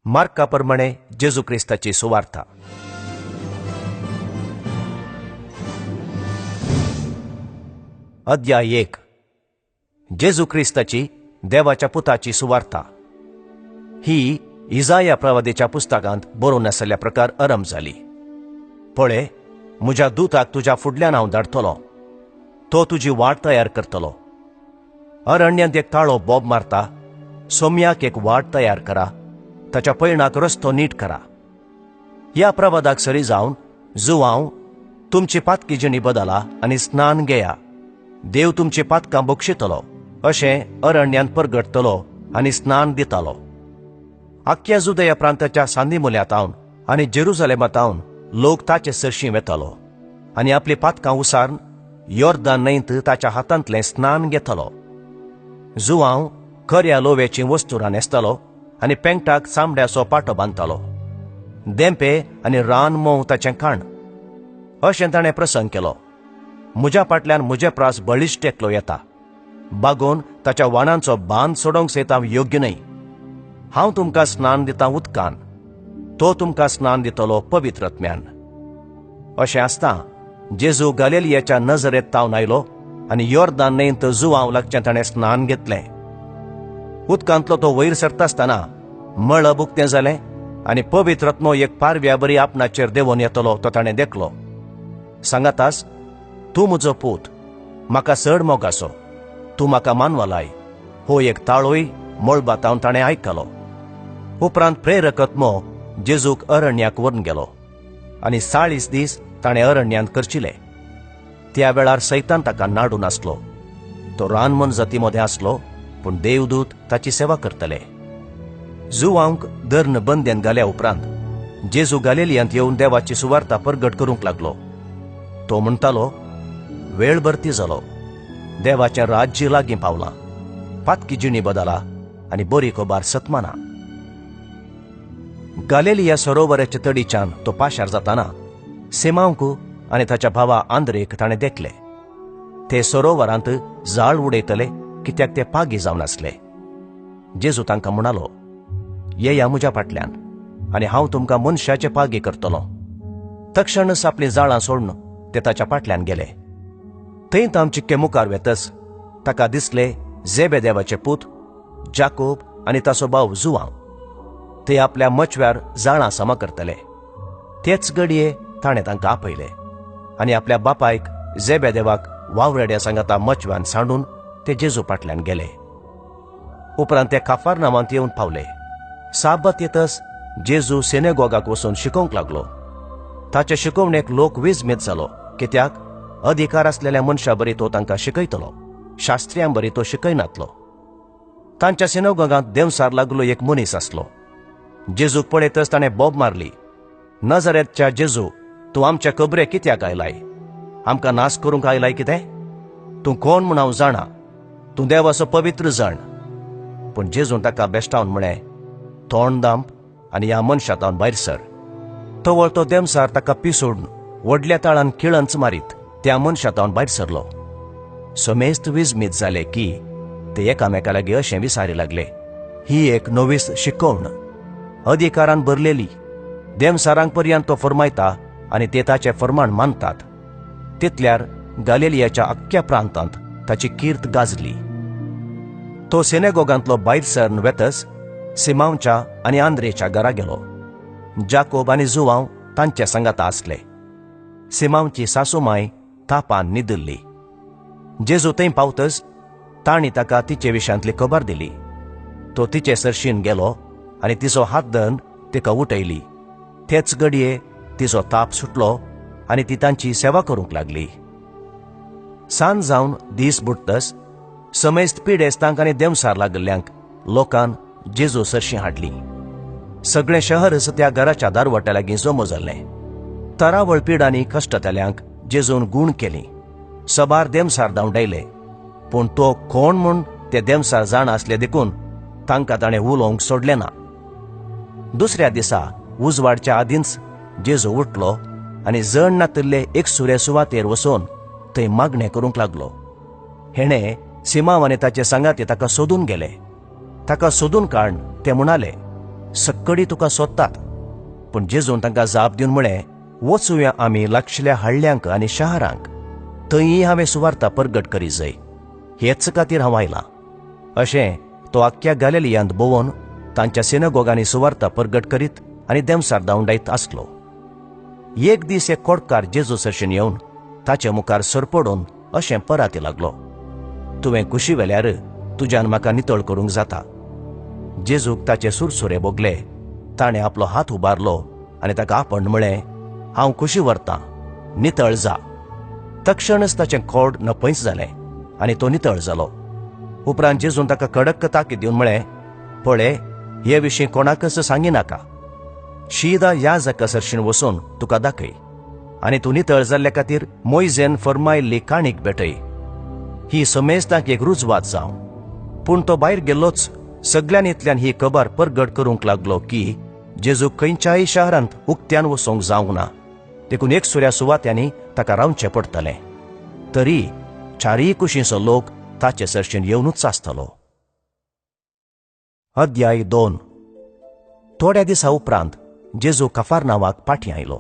मार्का प्रमाणे जेजू क्रिस्ताची सुवार्ता. अध्याय 1. जेजू क्रिस्ताची देवाच्या पुताची सुवार्ता ही इजाया प्रवादीच्या पुस्तकांत बरोवन आसल्या प्रकार आरंभ जाली. पळे, म्हज्या दुताक तुज्या फुडल्यान हांव धाडटलो, तो तुजी वाट तयार करतलो. अरण्यांत एक ताळो बोब मारता, सोम्याक एक वाट तयार करा, ताच्या पयणाक रस्तो नीट करा. ह्या प्रवादाक सरी जावन जुवांव तुमची पातकी जिणी बदला आनी स्नान घेया, देव तुमची पातकां बक्षितलो अशें अरण्यांत परगटतलो आनी स्नान दितालो. आख्या जुदया प्रांताच्या सांदिमुल्यांत आनी जेरुजलेमांत लोक ताचे सरशीं वेतालो आनी आपली पातकां उसारून योर्दान न्हंयत ताच्या हातांतलें स्नान घेतालो. जुवांव खऱ्या लोव्याचीं वस्तुरां न्हेसतालो आनी पेंगटाक चामड्याचो पाटो बांदतालो. देंपे आनी रान मोव ताचें खाण. अशें ताणें प्रसंग केलो, म्हज्या फाटल्यान म्हजे प्रास बळिश्ट एकलो येता, बागोवन ताच्या वाणांचो बांद सोडोवंक सयत हांव योग्य न्हय. हांव तुमकां स्नान दितां उदकान, तो तुमकां स्नान दितलो पवित्र आत्म्यान. अशें आसता जेजू गालिलियाच्या नजरेंत तावन आयलो आनी योर्दान न्हंयत जुवांव लागचें ताणें स्नान घेतलें. उदकांतलो तो वयर सरता आसतना मळब उक्तें जालें आनी पवित्र आत्मो एक पारव्या बरी आपणाचेर देंवोन येतलो तो ताणें देखलो. सांगातास, तूं म्हजो पूत, म्हाका चड मोग आसो, तूं म्हाका मानवलाय, हो एक ताळोय मळबांत ताणें आयकलो. उपरांत प्रेरक आत्मो जेजूक अरण्याक व्हरून गेलो आनी 40 दीस ताणें अरण्यांत करचिले. त्या वेळार सैतान ताका नाडून आसलो. तो रानमन जाती मदें आसलो, पूण देवदूत ताची सेवा करतले. जुवांक धर्ण बंदेन घाल्या उपरांत जेजू गालिलियांत येवन देवाची सुवार्ता परगट करूंक लागलो. तो म्हणटालो, वेळ भरती जालो, देवाचें राज्य लागीं पावलां, पातकी जिणी बदला आनी बरी खबर सतमाना. गालिलिया सरोवराच्या तडीच्यान तो पाशार जाताना सिमांवक आनी ताच्या भावा आंद्रेक ताणें देखले. ते सरोवरांत जाळ उडयतले कित्याक ते पागी जावन आसले. जेजू तांकां म्हणालो, येया म्हज्या फाटल्यान आनी हांव तुमकां मनशाचे पागी करतलो. तक्षणच आपलीं जाळां सोडून ते ताच्या फाटल्यान गेले. थंय ताम चिक्के मुखार वेतच ताका दिसले जेबेदेवाचे पूत जाकोब आनी ताचो भाव जुवांव. ते आपल्या मचव्यार जाळां समा करतले. तेच घडये ताणें तांकां आपयले आनी आपल्या बापायक जेबेदेवाक वावरेड्या सांगाता मचव्यान सांडून ते जेजू फाटल्यान गेले. उपरांत ते काफारनामांत येवन पावले. साबत येतच जेजू सिनेगोगाक वचून शिकोवंक लागलो. ताचे शिकोवणेक लोक विजमीत जालो, कित्याक अधिकार आसलेल्या मनशा बरी तो तांकां शिकयतलो, शास्त्र्यां बरी तो शिकयनातलो. तांच्या सिनेगोगांत देंवसार लागलो एक मनीस आसलो. जेजूक पळयतच ताणें बोब मारली, नजरेतच्या जेजू, तूं आमच्या कबरे कित्याक आयलाय? आमकां नाश करूंक आयलाय कितें? तूं कोण म्हूण हांव जाणा, तूं देवाचो पवित्र जाण. पूण जेजून ताका बेश्टावन म्हळें, तोंड दांप आनी ह्या मनशांत भायर सर. तवळ तो देमसार ताका पिसोडून व्हडल्या ताळान किळंच मारीत त्या मनशांत भायर सरलो. समेस्त विजमीत जाले की ते एकामेका लागीं अशें विसारी लागले, ही एक नवीच शिकवण, अधिकारान भरलेली. देमसारांक पर्यंत तो फरमायता आनी ते ताचें फरमाण मानतात. तितल्यार गालिलियाच्या अख्ख्या प्रांतांत ताची कीर्त गाजली. तो सिनेगोगांतलो भायर सरन वेतच सिमांवच्या आनी आंद्रेच्या घरा गेलो. जाकोब आनी जुवांव तांच्या सांगाता आसले. सिमांवची सासूमाय तापान न्हिदिल्ली. जेजू थंय पावतच तांणी ताका तिचे विशयांतली खबर दिली. तो तिचे सरशीन गेलो आनी तिचो हात धरून तिका उठयली. तेच घडये तिचो ताप सुटलो आनी ती तांची सेवा करूंक लागली. सांज जावन दीस बुडटच समेस्त पिडेस्तांक आनी देंवसार लागिल्ल्यांक लोकान जेजू सरशीं हाडली. सगळें शहरच त्या घराच्या दारवट्या लागीं जमो जाल्लें. तरावळ पिडांनी कश्टतल्यांक जेजून गूण केली. सबार देमसार धांवडायले, पूण तो कोण म्हूण ते देमसार जाणा आसले देखून तांकां ताणें उलोवंक सोडलें ना. दुसऱ्या दिसा उजवाडच्या आदींच जेजू उठलो आनी जण नातिल्ले एकसुरे सुवातेर वचून थंय मागणें करूंक लागलो. हेणें सिमांव आनी ताचे सांगाती ताका सोदून गेले. ताका सोदून काड ते म्हणाले, सक्कडी तुका सोदतात. पूण जेजून तांकां जाप दिवन म्हळें, वचुया आमी लागशिल्ल्या हळ्ळ्यांक आनी शहरांक, थंयी हांवें सुवार्ता परगट करी जाय, हेच खातीर हांव आयलां. अशें तो आख्ख्या गालिलियांत भोंवन तांच्या सिनागोगांनी सुवार्ता परगट करीत आनी देमसार धांवडायत आसलो. एक दीस एक कोडकार जेजू सरशीन येवन ताचे मुखार सरपडून अशें पराती लागलो, तुवें कुशी वेल्यार तुज्यान म्हाका नितळ करूंक जाता. जेजूक ताचे सुरसुरे भोगले. ताणें आपलो हात उबारलो आनी ताका आपण म्हळें, हांव कुशी व्हरतां, नितळ जा. तक्षणच ताचें कोड नपयच जालें आनी तो नितळ जालो. उपरांत जेजून ताका कडक ताकीद दिवन म्हळें, पळे, हे विशीं कोणाकच सांगिनाका. शीदा याजका सरशीन वचून तुका दाखय आनी तूं नितळ जाल्ल्या खातीर मोयजेन फर्मायल्ली काणीक भेटय. ही समेस्तांक एक रुजवात जावं. पूण तो भायर गेल्लोच सगळ्यांनी ही खबर परगट करूंक लागलो की जेजू खंयच्याय शहरांत उक्त्यान वचूंक जावंक ना, देखून एकसुऱ्या सुवात्यांनी ताका रावचें पडटलें. तरी चारीय कुशींचो लोक ताचे सरशीन येवनूच आसतलो. अध्याय 2. थोड्या दिसा उपरांत जेजू कफारनावाक पाठी आयलो.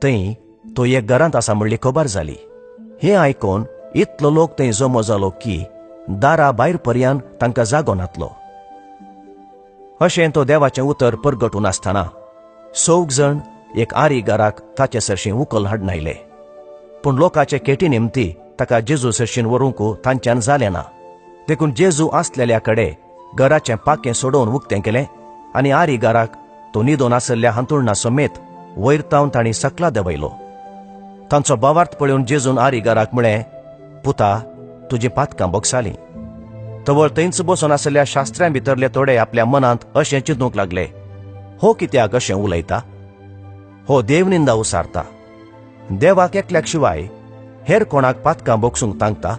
थंय तो एक घरांत आसा म्हणली खबर जाली. हें आयकून इतलो लोक थंय जमो जालो की दारा भायर पर्यान तांकां जागो नातलो. अशें तो देवाचें उतर परगटून आसतना 4 जण एक आरी घराक ताचे सरशीं उकल हाडून आयले. पूण लोकाचे केटी निमती ताका जेजू सरशीन व्हरूंक तांच्यान जालें ना. देखून जेजू आसलेल्या कडेन घराचें पाकें सोडोवन उक्तें केलें आनी आरी घराक तो निदोन आसल्या हांतुळणा समेत वयर तावन तांणी सकला देंवयलो. तांचो भावार्थ पळोवन जेजून आरी घराक म्हळें, पुता, तुजी पातकां भोगसालीं. तवळ थंयच बसून आसल्या शास्त्र्यां भितरले थोडे आपल्या मनांत अशें चिंतूंक लागले, हो कित्याक अशें उलयता? हो देवनिंदा उसारता. देवाक एकल्याक शिवाय हेर कोणाक पातकां भोगसूंक तांकता?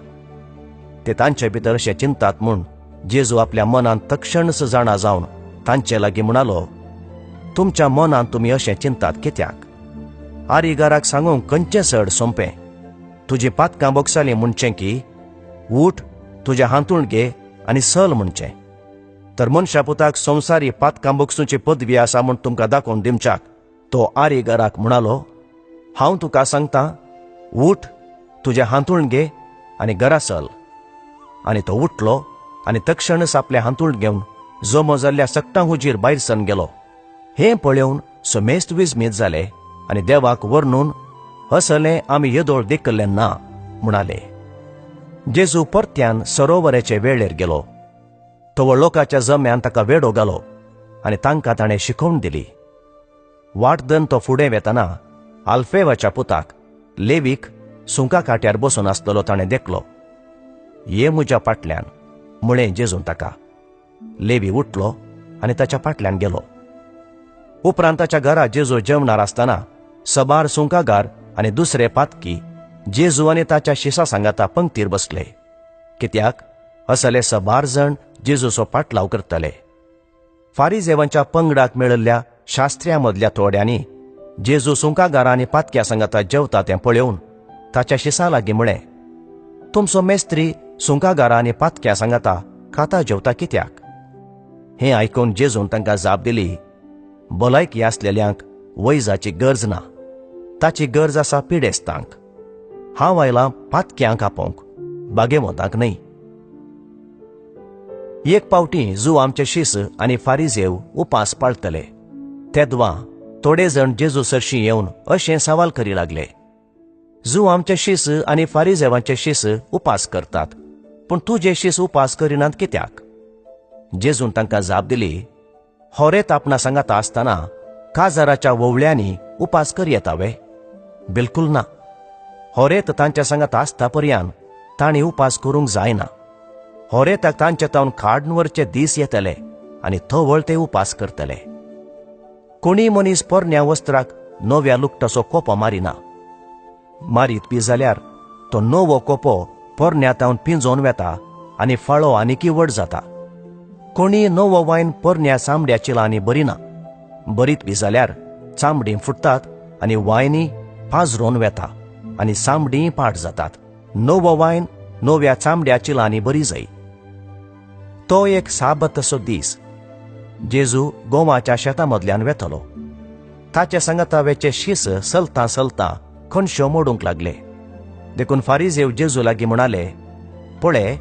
ते तांचे भितर अशें चिंतात म्हूण जेजू आपल्या मनांत तक्षणच जाणा जावन तांचे लागीं म्हणालो, तुमच्या मनांत तुमी अशें चिंतात कित्याक? आरीगाराक सांगूंक खंयचें चड सोंपें, तुजी पातकां भोगसालीं म्हणचें की उठ, तुज्या हांतूण घे आनी सल म्हणचें? तर मनशा पुताक संवसारी पातकां भोगसुची पदवी आसा म्हूण तुमकां दाखोवन दिवच्याक तो आरीगाराक म्हणालो, हांव तुका सांगतां, उठ, तुजें हांतूण घे आनी घरा चल. आनी तो उठलो आनी तक्षणच आपलें हांतूण घेवन जमो जाल्ल्या सक्टां हुजीर भायर सरून गेलो. हें पळोवन समेस्त विस्मीत जाले आनी देवाक वर्णून असलें आमी येदोळ देखिल्लें ना म्हणाले. जेजू परत्यान सरोवराचे वेळेर गेलो. तवळ लोकाच्या जम्यान ताका वेडो घालो आनी तांकां ताणें शिकोवण दिली. वाटदन तो फुडें वेतना आल्फेवाच्या पुताक लेवीक सुंका काट्यार बसून आसतलो ताणें देखलो. ये म्हज्या फाटल्यान, म्हळें जेजून ताका. लेवी उठलो आनी ताच्या फाटल्यान गेलो. उपरांत ताच्या घरा जेजू जेवणार आसतना सबार सुंकागार आनी दुसरे पातकी जेजू आनी ताच्या शिसा सांगाता पंक्तीर बसले, कित्याक असले सबार जण जेजूचो पाटलाव करतले. फारिजेवांच्या पंगडाक मेळिल्ल्या शास्त्र्या मदल्या थोड्यांनी जेजू सुंकागारां आनी पातक्या सांगाता जेवता तें पळोवन ताच्या शिसा लागीं म्हळें, तुमचो मेस्त्री सुंकागारां आनी पातक्या सांगाता खाता जेवता कित्याक? हें आयकून जेजून तांकां जाप दिली, भलायकी आसलेल्यांक वैजाची गरज ना, ताची गरज आसा पिडेस्तांक. हांव आयलां पातक्यांक आपोवंक, बागेवंतांक न्हय. एक पावटी जू आमचे शीस आनी फारिजेव उपास पाळटले तेदवा थोडे जण जेजू सरशी येवन अशें सवाल करी लागले, जू आमचे शीस आनी फारिजेवांचे शीस उपास करतात, पूण तुजे शीस उपास करिनात कित्याक? जेजून तांकां जाप दिली, होरेत आपणा सांगाता आसतना काजाराच्या वोवळ्यांनी उपास कर येता वे? बिलकुल ना. होरेत तांच्या सांगाता आसता पर्यान तांणी उपास करूंक जायना. होरेताक तांच्या तावन काडून व्हरचे दीस येतले आनी तवळ ते उपास करतले. कोणी मनीस पोरण्या वस्त्राक नव्या लुकटाचो कोपो मारिना. मारीत बी जाल्यार तो नवो कोपो पोरण्या तावन पिंजोवन वेता आनी फाळो आनीकी व्हड जाता. कोणी नवो वायन पोरण्या चामड्या चिलांनी भरिना. बरीत बी जाल्यार चामडीं फुट्टात आनी वायनी पाजरोवन वेता आनी चामडीं पाट जातात. नवो वायन नव्या चामड्या चिलांनी बरी जाय. तो एक साबताचो दीस. जेजू गोवाच्या शेतां मदल्यान वेतलो. ताचे सांगाता वेचे शीस चलतां चलतां खनश्यो मोडूंक लागले. देखून फारिजेव जेजू लागीं म्हणाले, पळे,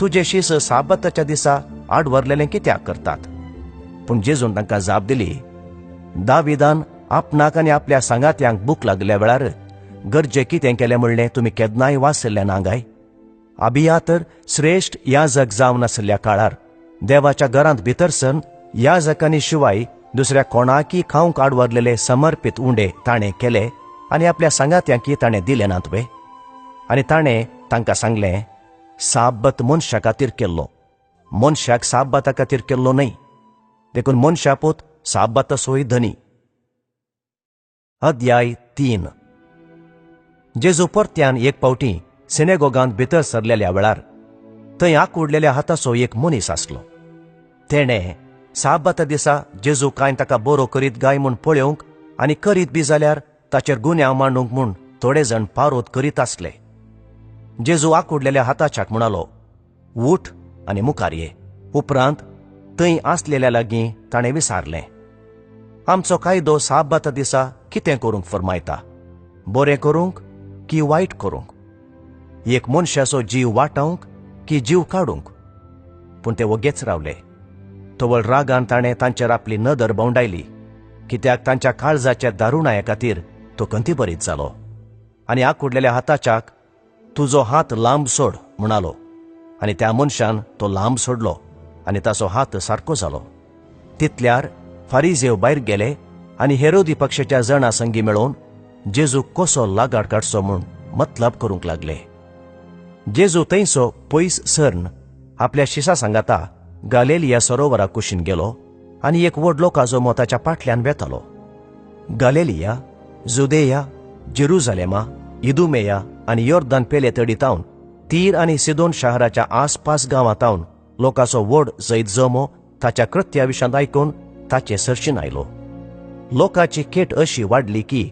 तुजे शीस साबाताच्या दिसा आडवरलेलें कित्याक करतात? पूण जेजून तांकां जाप दिली, दाविदान आपणाक आनी आपल्या सांगात्यांक भूक लागल्या वेळार गरजे कितें केलें म्हणलें तुमी केन्नाय वाचिल्लें ना गाय? अबिया तर श्रेश्ठ याजक जावन आशिल्ल्या काळार देवाच्या घरांत भितर सरून याजकांनी शिवाय दुसऱ्या कोणाकी खावंक आडवरलेले समर्पीत उंडे ताणें केले आनी आपल्या सांगात्यांकी ताणें दिले नात वे? आनी ताणें तांकां सांगलें, साब्बत मनशा खातीर केल्लो, मनशाक साब्बाता खातीर केल्लो न्हय. देखून मनशापूत साब्बाताचोय धनी. अध्याय 3. जेजू परत्यान एक फावटी सिनेगोगांत भितर सरलेल्या वेळार थंय आकुडलेल्या हाताचो एक मनीस आसलो. तेणें साबाता दिसा जेजू कांय ताका बरो करीत गाय म्हूण पळोवंक आनी करीत बी जाल्यार ताचेर गुन्यांव मांडूंक म्हूण थोडे जण पारोत करीत आसले. जेजू आकुडलेल्या हाताच्याक म्हणालो, उठ आनी मुखार ये. उपरांत थंय आसलेल्या लागीं ताणें विचारलें, आमचो कायदो साबाता दिसा कितें करूंक फर्मायता, बरें करूंक की वायट करूंक, एक मनशाचो जीव वाटावंक की जीव काडूंक? पूण ते वोगेच रावले. तवळ रागान ताणें तांचेर आपली नदर भोंवडायली, कित्याक तांच्या काळजाच्या दारुणाये खातीर तो खंतीभरीत जालो. आनी आकुडलेल्या हाताच्याक, तुजो हात लांब सोड म्हणालो. आनी त्या मनशान तो लांब सोडलो आनी ताचो हात सारको जालो. तितल्यार फारिजेव भायर गेले आनी हेरोदी पक्षाच्या जणां संगी मेळोवन जेजू कसो लागाड काडचो म्हूण मतलब करूंक लागले. जेजू थंयसो पयस सरन आपल्या शिसा सांगाता गालेलिया सरोवरा कुशीन गेलो आनी एक व्हड लोकांचो ताच्या फाटल्यान वेतालो. गालेलिया, जुदेया, जेरुजालेमा, इदुमेया आनी योर्दान पेले तडीतावन तीर आनी सिदोन शहराच्या आसपास गांवांतावन लोकांचो व्हड जैत जमो ताच्या कृत्या विशांत आयकून ताचे सरशीन आयलो. लोकांची केट अशी वाडली की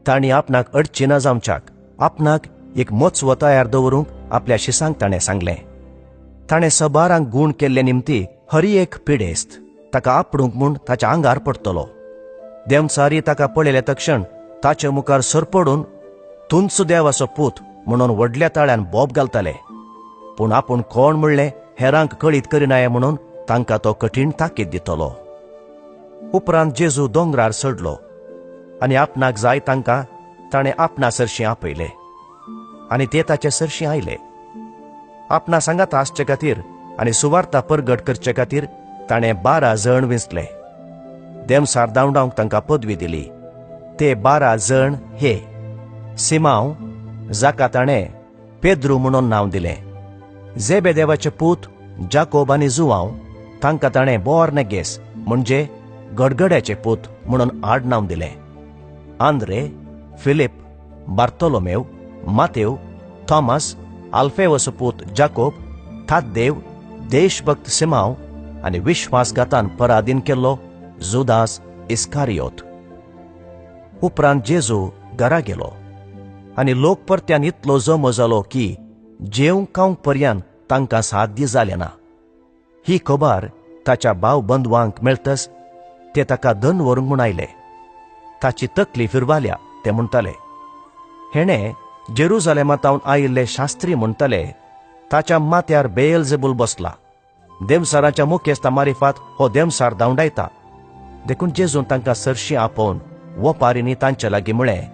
तांणी आपणाक अडचिना जावच्याक आपणाक एक मचवो तयार दवरूंक आपल्या शिसांक ताणें सांगलें. ताणें सबारांक गूण केल्ले निमती हरी एक पिडेस्त ताका आपडूंक म्हूण ताच्या आंगार पडटलो. देंवचारी ताका पळयले तक्षण ताचे मुखार सरपडून तुंच देवाचो पूत म्हणून व्हडल्या ताळ्यान बोब घालताले. पूण आपूण कोण म्हणलें हेरांक कळीत करिनाये म्हणून तांकां तो कठीण ताकीद दितलो. उपरांत जेजू दोंगरार चडलो आनी आपणाक जाय तांकां ताणें आपणा सरशीं आपयले आनी ते ताचे सरशीं आयले. आपणा सांगात आसचे खातीर आनी सुवार्ता परगट करचे खातीर ताणें 12 जण विंचले. देमसार धांवडावंक तांकां पदवी दिली. ते 12 जण हे: सिमांव, जाका ताणें पेद्रू म्हणून नांव दिलें, जेबेदेवाचे पूत जाकोब आनी जुवांव, तांकां ताणें बोअर्नेगेस म्हणजे गडगड्याचे पूत म्हणून आडनांव दिलें, आंद्रे, फिलीप, बार्तोलोमेव, मातेव, थॉमस, आल्फेवस पूत जाकोब, थाद्देव, देशभक्त सिमांव आनी विश्वासघातान पराधीन केल्लो जुदास इस्कारियोत. उपरांत जेजू घरा गेलो आनी लोक परत्यान इतलो जमो जालो की जेवंक खावंक पर्यान तांकां साध्य जालें ना. ही खबर ताच्या भाव बंधवांक मेळतच ते ताका धन व्हरूंक म्हूण आयले. ताची तकली फिरवाल्या ते म्हणटाले. हेणें जेरुजालेमांतावन आयिल्ले शास्त्री म्हणटाले, ताच्या माथ्यार बेलजेबूल बसला, देमसाराच्या मुखेस्ता मारिफात हो देमसार धांवडायता. देखून जेजून तांकां सरशीं आपोवन वपारींनी तांचे लागीं म्हळें,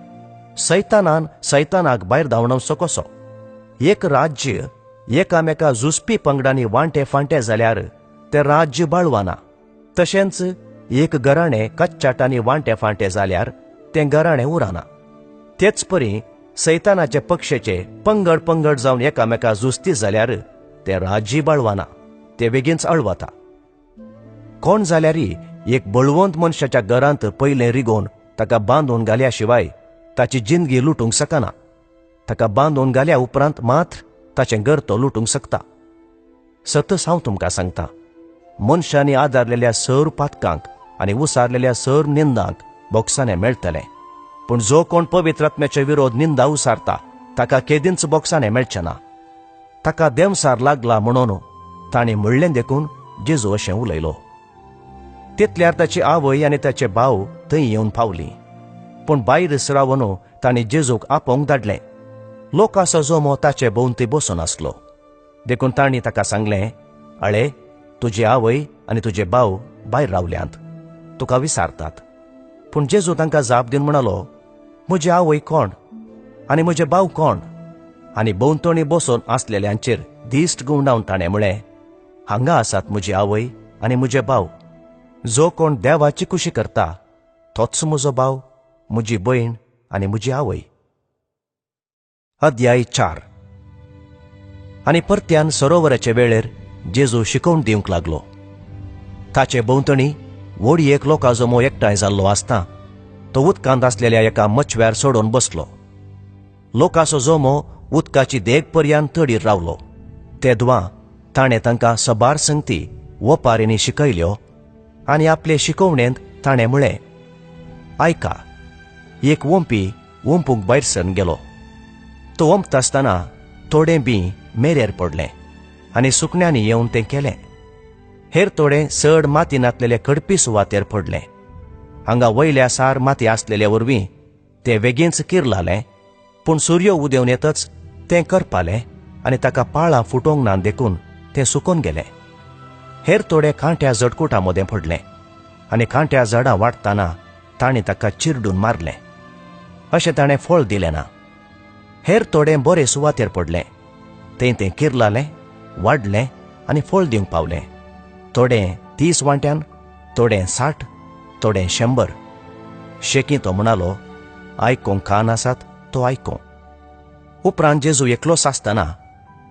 सैतानान सैतानाक भायर धांवडावचो कसो? एक राज्य एकामेका झुजपी पंगडांनी वांटे फांटे जाल्यार तें राज्य बाळवाना. तशेंच एक घराणें कच्चाटांनी वांटे फांटे जाल्यार तें घराणें उरना. तेच परी सैतानाचे पक्षेचे पंगड पंगड जावन एकामेका झुजती जाल्यार तें राज्य बाळवाना, तें बेगीनच अळवता. कोण जाल्यारय एक बळवंत मनशाच्या घरांत पयलें रिगोवन ताका बांदून घाल्या शिवाय ताची जिंदगी लुटूंक शकना. ताका बांदून घाल्या उपरांत मात्र ताचें घर तो लुटूंक शकता. सतच हांव तुमकां सांगता, मनशांनी आदारलेल्या सर पातकांक आनी उसारलेल्या सर निंदांक बोक्साने मेळटलें. पूण जो कोण पवित्र आत्म्याचे विरोध निंदा उसारता ताका केदींच बोक्साने मेळचें ना. ताका देमसार लागला म्हणून ताणें म्हणलें देखून जेजू अशें उलयलो. तितल्यार ताची आवय आनी ताचे भाव थंय येवन पावली. पूण भायर रावन तांणी जेजूक आपोवंक धाडलें. लोकांचो जमो ताचे भोंवती बसून आसलो. देखून तांणी ताका सांगलें, अळे, तुजी आवय आनी तुजे भाव भायर रावल्यांत, तुका विसारतात. पूण जेजू तांकां जाप दिवन म्हणालो, म्हजी आवय कोण आनी म्हजे भाव कोण? आनी भोंवतणी बसून आसलेल्यांचेर दिश्ट घुंवडावन ताणें म्हळें, हांगा आसात म्हजी आवय आनी म्हजे भाव. जो कोण देवाची खुशी करता तोच म्हजो भाव, म्हजी भयण आनी म्हजी आवय. अध्याय 4. आनी परत्यान सरोवराचे वेळेर जेजू शिकोवन दिवंक लागलो. ताचे भोंवतणी व्हड एक लोकां जमो एकठांय जाल्लो आसता तो उदकांत आसलेल्या एका मचव्यार सोडून बसलो. लोकांचो जमो उदकाची देग पर्यंत तडीर रावलो. तेदवां ताणें तांकां सबार संगती वपारींनी शिकयल्यो आनी आपले शिकोवणेंत ताणें म्हळें, आयका, एक वोंपी वोंपूंक भायर सरून गेलो. तो वोंपता आसतना थोडें बी मेरेर पडलें आनी सुकण्यांनी येवन तें केलें. हेर थोडें चड माती नातलेले कडपी सुवातेर पडलें. हांगा वयल्या सार माती आसलेले वरवीं तें वेगींच किरलालें. पूण सूर्य उदेवन येतच तें करपालें आनी ताका पाळां फुटोवंक ना देखून तें सुकून गेलें. हेर थोडे कांट्या झडकुटा मदें पडलें आनी कांट्या झाडां वाडटना तांणी ताका चिरडून मारलें. अशें ताणें फळ दिलें ना. हेर थोडें बरे सुवातेर पडलें. तें तें किरलालें, वाडलें आनी फळ दिवंक पावलें. थोडें 30 वांट्यान, थोडें 60, थोडें 100. शेकीं तो म्हणालो, आयकूंक कान आसात तो आयकूं. उपरांत जेजू एकलोच आसतना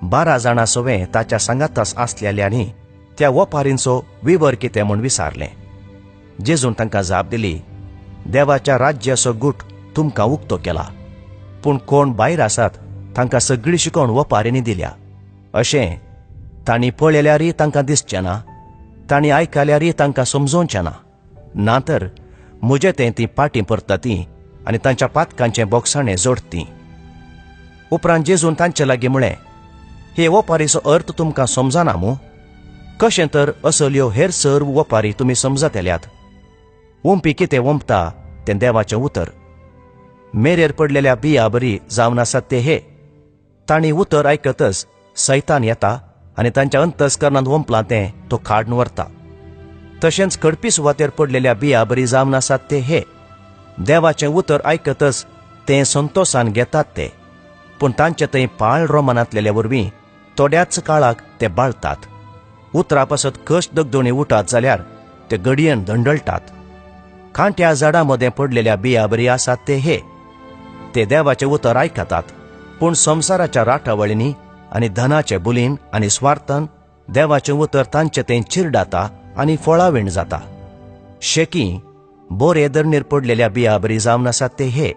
12 जाणां सवें ताच्या सांगाताच आसलेल्यांनी त्या वपारींचो विवर कितें म्हूण विचारलें. जेजून तांकां जाप दिली, देवाच्या राज्याचो गूट तुमकां उक्तो केला, पूण कोण भायर आसात तांकां सगळी शिकोवण वपारींनी दिल्या. अशें तांणी पळयल्यारय तांकां दिसचें ना, तांणी आयकल्यारय तांकां समजोवचें ना. ना तर म्हजे तें तीं पाटीं परता तीं आनी तांच्या पातकांचें बोगसाणें जोडटी. उपरांत जेजून तांचे लागीं म्हळें, हे वपारीचो अर्थ तुमकां समजना मूं? कशें तर असल्यो हेर सर्व वपारी तुमी समजतल्यात? वोंपी कितें वोंपता तें देवाचें उतर. मेरेर पडलेल्या बिया बरी जावन आसात ते हे. तांणी उतर आयकतच सैतान येता आनी तांच्या अंतस्करणांत वोंपलां तें तो काडून व्हरता. तशेंच कडपी सुवातेर पडलेल्या बिया बरी जावन आसात ते हे. देवाचें उतर आयकतच तें संतोसान घेतात ते, पूण तांचे थंय पाळ रोमनांतलेल्या वरवीं थोड्याच काळाक ते बाळतात. उतरा पासत कश्ट दगदोणी उठात जाल्यार ते घडयेन दंडळटात. कांट्या झाडां मदें पडलेल्या बिया बरी आसात ते हे. ते देवाचें उतर आयकतात, पूण संवसाराच्या राटावळींनी आनी धनाचे बुलीन आनी स्वार्थान देवाचें उतर तांचे तें चिरडाता आनी फळावीण जाता. शेकी बोरे धरणीर पडलेल्या बिया बरी जावन आसात ते हे.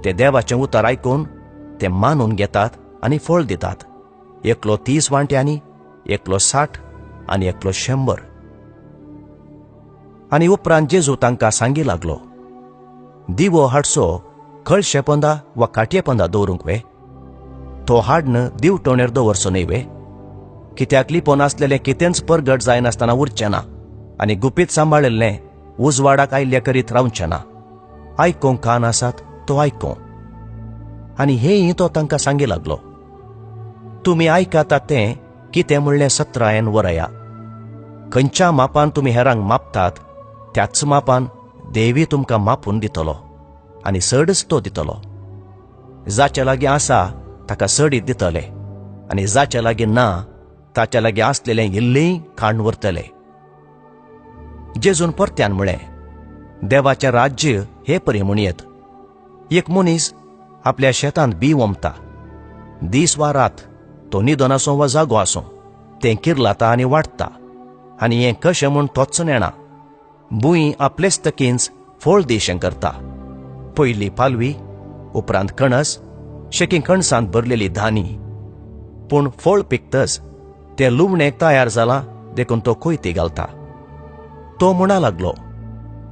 ते देवाचें उतर आयकून ते मानून घेतात आनी फळ दितात. एकलो 30 वांट्यांनी, एकलो 60 आनी एकलो 100. आनी उपरांत जेजू तांकां सांगी लागलो, दिवो हाडचो कळशे पोंदा वा काटये पोंदा दवरूंक वे? तो हाडन दिवटोणेर दवरचो न्हय वे? कित्याक लिपोन आसलेलें कितेंच परगट जायनासतना उरचें ना आनी गुपीत सांबाळिल्लें उजवाडाक आयिल्ले करीत रावचें ना. आयकूंक कान आसात तो आयकूं. आनी हेंय तो तांकां सांगी लागलो, तुमी आयकतात तें कितें म्हणलें सत्रायेन वरया. खंयच्या मापान तुमी हेरांक मापतात त्याच मापान देवी तुमकां मापून दितलो आनी चडच तो दितलो. जाचे लागीं आसा ताका चडीत दितले आनी जाचे लागीं ना ताच्या लागीं आसलेलें इल्लेंय खाण व्हरतले. जेजून परत्यान म्हळें, देवाचें राज्य हे परी म्हणयेत. एक मनीस आपल्या शेतांत बी ओंपता. दीस वा रात तो न्हिदोन आसूं वा जागो आसूं तें किरलाता आनी वाडटा आनी हें कशें म्हूण तोच नेणा. भूंय आपलेच तकींच फळ दिशें करता. पयली पालवी, उपरांत कणस, शेकी कणसांत भरलेली धानी. पूण फळ पिकतच तें लुवणेक तयार जालां देखून तो कोयती घालता. तो म्हणा लागलो,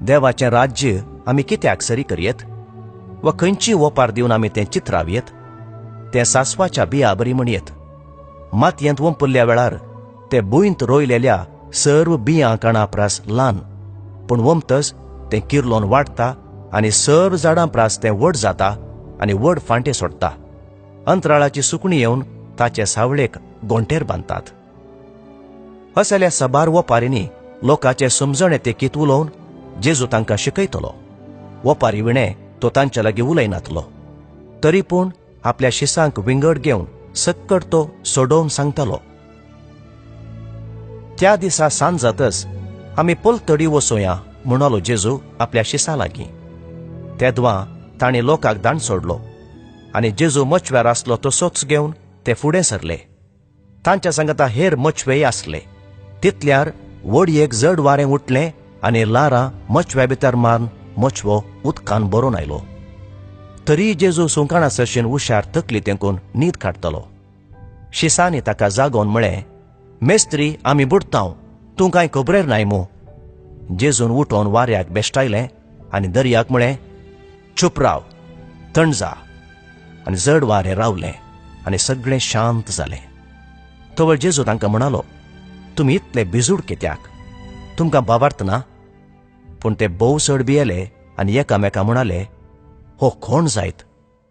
देवाचें राज्य आमी कित्याक सरी करयेत वा खंयची ओपार दिवन आमी तें चित्रावयेत? तें सासवाच्या बिया बरी म्हणयेत. मातयेंत वंपुल्ल्या वेळार ते भुंयंत रोयलेल्या सर्व बियां कणा परस ल्हान, पूण वमतच तें किर्लोन वाडटा आनी सर्व झाडां प्रास तें व्हड जाता आनी व्हड फांटे सोडटा. अंतराळाची सुकणी येवन ताचे सावळेक गोंटेर बांदतात. असल्या सबार वपारींनी लोकांचे समजणे तेकीत उलोवन जेजू तांकां शिकयतलो. वपारी विणे तो तांच्या लागीं उलयनातलो, तरी पूण आपल्या शिसांक विंगड घेवन सक्कड तो सोडोवन सांगतालो. त्या दिसा सांज जातच आमी पलतडी वसोया म्हणालो जेजू आपल्या शिसां लागीं. तेदवां ताणें लोकांक दांड सोडलो आनी जेजू मचव्यार आसलो तसोच घेवन ते फुडें सरले. तांच्या सांगाता हेर मचवेय आसले. तितल्यार व्हडयेक जड वारें उठलें आनी लारां मचव्या भितर मारून मचवो उदकान भरून आयलो. तरी जेजू सुंकाणा सरशीन उशार तकली तेंकून न्हीद काडटलो. शिसांनी ताका जागोवन म्हळें, मेस्त्री आमी बुडतांव, तूं कांय खबरेर नाय मू? जेजून उठोवन वाऱ्याक बेश्टायलें आनी दर्याक म्हळें, चूप राव, थंड जा. आनी जड वारें रावलें आनी सगळें शांत जालें. तवळ जेजू तांकां म्हणालो, तुमी इतले भिजूड कित्याक? तुमकां बाबार्थ ना? पूण ते भोव चड भियेले आनी एकामेका म्हणाले, हो कोण जायत?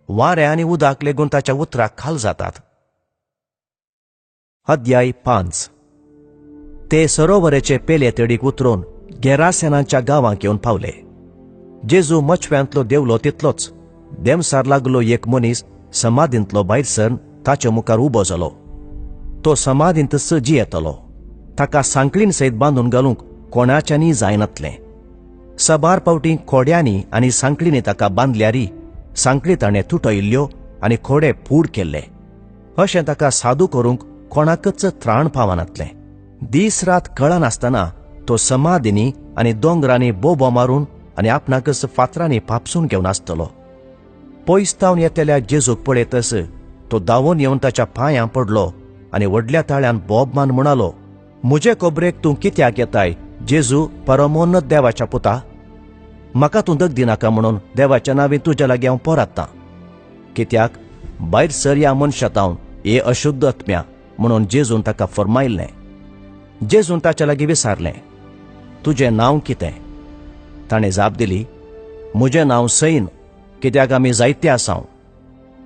वारें आनी उदक लेगून ताच्या उतराक खाल जातात. अध्याय 5. ते सरोवरेचे पेले तडीक उतरून गेरासेनाच्या गांवांक येवन पावले. जेजू मचव्यांतलो देवलो तितलोच देमसार लागलो एक मनीस समाधींतलो भायर सरन ताचे मुखार उबो जालो. तो समाधींतच जियेतलो. ताका सांकळीन सयत बांदून घालूंक कोणाच्यानी जायनातलें. सबार पावटी खोड्यांनी आनी सांकळींनी ताका बांदल्यारी सांकळी ताणें तुटयल्ल्यो आनी खोडे पूड केल्ले. अशें ताका सादू करूंक कोणाकच त्राण पावनातलें. दीस रात कळनासतना तो समाधींनी आनी दोंगरांनी बोबो मारून आनी आपणाकच फातरांनी पापसून घेवन आसतलो. पयस तावन येतल्या जेजूक पळयतच तो धांवून येवन ताच्या पांयां पडलो आनी व्हडल्या ताळ्यान बोब मान म्हणालो, म्हजे खबरेक तूं कित्याक येताय जेजू परमोन्नत देवाच्या पुता? म्हाका तूं दग दिनाका म्हणून देवाच्या नांवी तुज्या लागीं हांव परात्तां. कित्याक भायर सर ह्या मनशा तावन हे अशुद्ध आत्म्या म्हणून जेजून ताका फर्मायल्लें. जेजून ताच्या लागीं विचारलें, तुजें नांव कितें? ताणें जाप दिली, म्हजें नांव सैन, कित्याक आमी जायते आसाव.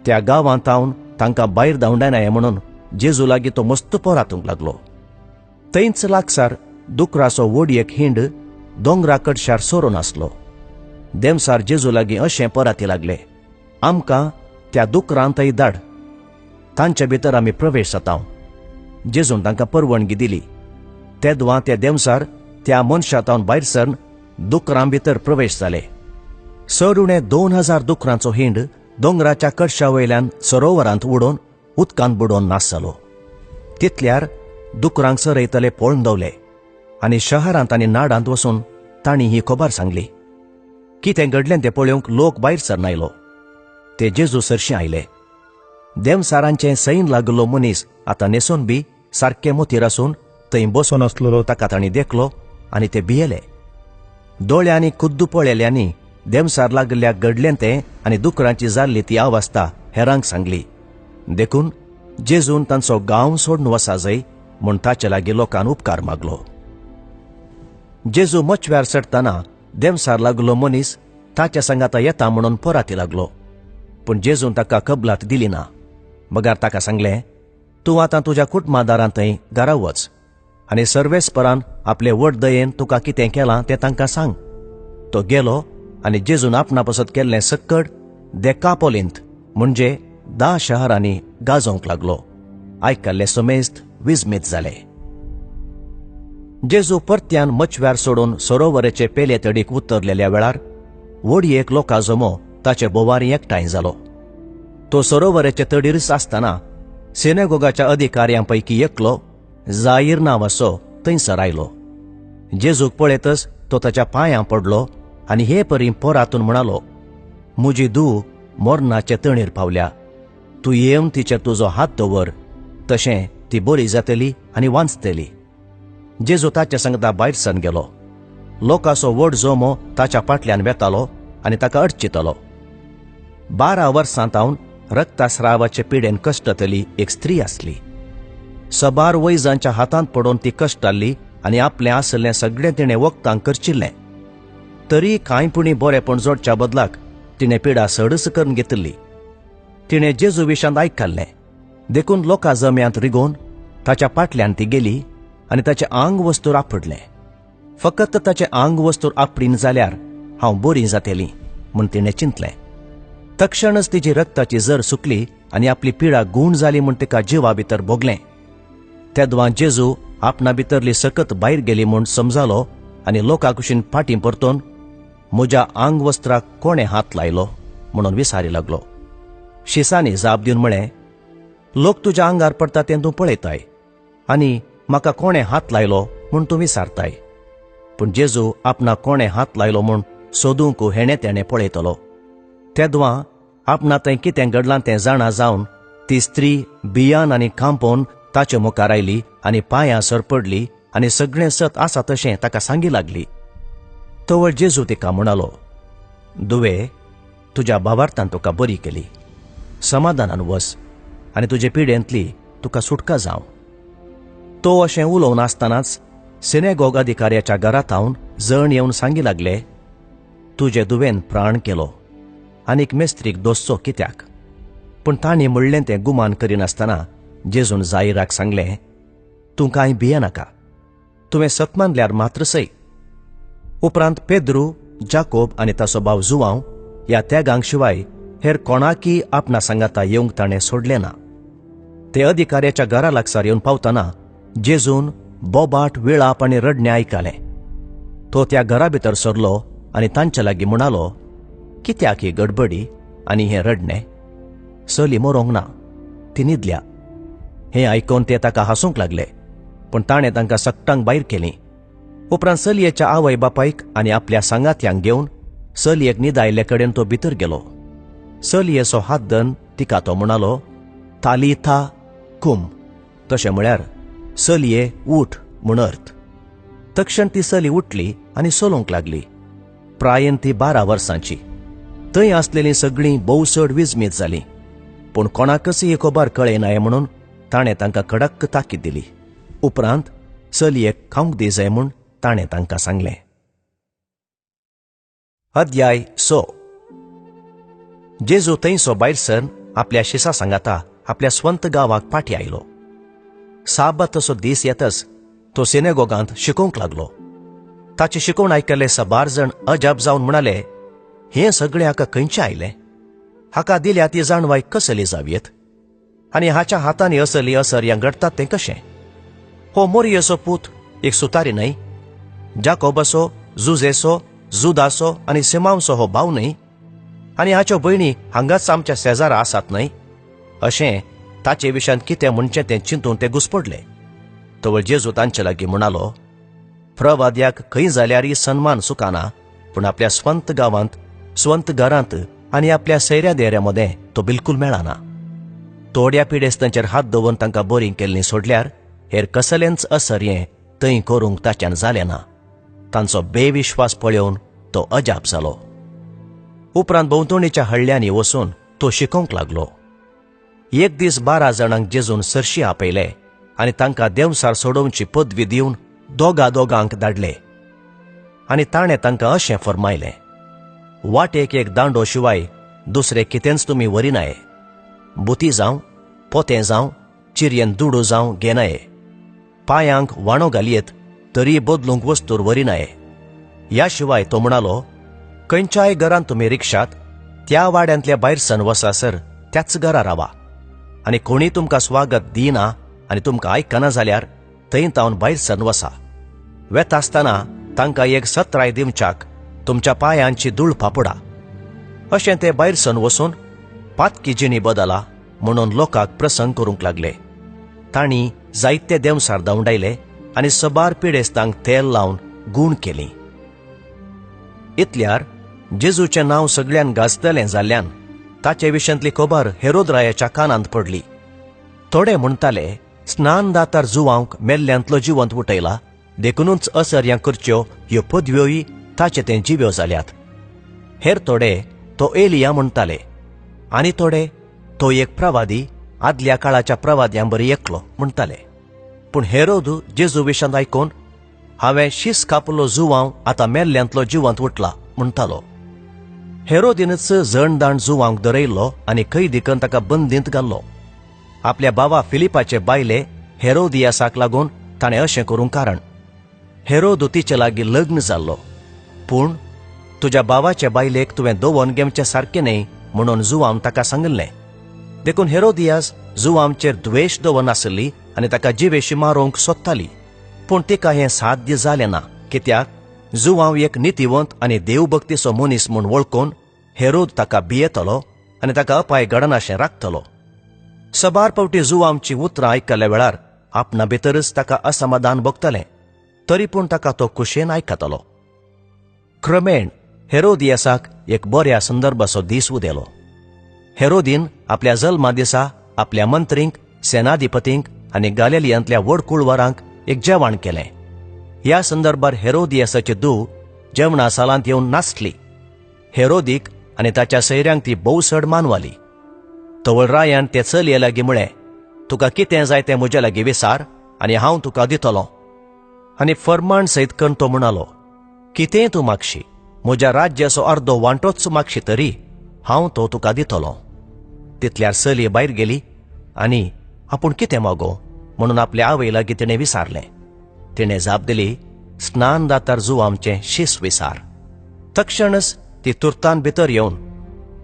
त्या गांवांत हांव तांकां भायर धांवडायनाय म्हणून जेजू लागीं तो मस्त परातूंक लागलो. थंयच लागसार दुकराचो व्हड एक हिंड दोंगरा कडशार सोरून आसलो. देमसार जेजू लागीं अशें पराती लागले, आमकां त्या दुकरांतय धाड, तांचे भितर आमी प्रवेश जातांव. जेजून तांकां परवानगी दिली. तेदवां त्या देमसार त्या मनशा तावन भायर सरन दुकरां भितर प्रवेश जाले. चड उणे 2000 दुकरांचो हिंड दोंगराच्या कडशा वयल्यान सरोवरांत उडोवन उदकांत बुडोवन नाश जालो. तितल्यार दुकरांक सरयतले पळून दवले आनी शहरांत आनी नाडांत वचून तांणी ही खबर सांगली. कितें घडलें तें पळोवंक लोक भायर सरन आयलो. ते जेजू सरशीं आयले. देमसारांचें सैन लागलो मनीस आतां न्हेसून बी सारके मोतीर आसून थंय बसून आसलेलो ताका तांणी देखलो आनी ते भियेले. दोळ्यांनी खुद्द पळयल्यांनी देमसार लागल्ल्या घडलें तें आनी दुकरांची जाल्ली ती अवस्था हेरांक सांगली. देखून जेजून तांचो गांव सोडून वसा जाय म्हूण ताचे लागीं लोकान उपकार मागलो. जेजू मचव्यार चडटना देमसार लागलो मनीस ताच्या सांगाता येता म्हणून पराती लागलो. पूण जेजून ताका कबलात दिली ना. बगार ताका सांगलें, तूं आतां तुज्या कुटुंबादारांत थंय घरा वच आनी सर्वेस्परान आपले व्हड दयेन तुका कितें केलां तें तांकां सांग. तो गेलो आनी जेजून आपणा पसत केल्लें सक्कड देकापोलींत म्हणजे 10 शहरांनी गाजोवंक लागलो. आयकल्ले समेस्त विस्मीत जाले. जेजू परत्यान मचव्यार सोडून सरोवराचे पेले तडीक उतरलेल्या वेळार व्हड एक लोका जमो ताचे बोवारी एकठांय जालो. तो सरोवराचे तडीरच आसतना सिनेगोगाच्या अधिकाऱ्यां पैकी एकलो जाहीर नांवाचो थंयसर आयलो. जेजूक पळयतच तो ताच्या पांयां पडलो आनी हे परी परातून म्हणालो, म्हजी धूव मरणाचे तणीर पावल्या, तूं येवन तिचेर तुजो हात दवर, तशें ती बरी जातली आनी वांचतली. जेजू ताच्या सांगता भायर सरन गेलो. लोकांचो व्हड जमो ताच्या फाटल्यान वेतालो आनी ताका अडचितलो. 12 वर्सां तावन रक्तस्रावाचे पिडेन कश्टतली एक स्त्री आसली. सबार वैजांच्या हातांत पडून ती कश्टाल्ली आनी आपलें आसलें सगळें तिणें वखदांक करचिल्लें, तरी कांय पुणी बरेपण जोडच्या बदलाक तिणें पिडा सडस करून घेतिल्ली. तिणें जेजू विशांत आयकल्लें देखून लोकां जम्यांत रिगोवन ताच्या फाटल्यान ती गेली आनी ताचें आंग वस्तूर आपडलें. फकत ताचें आंग वस्तूर आपडीन जाल्यार हांव बरी जातली म्हूण तिणें चिंतलें. तक्षणच तिची रक्ताची जर सुकली आनी आपली पिडा गूण जाली म्हूण तिका जिवा भितर भोगलें. तेदवां जेजू आपणा भितरली सकत भायर गेली म्हूण समजालो आनी लोकां कुशीन फाटीं परतून म्हज्या आंगवस्त्राक कोणें हात लायलो म्हणून विसारी लागलो. शिसांनी जाप दिवन म्हळें, लोक तुज्या आंगार पडटा तें तूं पळयताय आनी म्हाका कोणें हात लायलो म्हूण तूं विसारताय. पूण जेजू आपणाक कोणें हात लायलो म्हूण सोदूंक हेणें तेणें पळयतलो. तेदवां आपणा थंय कितें घडलां तें जाणा जावन ती स्त्री बियान आनी कांपोवन ताचे मुखार आयली आनी पांयां सर पडली आनी सगळें सत आसा तशें ताका सांगी लागली. तवळ जेजू तिका म्हणालो, दुवे, तुज्या भावार्थान तुका बरी केली. समाधानान वस आनी तुजे पिडेंतली तुका सुटका जावं. तो अशें उलोवन आसतनाच सिनेगॉग अधिकाऱ्याच्या घरांत जण येवन सांगी लागले, तुजे दुवेन प्राण केलो आनीक मेस्त्रीक दोसचो कित्याक? पूण तांणी म्हणलें तें गुमान करिनासतना जेजून जाहिराक सांगलें, तूं कांय भियेनाका, तुवें सत मानल्यार मात्र सय. उपरांत पेद्रू, जाकोब आनी ताचो भाव जुवांव ह्या त्यागांक शिवाय हेर कोणाकी आपणा सांगाता येवंक ताणें सोडलें ना. ते अधिकाऱ्याच्या घरा लागसार येवन पावतना जेजून बोबाट, विळाप आनी रडणें आयकलें. तो त्या घरा भितर सरलो आनी तांचे लागीं म्हणालो, कित्याक ही गडबडी आनी हें रडणें? चली मरोंक ना, ती न्हिदल्या. हें आयकून ते ताका हांसूंक लागले, पूण ताणें तांकां सगटांक भायर केलीं. उपरांत चलयेच्या आवय बापायक आनी आपल्या सांगात्यांक घेवन चलयेक न्हिदायिल्ले कडेन तो भितर गेलो. चलयेचो हात धरून तिका तो म्हणालो, तालिथा कुम, तशें म्हळ्यार चलये उठ म्हूण अर्थ. तक्षण ती चली उठली आनी चलोवंक लागली. प्रायेन ती 12 वर्सांची. थंय आसलेलीं सगळीं भोव चड विजमीत जालीं, पूण कोणाकच ही खबर कळयनाय म्हणून ताणें तांकां कडक ताकीद दिली. उपरांत चलयेक खावंक दी जाय म्हूण ताणें तांकां सांगलें. अध्याय 6. जेजू थंयसो भायर सरून आपल्या शिसा सांगाता आपल्या स्वंत गांवाक फाटीं आयलो. साबाताचो दीस येतच तो सिनेगोगांत शिकोवंक लागलो. ताची शिकवण आयकल्ले साबार जण अजाप जावन म्हणाले, हें सगळें हाका खंयचें आयलें? हाका दिल्या ती जाणवाय कसली जावयेत? आनी हाच्या हातांनी असली असर्यां घडटात तें कशें? हो मोरयेचो पूत एक सुतारी न्हय? जाकोबाचो, जुजेचो, जुदाचो आनी सिमांवचो हो भाव न्हय? आनी हाच्यो भयणी हांगाच आमच्या शेजारा आसात न्हय? अशें ताचे विशयांत कितें म्हणचें तें चिंतून ते घुसपडले. तवळ जेजू तांचे लागीं म्हणालो, प्रवाद्याक खंय जाल्यारय सन्मान सुकाना, पूण आपल्या स्वंत गांवांत, स्वंत घरांत आनी आपल्या सैऱ्या देऱ्या मदें तो बिलकूल मेळना. थोड्या पिडेस्तांचेर हात दवरून तांकां बरीं केल्लीं सोडल्यार हेर कसलेंच असर्यें थंय करूंक ताच्यान जालें ना. तांचो बेविश्वास पळोवन तो अजाप जालो. उपरांत भोंवतणीच्या हळ्यांनी वचून तो शिकोवंक लागलो. एक दीस 12 जाणांक जेजून सरशी आपयले आनी तांकां देंवसार सोडोवची पदवी दिवन दोगा दोगांक धाडले. आनी ताणें तांकां अशें फर्मायलें, वाटेक एक दांडो शिवाय दुसरें कितेंच तुमी व्हरिनाये. बुती जावं, पोतें जावं, चिरयेन दुडू जावं घेनाये. पांयांक वाणो घालयेत तरी बदलूंक वस्तूर व्हरिनाये. ह्या शिवाय तो म्हणालो, खंयच्याय घरांत तुमी रिक्षात त्या वाड्यांतल्या भायर सन वसासर त्याच घरा रावा, आनी कोणी तुमकां स्वागत दिना आनी तुमकां आयकना जाल्यार थंय तावन भायर सन वसा. वेता आसतना तांकां एक सत्राय दिवच्याक तुमच्या पांयांची धूळ फापडा. अशें ते भायर सन वचून पातकी जिणी बदला म्हणून लोकांक प्रसंग करूंक लागले. तांणी जायते देंवसार धांवडायले आनी सबार पिडेस्तांक तेल लावन गूण केली. इतल्यार जेजूचें नांव सगळ्यान गाजतलें जाल्ल्यान ताचे विशयांतली खबर हेरोद रायाच्या कानांत पडली. थोडे म्हणटाले, स्नानदातार जुवांक मेल्ल्यांतलो जिवंत उठयला, देखूनच असर्यां करच्यो ह्यो पदव्योय ताचे ते जिव्यो जाल्यात. हेर थोडे तो एलिया म्हणटाले, आनी थोडे तो एक प्रवादी, आदल्या काळाच्या प्रवाद्यां बरी एकलो म्हणटाले. पूण हेरोद जेजू विशयांत आयकून हांवें शीस कापलो जुवांव आतां मेल्ल्यांतलो जिवंत उठला म्हणटालो. हेरोदीनच जणदाण जुवांक दरयल्लो आनी कैदी करून ताका बंदींत घाल्लो. आपल्या बाबा फिलिपाचे बायले हेरोदियासाक लागून ताणें अशें करूंक कारण. हेरोद तिचे लागीं लग्न जाल्लो, पूण तुज्या बाबाचे बायलेक तुवें दवोन घेवचें सारकें न्हय म्हणून जुवांव ताका सांगिल्लें. देखून हेरोदियास जुवांचेर द्वेश दवर नासली आनी ताका जिवेशी मारूंक सोदताली. पूण तिका हें साध्य जालें ना, कित्याक जुवांव एक नितीवंत आनी देवभक्तीचो मनीस म्हूण वळखून हेरोद ताका भियेतलो आनी ताका अपाय घडनाशें राखतलो. सबार पावटी जुवांची उतरां आयकल्या वेळार आपणा भितरच ताका असमाधान भोगतलें, तरी पूण ताका तो खुशयेन आयकतलो. क्रमेण हेरोदियासाक एक बऱ्या संदर्भाचो दीस उदेलो. हेरोदीन आपल्या जल्मा दिसा आपल्या मंत्रींक, सेनाधिपतींक आनी गालेलियांतल्या व्हड कुळवारांक एक जेवण केलें. ह्या संदर्भार हेरोदियासाची धूव जेवणा सालांत येवन नाचली. हेरोदीक आनी ताच्या सैऱ्यांक ती भोव चड मानवाली. तवळ रायान ते चलये लागीं म्हळें, तुका कितें जाय तें म्हज्या लागीं विसार आनी हांव तुका दितलो. आनी फर्माण सयत करून तो म्हणालो, कितेंय तूं मागशी, म्हज्या राज्याचो अर्दो वांटोच मागशी तरी हांव तो तुका दितलो. तितल्यार चली भायर गेली आनी आपूण कितें मागो म्हणून आपल्या आवय लागीं तिणें विसारलें. तिणें जाप दिली, स्नान दातार जुवांचें शीस विसार. तक्षणच ती तुर्तान भितर येवन,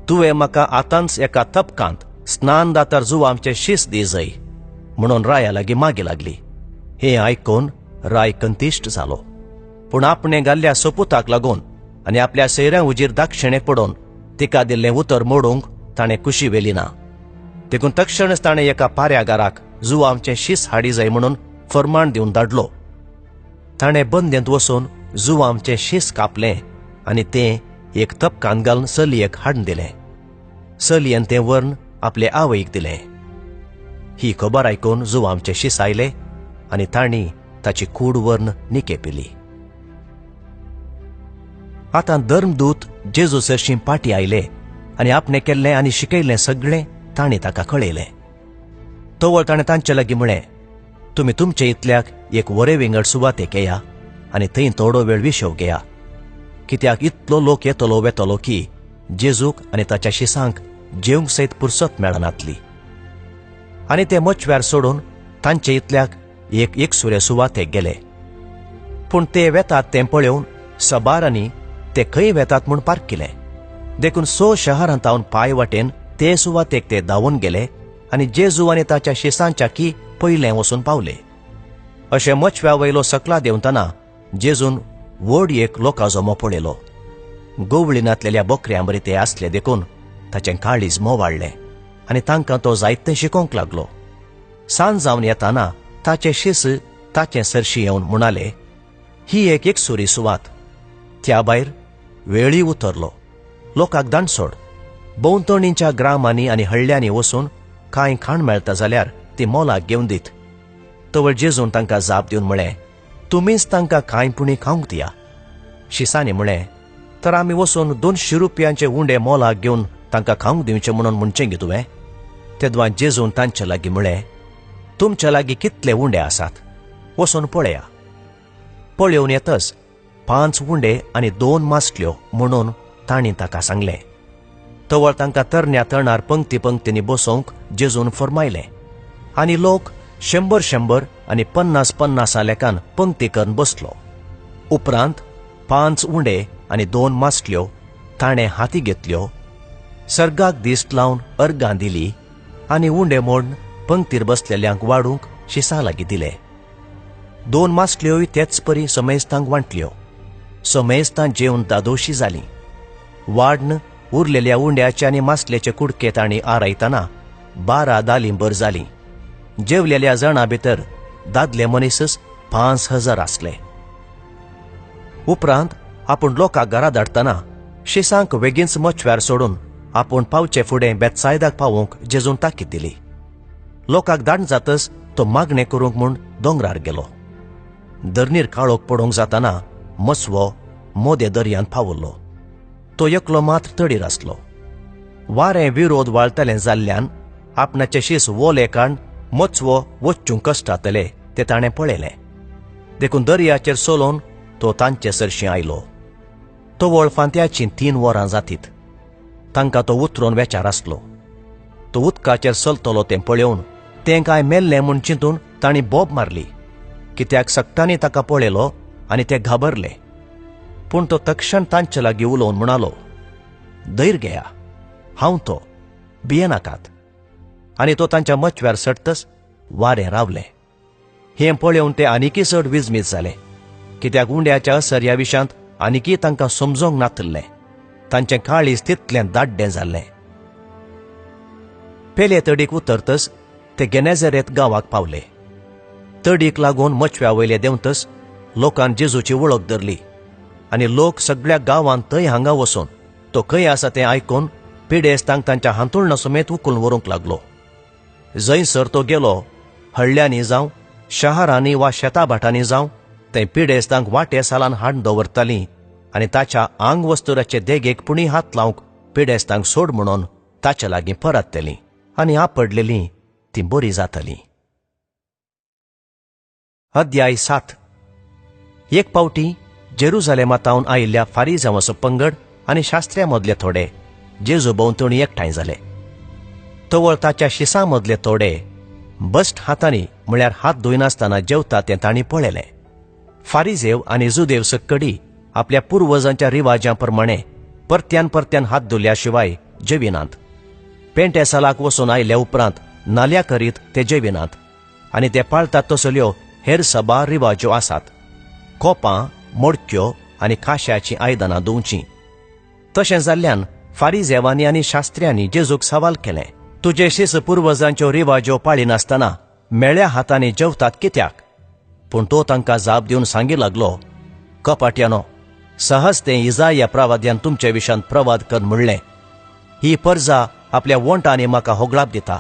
तुवें म्हाका आतांच एका तपकांत स्नान दातार जुवांचें शीस दी जय म्हणून राया लागीं मागी लागली. हें आयकून राय कंतिश्ट जालो, पूण आपणें घाल्ल्या सोपुताक लागून आनी आपल्या सैऱ्यां उजीर दाक्षिणेक पडोवन तिका दिल्लें उतर मोडूंक ताणें खुशी व्हेली ना. देखून तक्षणच ताणें एका पाऱ्यागाराक जुवांचें शीस हाडी जाय म्हणून फर्माण दिवन धाडलो. ताणें बंदेंत वचून जुवांचें शीस कापलें आनी तें एक तपकान घालून चलयेक हाडून दिलें. चलयेन तें व्हरून आपले आवयक दिलें. ही खबर आयकून जुवांचें शीस आयलें आनी तांणी ताची कूड व्हरून निके पिली. आतां धर्मदूत जेजू सरशीं पाटी आयले आनी आपणें केल्लें आनी शिकयल्लें सगळें तांणी ताका कळयलें. तवळ ताणें तांचे लागीं म्हळें, तुमी तुमचे इतल्याक एक वरे विंगड सुवातेक येया आनी थंय थोडो वेळ विशेव घेया, कित्याक इतलो लोक येतलो वेतलो की जेजूक आनी ताच्या शिसांक जेवंक सयत पुरसत मेळनातली. आनी ते मचव्यार सोडून तांचे इतल्याक एक एकसुरे सुवातेक गेले. पूण ते वेतात तें पळोवन सबारांनी ते खंय वेतात म्हूण पारखिलें. देखून 6 शहरांत हांव पांय वाटेन ते सुवातेक ते धांवून गेले आनी जेजू आनी ताच्या शिसांच्या की पयलें वचून पावले. अशें मचव्या वयलो सकला देंवतना जेजून व्हड एक लोकाजमो पळयलो. गवळीनातलेल्या बोकऱ्यां बरी ते आसले देखून ताचें काळीज मोवाळ्ळें आनी तांकां तो जायतें शिकोवंक लागलो. सांज जावन येताना ताचे शीस ताचे सरशी येवन म्हणाले, ही एक एकसुरी सुवात, त्या भायर वेळी उतरलो, लोकांक दाणसोड. भोंवतणीच्या ग्रामांनी आनी हळ्ळ्यांनी वचून कांय खाण मेळटा जाल्यार ती मोलाक घेवन दीत. तवळ जेजून तांकां जाप दिवन म्हळें, तुमीच तांकां कांय पुणी खावंक दिया. शिसांनी म्हळें, तर आमी वचून 200 रुपयांचे उंडे मोलाक घेवन तांकां खावंक दिवचें म्हणून म्हणचें गे तुवें? तेदवां जेजून तांचे लागीं म्हळें, तुमच्या लागीं कितले उंडे आसात, वचून पळया. पळोवन येतच 5 उंडे आनी 2 मासल्यो म्हणून तांणी ताका सांगलें. तवळ तांकां तरण्या तणार पंक्ती पंक्तींनी बसोवंक जेजून फर्मायलें आनी लोक 100-100 आनी 50-50 लेखान पंक्ती करून बसलो. उपरांत 5 उंडे आनी 2 मासल्यो ताणें हाती घेतल्यो, सर्गाक दिश्ट लावन अर्गां दिली आनी उंडे मोडून पंक्तीर बसलेल्यांक वाडूंक शिसां लागीं दिले. 2 मासल्योय तेच परी समेस्तांक वांटल्यो. समेस्तां जेवन दादोशी जालीं. वाड्न उरलेल्या उंड्याचे आनी मासलेचे कुडके तांणी आरायतना 12 दालीं भर जालीं. जेवलेल्या जाणां भितर दादले मनीसच 5000 आसले. उपरांत आपूण लोकांक घरा धाडटना शिसांक वेगींच मचव्यार सोडून आपूण पावचे फुडें बेतसायदाक पावोवंक जेजून ताकीद दिली. लोकांक धाड जातच तो मागणें करूंक म्हूण दोंगरार गेलो. धरणीर काळोख पडोवंक जातना मचवो मोदे दर्यांत पावल्लो. तो एकलो मात्र तडीर आसलो. वारें विरोध वाळटलें जाल्ल्यान आपणाचे शीस ओले काण मचवो वच्चूंक कश्टातले ते ताणें पळयलें. देखून दर्याचेर सोलोवन तो तांचे सरशीं आयलो. तवळ फांत्याचीं 3 वरां जातीत. तांकां तो उतरून वेचार आसलो. तो उदकाचेर चलतलो तें पळोवन तें कांय मेल्लें म्हूण चिंतून तांणी बोब मारली, कित्याक सगटांनी ताका पळयलो आनी ते घाबरले. पूण तो तक्षण तांचे लागीं उलोवन म्हणालो, धैर्य घेया, हांव तो, भियेनाकात. आनी तो तांच्या मचव्यार सडतच वारें रावलें. हें पळोवन ते आनिकी चड विजमीत जाले, कित्याक उंड्याच्या असर ह्या विशयांत आनिकी तांकां समजोंक नातिल्लें. तांचें काळीज तितलें दाड्डें जाल्लें. पेले तडीक उतरतच ते गेनेझरेत गांवाक पावले. तडीक लागून मचव्या वयले देंवतच लोकान जेजूची वळख धरली आनी लोक सगळ्या गांवांत थंय हांगा वचून तो खंय आसा तें आयकून पिडेस्तांक तांच्या हांतुळणा समेत उखलून व्हरूंक लागलो. जंयसर तो गेलो, हळ्ळ्यांनी जावं, शहरांनी वा शेताभाटांनी जावं, ते पिडेस्तांक वाटे सालान हाडून दवरतालीं आनी ताच्या आंगवस्तुराचे देगेक पुणी हात लावंक पिडेस्तांक सोड म्हणून ताच्या लागीं परतलीं आनी आपडलेलीं तीं बरी जातालीं. अध्याय 7. एक पावटी जेरुजालेमा तावन आयिल्ल्या फारीजांवाचो पंगड आनी शास्त्र्या मदले थोडे जेजू भोंवतणी एकठांय जाले. तवळ ताच्या शिसां मदले थोडे बस्ट हातांनी म्हळ्यार हात धुयनासतना जेवता तें तांणी पळयलें. फारीजेव आनी जुदेव सक्कडी आपल्या पुर्वजांच्या रिवाजां प्रमाणे परत्यान परत्यान हात धुल्या शिवाय जेविनात. पेंटे सालाक वचून आयल्या उपरांत नाल्या करीत ते जेविनात आनी ते पाळतात तसल्यो हेर सबार रिवाज्यो आसात. कोपां, मोडक्यो आनी काश्याचीं आयदनां धुवचीं. तशें जाल्ल्यान फारीजेवांनी आनी शास्त्र्यांनी जेजूक सवाल केलें, तुजे शिस पुर्वजांच्यो रिवाज्यो पाळिनासतना मेळ्या हातांनी जेवतात कित्याक? पूण तो तांकां जाप दिवन सांगी लागलो, कपाट्यानो, सहज तें इजाया प्रवाद्यान तुमचे विशांत प्रवाद कर म्हणलें, ही परजा आपल्या वोंटांनी म्हाका होगळाप दिता,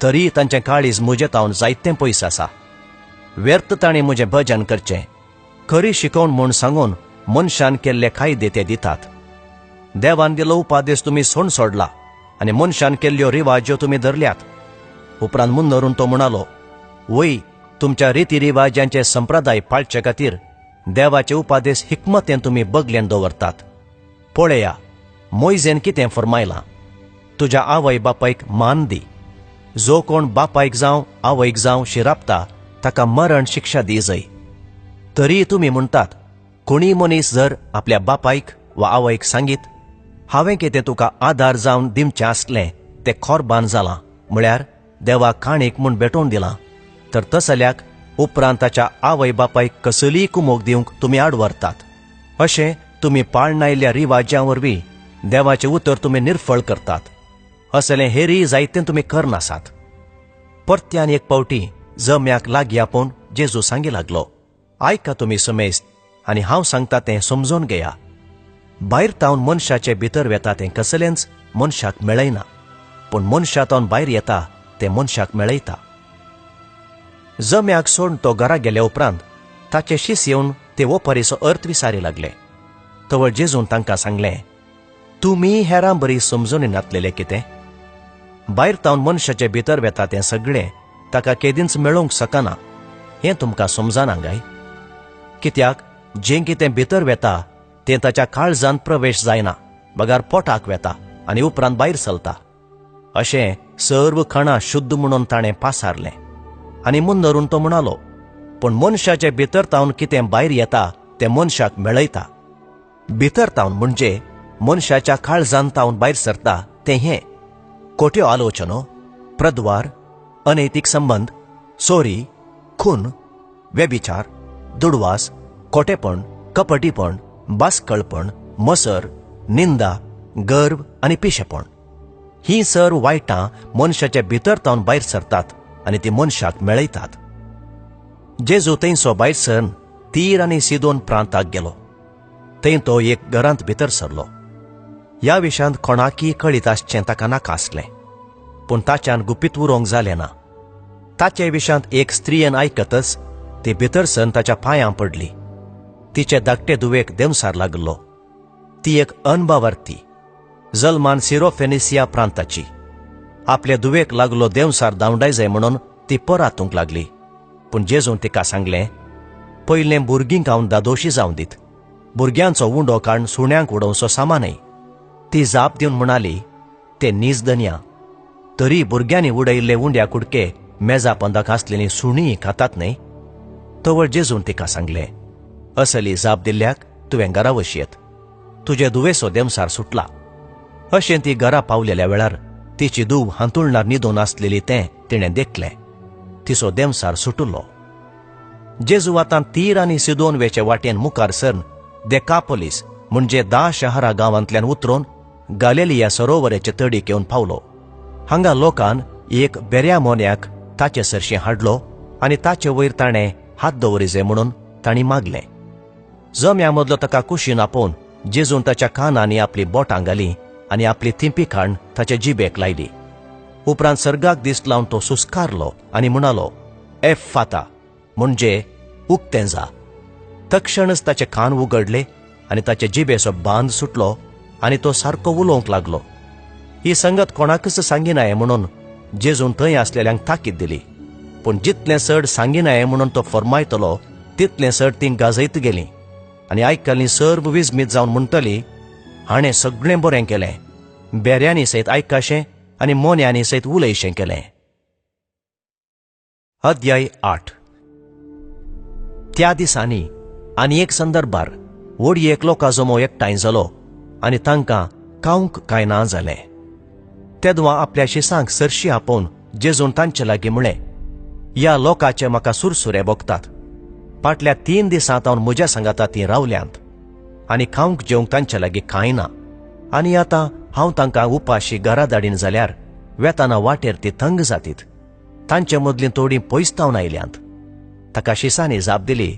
तरी तांचें काळीज म्हजे तावन जायतें पयस आसा. व्यर्थ तांणी म्हजें भजन करचें, खरी शिकोवण म्हूण सांगून मनशान केल्ले कायदे ते दितात. देवान दिलो उपादेश तुमी सोण सोडला आनी मनशान केल्ल्यो रिवाज्यो तुमी धरल्यात. उपरांत मुंदरून तो म्हणालो, वय, तुमच्या रिती रिवाजांचे संप्रदाय पाळचे खातीर देवाचे उपादेश हिकमतेन तुमी बगलेन दवरतात. पळया, मोयजेन कितें फरमायलां, तुज्या आवय बापायक मान दी. जो कोण बापायक जावं आवयक जावं शिरापता ताका मरण शिक्षा दी जाय. तरी तुमी म्हणटात, कोणीय मनीस जर आपल्या बापायक वा आवयक सांगीत, हांवें कितें तुका आदार जावन दिवचें आसलें तें खोरबान जालां, म्हळ्यार देवा काणीक म्हूण भेटोवन दिलां, तर तसल्याक उपरांत ताच्या आवय बापायक कसलीय कुमोक दिवंक तुमी आड व्हरतात. अशें तुमी पाळनायल्ल्या रिवाज्यां वरवीं देवाचें उतर तुमी निर्फळ करतात. असलें हेरीय जायतें तुमी करनासात. परत्यान एक पावटी जम्याक लागीं आपोवन जेजू सांगी लागलो, आयका तुमी समेस्त आनी हांव सांगता तें समजून घेया. भायर तावन मनशाचे भितर वेता तें कसलेंच मनशाक मेळयना, पूण मनशा तावन भायर येता तें मनशाक मेळयता. जम्याक सोडून तो घरा गेल्या उपरांत ताचे शीस येवन ते ओपारीचो अर्थ विसारी लागले. तवळ जेजून तांकां सांगलें, तुमी हेरां बरी समजून नातलेले कितें? भायर तावन मनशाचे भितर वेता तें सगळें ताका केदींच मेळोवंक शकना हें तुमकां समजना काय? कित्याक जें कितें भितर वेता तें ताच्या काळजांत प्रवेश जायना, बगार पोटाक वेता आनी उपरांत भायर चलता. अशें सर्व खाणां शुद्ध म्हणून ताणें पासारलें. आनी मुंदरून तो म्हणालो, पूण मनशाचे भितर तावन कितें भायर येता तें मनशाक मेळयता. भितर तावन म्हणजे मनशाच्या काळजांत तावन भायर सरता तें हें खोट्यो आलोचनो, प्रद्वार, अनैतीक संबंद, चोरी, खून, व्यभिचार, दुडवास, खोटेपण, कपटीपण, बास्कळपण, मसर, निंदा, गर्व आनी पिशेपण. ही सर्व वायटां मनशाच्या भितर तावन भायर सरतात आनी ती मनशाक मेळयतात. जेजू थंयसो भायर सरन तीर आनी सिदोन प्रांताक गेलो. थंय तो एक घरांत भितर सरलो. ह्या विशयांत कोणाकय कळीत आसचें ताका नाका आसलें, पूण ताच्यान गुपीत उरोवंक जालें ना. ताचे विशयांत एक स्त्रियेन आयकतच ती भितर सरन ताच्या पांयां पडली. तिचे धाकटे धुवेक देंवसार लागलो. ती एक अनबावर्ती, जल्मान सिरोफेनिसिया प्रांताची. आपले धुवेक लागलो देंवसार धांवडाय जाय म्हणून ती परातूंक लागली. पूण जेजून तिका सांगलें, पयलें भुरगीं खावन दादोशी जावन दीत. भुरग्यांचो उंडो काडून सुण्यांक उडोवचो सामा न्हय. ती जाप दिवन म्हणाली, ते नीज धनया, तरी भुरग्यांनी उडयिल्ले उंड्या कुडके मेजा पंदाक आसलेलीं सुणीं खातात न्हय. तवळ जेजून तिका सांगलें, असली जाप दिल्ल्याक तुवें घरा वशयेत, तुजे दुवेसो देमसार सुटला. अशें ती घरा पावलेल्या वेळार तिची धूव हांतुळणार न्हिदून आसलेली तें तिणें देखलें. तिचो देमसार सुटुल्लो. जेजू आतां तीर आनी सिदोन वेचे वाटेन मुखार सरन देकापोलीस म्हणजे 10 शहरा गांवांतल्यान उतरून गालेलिया सरोवराचे तडीक येवन पावलो. हांगा लोकान एक बेऱ्या मोन्याक ताचे सरशीं हाडलो आनी ताचे वयर ताणें हात दवरिजे म्हणून तांणी मागलें. जम्या मदलो ताका कुशीन आपोवन जेजून ताच्या कानांनी आपली बोटां घालीं आनी आपली थिंपी खाण ताचे जिबेक लायली. उपरांत सर्गाक दीस लावन तो सुस्कारलो आनी म्हणालो, एफ फाता, म्हणजे उक्तें जा. तक्षणच ताचे कान उगडले आनी ताचे जिबेचो बांद सुटलो आनी तो सारको उलोवंक लागलो. ही संगत कोणाकच सांगिनाय म्हणून जेजून थंय आसलेल्यांक ताकीद दिली. पूण जितलें चड सांगिनाय म्हणून तो फरमायतलो तितलें चड तीं गाजयत गेलीं आनी आयकल्लीं सर्व विजमीत जावन म्हणटली, हाणें सगळें बरें केलें, बेऱ्यांनी सयत आयकाशें आनी मोन्यांनी सयत उलयशें केलें. अध्याय 8. त्या दिसांनी आनी एक संदर्भार व्हडी एक लोकां जमो एकठांय जालो आनी तांकां खावंक कांय ना जालें. तेदवा आपल्या शिसांक सरशी आपोवन जेजून तांचे लागीं म्हळें, ह्या लोकांचे म्हाका सुरसुरे भोगतात. फाटल्या 3 दिसां तावन म्हज्या सांगाता तीं रावल्यांत आनी खावंक जेवंक तांचे लागीं कांय ना. आनी आतां हांव तांकां उपाशी घरा धाडीन जाल्यार वेताना वाटेर ती थंग जातीत. तांचे मदलीं थोडीं पयस तावन आयल्यांत. ताका शिसांनी जाप दिली,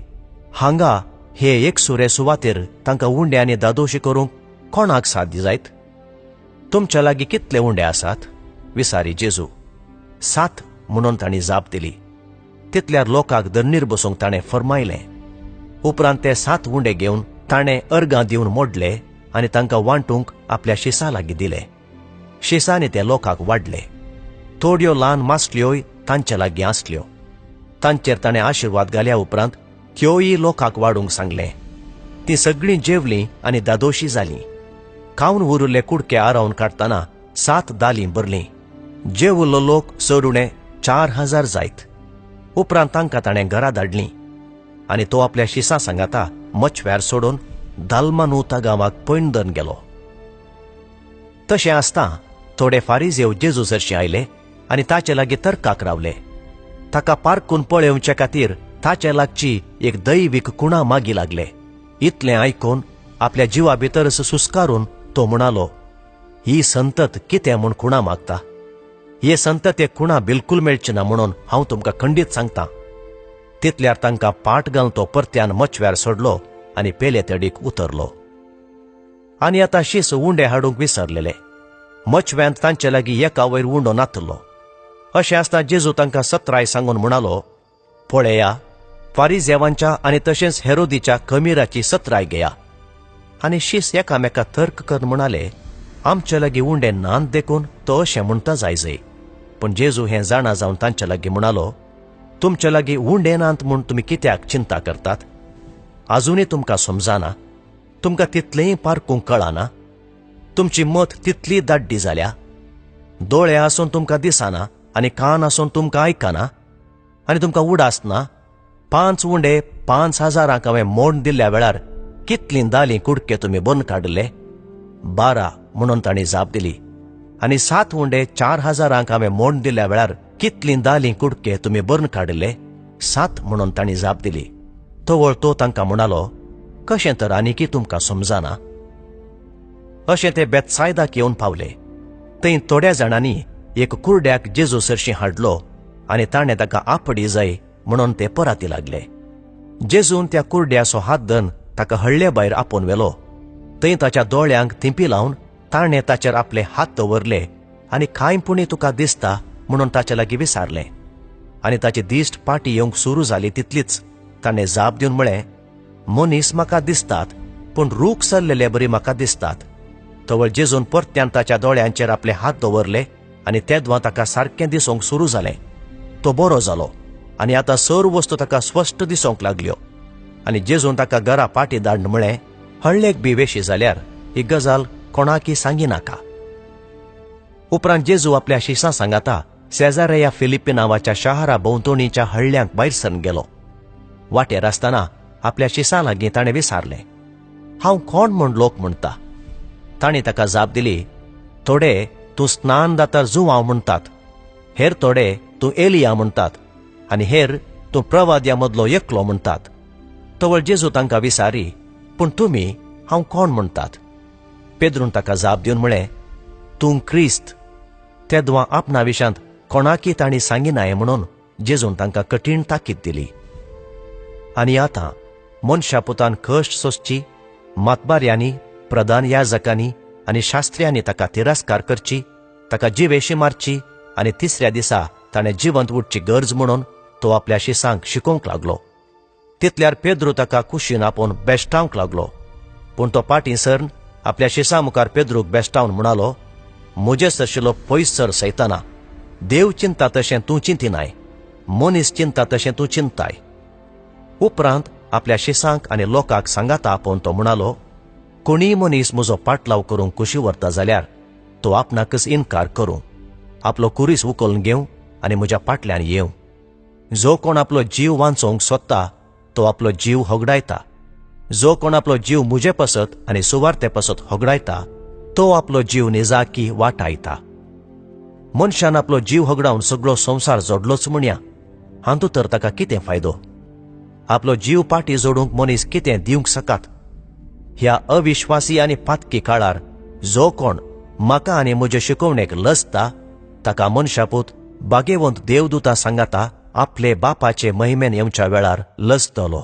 हांगा हे एकसुरे सुवातेर तांकां उंडे आनी दादोशी करूंक कोणाक साध्य जायत? तुमच्या लागीं कितले उंडे आसात? विसारी जेजू. 7 म्हणून तांणी जाप दिली. तितल्यार लोकांक धरणीर बसूंक ताणें फरमायलें. उपरांत ते 7 उंडे घेवन ताणें अर्गां दिवन मोडले आनी तांकां वांटूंक आपल्या शिसां लागीं दिले. शिसांनी ते लोकांक वाडले. थोड्यो ल्हान मासल्योय तांचे लागीं आसल्यो. तांचेर ताणें आशिर्वाद घाल्या उपरांत त्योय लोकांक वाडूंक सांगलें. तीं सगळीं जेवलीं आनी दादोशी जालीं. खावन उरिल्ले कुडके आरावन काडटना 7 दालीं भरलीं. जेवल्लो लोक चड उणे 4000 जायत. उपरांत तांकां ताणें घरा धाडलीं आनी तो आपल्या शिसां सांगाता मचव्यार सोडून दालमानुता गांवाक पैंदन गेलो. तशें आसता थोडे फारीजेव जेजू सरशीं आयले आनी ताचे लागीं तर्काक रावले. ताका पारकून पळोवचे खातीर ताचे लागची एक दैवीक कुणा मागी लागले. इतलें आयकून आपल्या जिवा भितरच सुस्कारून तो म्हणालो, ही संतत कितें म्हूण कुणा मागता? हे संततेक कुणा बिलकूल मेळची ना म्हणून हांव तुमकां खंडीत सांगता. तितल्यार तांकां पाट घालून तो परत्यान मचव्यार सोडलो आनी पेले तडीक उतरलो. आनी आतां शीस उंडे हाडूंक विसरलेले. मचव्यांत तांचे लागीं एका वयर उंडो नातलो. अशें आसतना जेजू तांकां सत्राय सांगून म्हणालो, पळया, फारीजेवांच्या आनी तशेंच हेरोदीच्या कमिराची सत्राय घेया. आनी शीस एकामेका तर्क करून म्हणाले, आमचे लागीं उंडे नात देखून तो अशें म्हणटा जायजय. पूण जेजू हें जाणा जावन तांचे लागीं म्हणालो, तुमचे लागीं उंडे नात म्हूण तुमी कित्याक चिंता करतात? आजुनूय तुमकां समजना? तुमकां तितलेंय पारकूंक कळना? तुमची मत तितली दाड्डी जाल्या? दोळे आसून तुमकां दिसना आनी कान आसून तुमकां आयकना आनी तुमकां उडास ना? 5 उंडे 5000 हांवें मोड दिल्ल्या वेळार कितलीं दालीं कुडके तुमी बंद काडले? 12 म्हणून तांणी जाप दिली. आनी 7 उंडे 4000 हांवें मोड दिल्ल्या वेळार कितलीं दालीं कुडके तुमी बरून काडले? 7 म्हणून तांणी जाप दिली. तवळ तो तांकां म्हणालो, कशें तर आनीकी तुमकां समजना? अशें ते बेतसायदाक येवन पावले. थंय थोड्या जाणांनी एक कुर्ड्याक जेजू सरशीं हाडलो आनी ताणें ताका आपडी जाय म्हणून ते पराती लागले. जेजून त्या कुर्ड्याचो हात धरून ताका हळ्ळे भायर आपोवन व्हेलो. थंय ताच्या दोळ्यांक थिंपी लावन ताणें ताचेर आपले हात दवरले आनी कांय पुणी तुका दिसता म्हणून ताचे लागीं विचारलें. आनी ताची दिश्ट पाटी येवंक सुरू जाली तितलीच ताणें जाप दिवन म्हळें, मनीस म्हाका दिसतात, पूण रूख सरलेले बरी म्हाका दिसतात. तवळ जेजून परत्यान ताच्या दोळ्यांचेर आपले हात दवरले आनी तेदवा ताका सारकें दिसूंक सुरू जालें. तो बरो जालो आनी आतां सर्व वस्तू ताका स्पश्ट दिसूंक लागल्यो. आनी जेजून ताका घरा पाटी धाडून म्हळें, हळ्ळेक बी वेशी जाल्यार ही गजाल कोणाकी सांगिनाका. उपरांत जेजू आपल्या शिसां सांगाता सेजारेया फिलिप्पी नांवाच्या शहरा भोंवतणीच्या हळ्ळ्यांक भायर सरन गेलो. वाटेर आसतना आपल्या शिसां लागीं ताणें विचारलें, हांव कोण म्हूण लोक म्हणटा? तांणी ताका जाप दिली, थोडे तूं स्नान दातार जुवांव म्हणटात, हेर थोडे तूं एलिया म्हणटात आनी हेर तूं प्रवाद्या मदलो एकलो म्हणटात. तवळ जेजू तांकां विचारी, पूण तुमी हांव कोण म्हणटात? पेद्रून ताका जाप दिवन म्हळें, तूं क्रिस्त. तेदवां आपणा विशांत कोणाकी तांणी सांगिनाय म्हणून जेजून तांकां कठीण ताकीद दिली. आनी आतां मनशा पुतान कश्ट सोंसची, मातबाऱ्यांनी, प्रधान याजकांनी आनी शास्त्र्यांनी ताका तिरस्कार करची, ताका जिवेशी मारची आनी तिसऱ्या दिसा ताणें जिवंत उठची गरज म्हणून तो आपल्या शिसांक शिकोवंक लागलो. तितल्यार पेद्रू ताका कुशीन आपोवन बेश्टावंक लागलो. पूण तो पाटीं सरन आपल्या शिसां मुखार पेद्रूक बेश्टावन म्हणालो, म्हजे सरशिलो पयस सर सैताना, देव चिंता तशें तूं चिंतिनाय, मनीस चिंता तशें तूं चिंताय. उपरांत आपल्या शिसांक आनी लोकांक सांगाता आपोवन तो म्हणालो, कोणीय मनीस म्हजो पाटलाव करूंक कुशी व्हरता जाल्यार तो आपणाकच इनकार करूं, आपलो कुरीस उखलून घेवं आनी म्हज्या पाटल्यान येवं. जो कोण आपलो जीव वांचोवंक सोदता तो आपलो जीव होगडायता. जो कोण आपलो जीव म्हजे पसत आनी सुवार्ते पसत होगडायता तो आपलो जीव निजाकी वाटायता. मनशान आपलो जीव होगडावन सगळो संवसार जोडलोच म्हणया, हातूंत तर ताका कितें फायदो? आपलो जीव पाटी जोडूंक मनीस कितें दिवंक शकात? ह्या अविश्वासी आनी पातकी काळार जो कोण म्हाका आनी म्हजे शिकोवणेक लजता ताका मनशापूत बागेवंत देवदूता सांगाता आपले बापाचे महिमेन येवच्या वेळार लजतलो.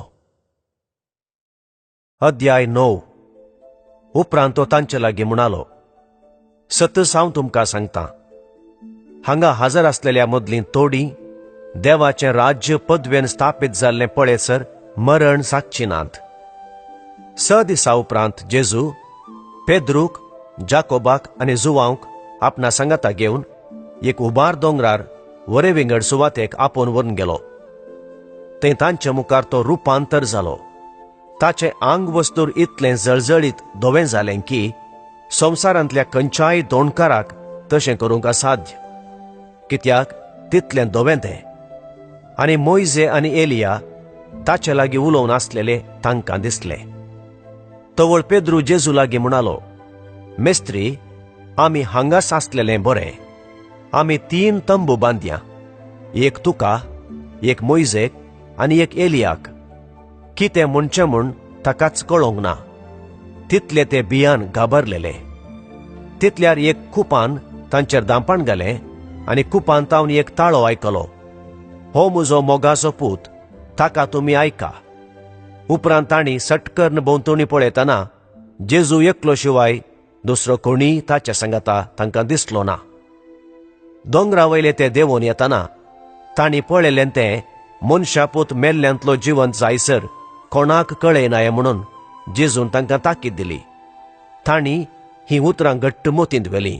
अध्याय 9. उपरांत तो तांचे लागीं म्हणालो, सतच हांव तुमकां सांगता, हांगा हजर आसलेल्या मदलीं तोडी देवाचें राज्य पदवेन स्थापीत जाल्लें पळयसर मरण सागची नात. 6 दिसा उपरांत जेजू पेद्रूक, जाकोबाक आनी जुवांक आपणा सांगाता घेवन एक उबार दोंगरार वरे विंगड सुवातेक आपोवन व्हरून गेलो. थंय तांचे मुखार तो रुपांतर जालो. ताचें आंग वस्तूर इतलें जळजळीत धवें जालें की संवसारांतल्या खंयच्याय दोणकाराक तशें करूंक असाध्य, कित्याक तितलें धवें तें. आनी मोयजे आनी एलिया ताचे लागीं उलोवन आसलेले तांकां दिसले. तवळ पेद्रू जेजू लागीं म्हणालो, मेस्त्री, आमी हांगाच आसलेलें बरें. आमी 3 तंबू बांदया, एक तुका, एक मोयजेक आनी एक एलियाक. कितें म्हणचें म्हूण ताकाच कळोंक ना, तितले ते बियान घाबरलेले. तितल्यार एक कुपान तांचेर दांपण घालें आनी कुपान तावन एक ताळो आयकलो, हो म्हजो मोगाचो पूत, ताका तुमी आयका. उपरांत तांणी सटकर्न भोंवतणी पळयतना जेजू एकलो शिवाय दुसरो कोणीय ताच्या सांगाता तांकां दिसलो ना. दोंगरा वयले ते देंवून येतना तांणी पळयलें तें मनशापूत मेल्ल्यांतलो जिवंत जायसर कोणाक कळयनाय म्हणून जेजून तांकां ताकीद दिली. तांणी हीं उतरां घट्ट मोतींत व्हेलीं,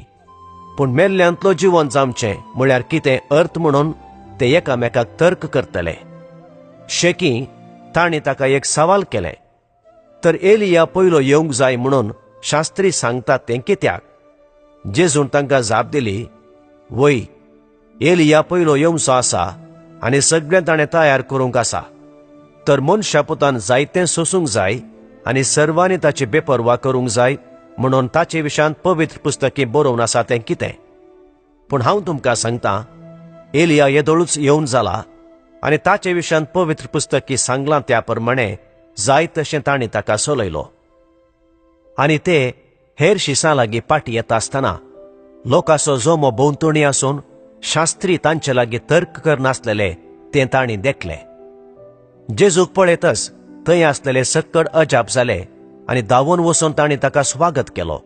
पूण मेल्ल्यांतलो जिवंत जावचें म्हळ्यार कितें अर्थ म्हणून ते एकामेकाक तर्क करतले. शेकी तांणी ताका एक सवाल केलें, तर एलिया पयलो येवंक जाय म्हणून शास्त्री सांगतात तें कित्याक? जेजून तांकां जाप दिली, वय, एलिया पयलो येवचो आसा आनी सगळें ताणें तयार करूंक आसा. तर मनशापुतान जायतें सोसूंक जाय आनी सर्वांनी ताची बेपर्वा करूंक जाय म्हणून ताचे विशांत पवित्र पुस्तकी बरोवन आसा तें कितें? पूण हांव तुमकां सांगता, एलिया येदोळूच येवन जाला आनी ताचे विशांत पवित्र पुस्तकी सांगलां त्या प्रमाणे जाय तशें तांणी ताका सोलयलो. आनी ते हेर शिसां लागीं पाटी येता आसतना लोकांचो जमो भोंवतणी आसून शास्त्री तांचे लागीं तर्क करनासलेले तें तांणी देखलें. जेजूक पळयतच थंय आसलेले सक्कड अजाप जाले आनी धांवून वचून तांणी ताका स्वागत केलो.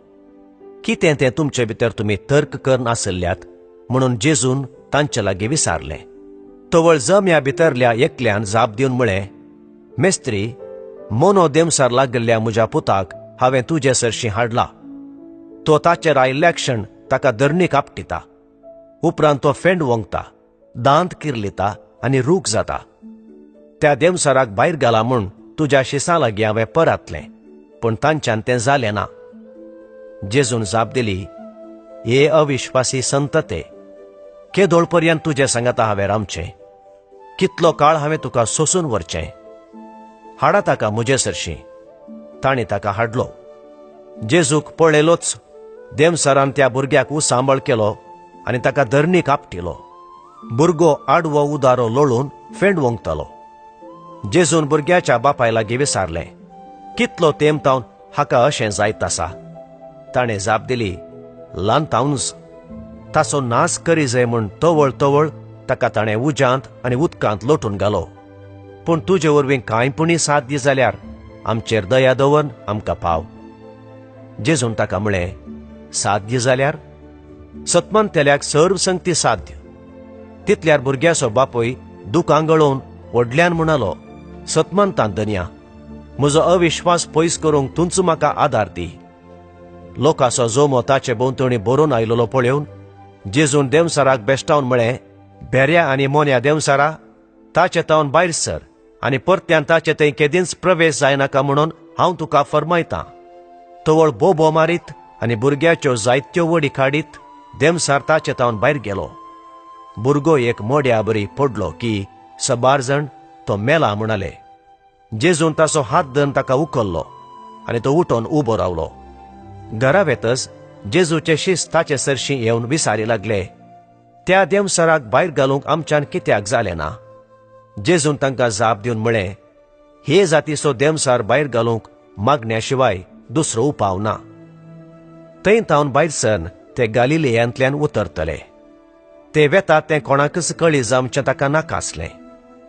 कितें तें तुमचे भितर तुमी तर्क करनासल्यात म्हणून जेजून तांचे लागीं विचारलें. तवळ जम्या भितरल्या एकल्यान जाप दिवन म्हळें, मेस्त्री, मोनो देमसार लागिल्ल्या म्हज्या पुताक हांवें तुजे सरशीं हाडला. तो ताचेर आयिल्ल्या क्षण ताका धरणीक आपटिता, उपरांत तो फेंड वोंगता, दांत किर्लिता आनी रूख जाता. त्या देमसाराक भायर घाला म्हूण तुज्या शिसां लागीं हांवें परातलें, पूण तांच्यान तें जालें ना. जेजून जाप दिली, हे अविश्वासी संतते, केदोळ पर्यंत तुजे सांगाता हांवें रावचें? कितलो काळ हांवें तुका सोसून व्हरचें? हाडा ताका म्हजे सरशीं. तांणी ताका हाडलो. जेजूक पळयलोच देमसरान त्या भुरग्याक उसांबळ केलो आनी ताका धरणीक आपटिलो. भुरगो आडवो उदारो लोळून फेंडवंकतालो. जेजून भुरग्याच्या बापाय लागीं विचारलें, कितलो तेंप तावन हाका अशें जायत आसा? ताणें जाप दिली, ल्हान तावनच. ताचो नाश करी जाय म्हूण तवळ तवळ ताका ताणें उज्यांत आनी उदकांत लोटून घालो. पूण तुजे वरवीं कांय पुणी साध्य जाल्यार आमचेर दया दवरून आमकां पाव. जेजून ताका म्हळें, साध्य जाल्यार? सतमनतेल्याक सर्व संगती साध्य. तितल्यार भुरग्याचो बापूय दुकां गळोवन व्हडल्यान म्हणालो, सतमनता धनया, म्हजो अविश्वास पयस करूंक तूंच म्हाका आदार दी. लोकांचो जोमो ताचे भोंवतणी भरून आयलेलो पळोवन जेजून देंवचाराक बेश्टावन म्हळें, भेऱ्या आनी मोन्या देंवचारा, ताचे तावन भायर सर आनी परत्यान ताचे थंय केदींच प्रवेश जायनाका म्हणून हांव तुका फर्मायतां. तवळ बोबो मारीत आनी भुरग्याच्यो जायत्यो वडी काडीत देंवचार ताचे तावन भायर गेलो. भुरगो एक मोड्या बरी पडलो की सबार जण तो मेला म्हणाले. जेजून ताचो हात धरून ताका उखल्लो आनी तो उठून उबो रावलो. घरा वेतच जेजूचे शीस ताचे सरशीं येवन विसारी लागले, त्या देंवचाराक भायर घालूंक आमच्यान कित्याक जालें ना? जेजून तांकां जाप दिवन म्हळें, हे जातीचो देंवचार भायर घालूंक मागण्या शिवाय दुसरो उपाव ना. थंय तावन भायर सरन ते गालिलेयांतल्यान उतरतले. ते वेतात तें कोणाकच कळी जावचें ताका नाका आसलें,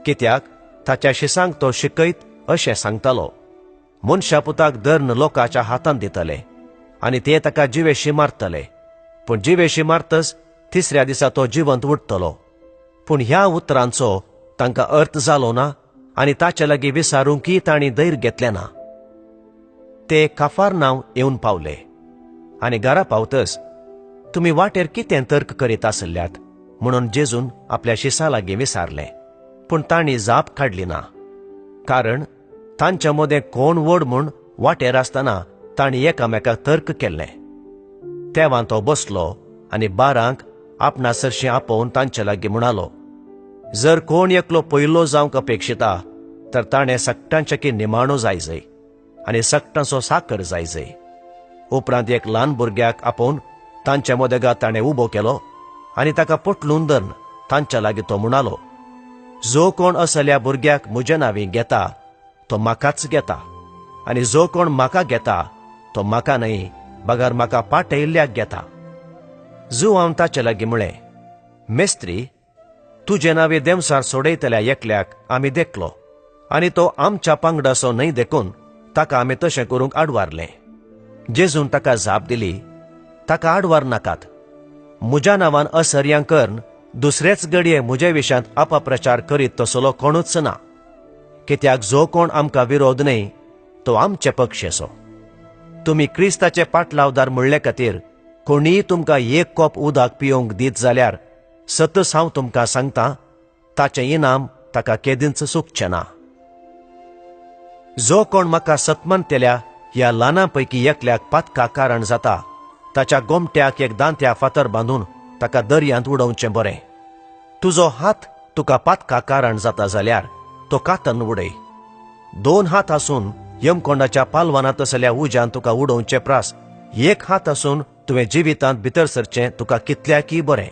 कित्याक ताच्या शिसांक तो शिकयत अशें सांगतालो, मनशा पुताक धरून लोकांच्या हातांत दितले आनी ते ताका जिवेशी मारतले, पूण जिवेशी मारतच तिसऱ्या दिसा तो जिवंत उरतलो. पूण ह्या उतरांचो तांकां अर्थ जालो ना आनी ताचे लागीं विचारूंकय तांणी धैर्य घेतलें ना. ते काफारनांव येवन पावले आनी घरा पावतच, तुमी वाटेर कितें तर्क करीत आसल्यात म्हणून जेजून आपल्या शिसां लागीं विचारलें. पूण तांणी जाप काडली ना, कारण तांच्या मदें कोण व्हड म्हूण वाटेर आसतना तांणी एकामेकाक तर्क केल्लें. तेवां तो बसलो आनी बारांक आपणा सरशीं आपोवन तांचे लागीं म्हणालो, जर कोण एकलो पयलो जावंक अपेक्षिता तर ताणें सगटांच्या की निमाणो जायजय आनी सगटांचो साकर जायजय. उपरांत एक ल्हान भुरग्याक आपोवन तांच्या मदेगात ताणें उबो केलो आनी ताका पोटलून धरून तांच्या लागीं तो म्हणालो, जो कोण असल्या भुरग्याक म्हज्या नांवी घेता तो म्हाकाच घेता, आनी जो कोण म्हाका घेता तो म्हाका न्हय बगर म्हाका पाटयिल्ल्याक घेता. जुवान ताचे लागीं म्हळें, मेस्त्री, तुजे नांवे देंवचार सोडयतल्या एकल्याक आमी देखलो आनी तो आमच्या पांगडाचो न्हय देखून ताका आमी तशें करूंक आडवारलें. जेजून ताका जाप दिली, ताका आडवार नाकात. म्हज्या नांवान असर्यां करून दुसरेच घडये म्हज्या विशयांत अपप्रचार करीत तसलो कोणूच ना, कित्याक जो कोण आमकां विरोध न्हय तो आमचे पक्षेचो. तुमी क्रिस्ताचे पाटलावदार म्हणले खातीर कोणीय तुमकां एक कोप उदक पियोवंक दीत जाल्यार सतच हांव तुमकां सांगता, ताचें इनाम ताका केदींच चुकचें ना. जो कोण म्हाका सतमनतेल्या ह्या ल्हानां पैकी एकल्याक पातका कारण जाता ताच्या गोमट्याक एक दांत्या फातर बांदून ताका दर्यांत उडोवचें बरें. तुजो हात तुका पातका कारण जाता जाल्यार तो कातन उडय. दोन हात आसून यमकोंडाच्या पालवानांत आसल्या उज्यान तुका उडोवचे प्रास एक हात आसून तुवें जिवितांत भितर सरचें तुका कितल्याकय बरें.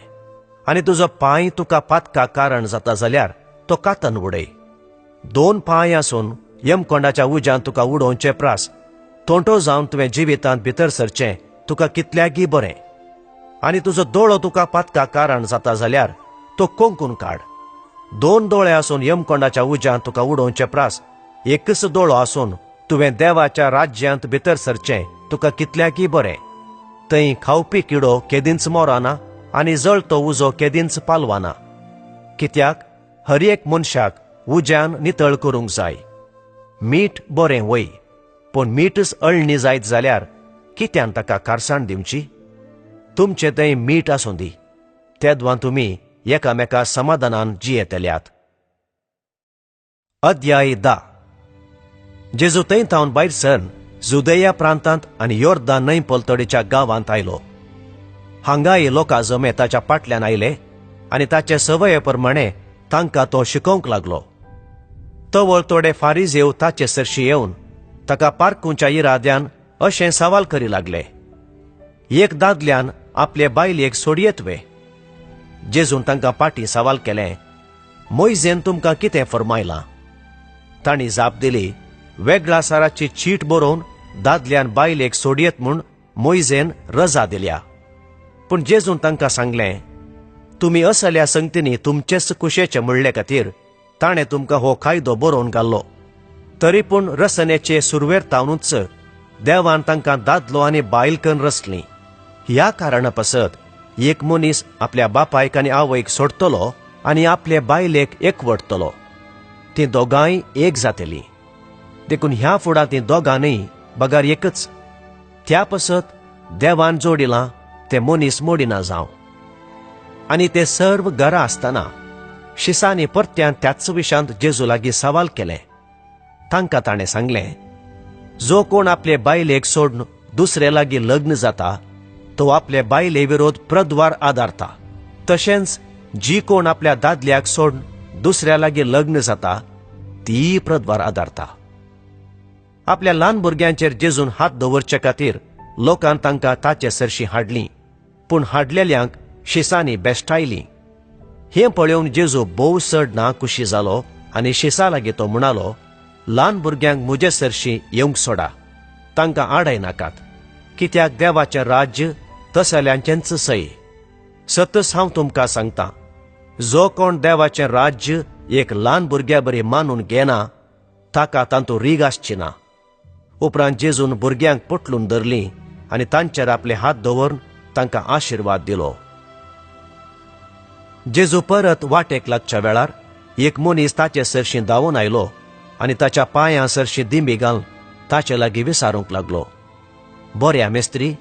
आनी तुजो पांय तुका पातका कारण जाता जाल्यार तो कातन उडय. दोन पांय आसून यमकोंडाच्या उज्यान तुका उडोवचे प्रास तोंटो जावन तुवें जिवितांत भितर सरचें तुका कितल्याकय बरें. आनी तुजो दोळो तुका पातका कारण जाता जाल्यार तो कोंकून काड. दोन दोळे आसून यमकोंडाच्या उज्यान तुका उडोवचे प्रास एकच दोळो आसून तुवें देवाच्या राज्यांत भितर सरचें तुका कितल्याकय बरें. थंय खावपी किडो केदींच मोराना आनी जळतो उजो केदींच पालवाना, कित्याक हर एक मनशाक उज्यान नितळ करूंक जाय. मीठ बरें वय, पूण मीठच अळणी जायत जाल्यार कित्यान ताका कारसाण दिवची? तुमचें थंय मीठ आसूं दी, तेदवां तुमी एकामेका समाधानान जियेतल्यात. अध्याय 10. जेजू थंय थावन भायर सरन जुदेया प्रांतांत आनी योर्दान न्हंय पलतडीच्या गांवांत आयलो. हांगाय लोकां जमे ताच्या फाटल्यान आयले आनी ताचे संवये प्रमाणे तांकां तो शिकोवंक लागलो. तवळ थोडे फारिजेव ताचे सरशी येवन ताका पारखुच्या इराद्यान अशें सवाल करी लागले, एक दादल्यान आपले बायलेक सोडयेत वे? जेजून तांकां पाटी सवाल केलें, मोयजेन तुमकां कितें फर्मायलां? तांणी जाप दिली, वेगळा साराची चीट बरोवन दादल्यान बायलेक सोडयेत म्हूण मोयजेन रजा दिल्या. पूण जेजून तांकां सांगलें, तुमी असल्या संगतींनी तुमचेच कुशेचे म्हणले खातीर ताणें तुमकां हो कायदो बरोवन घाल्लो. तरी पूण रसनेचे सुरवेर तावनूच देवान तांकां दादलो आनी बायल करून रचलीं. ह्या कारणा पासत एक मनीस आपल्या बापायक आनी आवयक सोडटलो आनी आपले बायलेक एकवटतलो. तीं दोगांय एक जातलीं. देखून ह्या फुडां तीं दोगां न्हय बगर एकच. त्या पासत देवान जोडिलां ते मनीस मोडिना जावं. आनी ते सर्व घरा आसतना शिसांनी परत्यान त्याच विशांत जेजू लागीं सवाल केलें. तांकां ताणें सांगलें, जो कोण आपले बायलेक सोडून दुसरे लागीं लग्न जाता तो आपले बायले विरोध प्रद्वार आदारता. तशेंच जी कोण आपल्या दादल्याक सोडून दुसऱ्या लागीं लग्न जाता ती प्रद्वार आदारता. आपल्या ल्हान भुरग्यांचेर जेजून हात दवरचे खातीर लोकान तांकां ताचे सरशी हाडलीं, पूण हाडलेल्यांक शिसांनी बेश्टायलीं. हें पळोवन जेजू भोव चड नाखुशी जालो आनी शिसा लागीं तो म्हणालो, ल्हान भुरग्यांक म्हजे सरशी येवंक सोडा, तांकां आडाय नाकात, कित्याक देवाचें राज्य तसल्यांचेंच सय. सतच हांव तुमकां सांगतां, जो कोण देवाचें राज्य एक ल्हान भुरग्या बरी मानून घेना ताका तातूंत रीग आसची ना. उपरांत जेजून भुरग्यांक पोटलून धरलीं आनी तांचेर आपले हात दवरून तांकां आशिर्वाद दिलो. जेजू परत वाटेक लागच्या वेळार एक मनीस ताचे सरशी धांवून आयलो आनी ताच्या पांयां सरशी दिंबी घालून ताचे लागीं विचारूंक लागलो, बऱ्या मेस्त्री,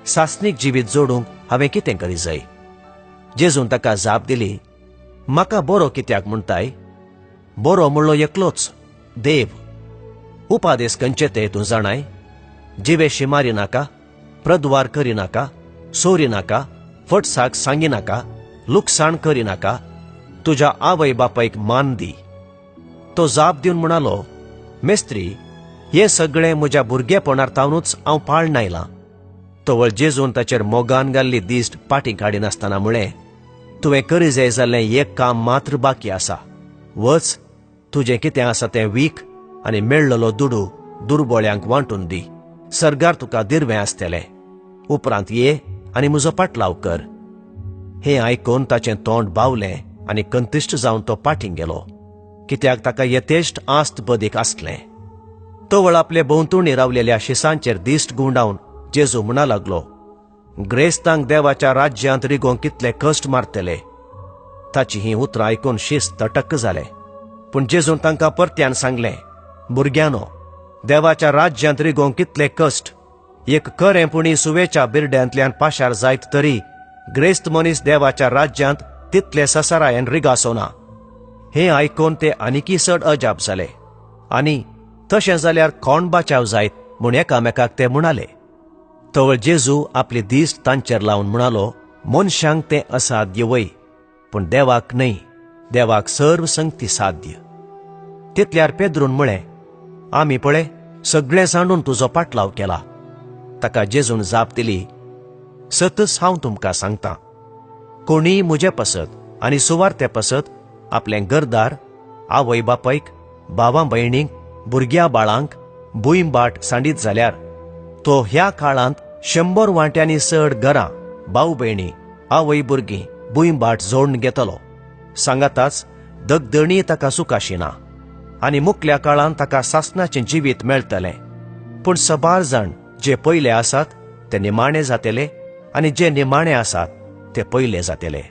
सासणीक जिवीत जोडूंक हांवें कितें करी जाय? जेजून ताका जाप दिली, म्हाका बरो कित्याक म्हणटाय? बरो म्हणलो एकलोच देव. उपादेस खंयचे ते तूं जाणाय? जिवेशी मारी नाका, प्रद्वार करी नाका, सोरी नाका, फटसाक सांगी नाका, लुकसाण करी नाका, तुज्या आवय बापायक मान दी. तो जाप दिवन म्हणालो, मेस्त्री, हें सगळें म्हज्या भुरगेपणार तावनूच हांव पाळण आयलां. तवळ जेजून ताचेर मोगान घाल्ली दिश्ट पाटी काडिनासतना म्हळें, तुवें करी जाय जाल्लें एक काम मात्र बाकी आसा. वच, तुजें कितें आसा तें वीक आनी मेळ्ळलो दुडू दुर्बोळ्यांक वांटून दी. सरगार तुका दिर्वें आसतलें. उपरांत ये आनी म्हजो पाटलाव कर. हें आयकून ताचें तोंड बावलें आनी कंतिश्ट जावन तो पाटीं गेलो, कित्याक ताका यथेश्ट आस्त बदीक आसलें. तवळ आपले भोंवतणी रावलेल्या शिसांचेर दिश्ट गुंडावन जेजू म्हणा लागलो, ग्रेस्तांक देवाच्या राज्यांत रिगोवंक कितले कश्ट मारतले. ताची हीं उतरां आयकून शीस तटक्क जाले. पूण जेजून तांकां परत्यान सांगलें, भुरग्यांनो, देवाच्या राज्यांत रिगोवंक कितले कश्ट. एक खरें पुणी सुवेच्या बिरड्यांतल्यान पाशार जायत तरी ग्रेस्त मनीस देवाच्या राज्यांत तितले ससारायन रिगासो ना. हें आयकून ते आनीकय चड अजाप जाले आनी तशें जाल्यार कोण बाचाव जायत म्हूण एकामेकाक ते म्हणाले. तवळ जेजू आपली दिश्ट तांचेर लावन म्हणालो, मनशांक तें असाध्य वय, पूण देवाक न्हय. देवाक सर्व संगती साध्य. तितल्यार पेद्रून म्हळें, आमी पळय सगळें सांडून तुजो पाटलाव केला. ताका जेजून जाप दिली, सतच हांव तुमकां सांगतां, कोणीय म्हजे पासत आनी सुवार्ते पासत आपलें घरदार, आवय बापायक, भावा भयणींक, भुरग्या बाळांक भूंयबाट सांडीत जाल्यार तो ह्या काळांत 100 वांट्यांनी चड घरां, भाव भयणी, आवय भुरगीं, भूंयबाट जोडून घेतलो. सांगाताच दगदणी ताका सुखाशिना आनी मुखल्या काळांत ताका सासणाचें जिवीत मेळटलें. पूण सबार जाण जे पयले आसात ते निमाणे जातले आनी जे निमाणे आसात ते पयले जातले.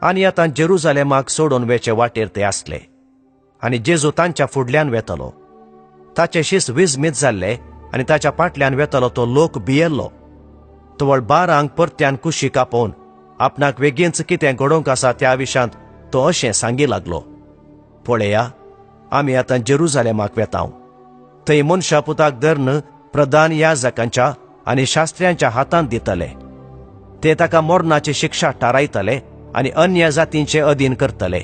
आनी आतां जेरुजालेमाक सोडून वेचे वाटेर ते आसले आनी जेजू तांच्या फुडल्यान वेतलो. ताचे शीस विजमीत जाल्ले आनी ताच्या फाटल्यान वेतलो तो लोक भियेल्लो. तवळ 12 परत्यान कुशी कापोवन आपणाक वेगींच कितें घडोवंक आसा त्या विशांत तो अशें सांगी लागलो, पळया, आमी आतां जेरुजालेमाक वेतांव थंय मनशा पुताक धरून प्रधान याजकांच्या आनी शास्त्र्यांच्या हातांत दितले. ते ताका मरणाची शिक्षा थारायतले आनी अन्य जातींचे अधीन करतले.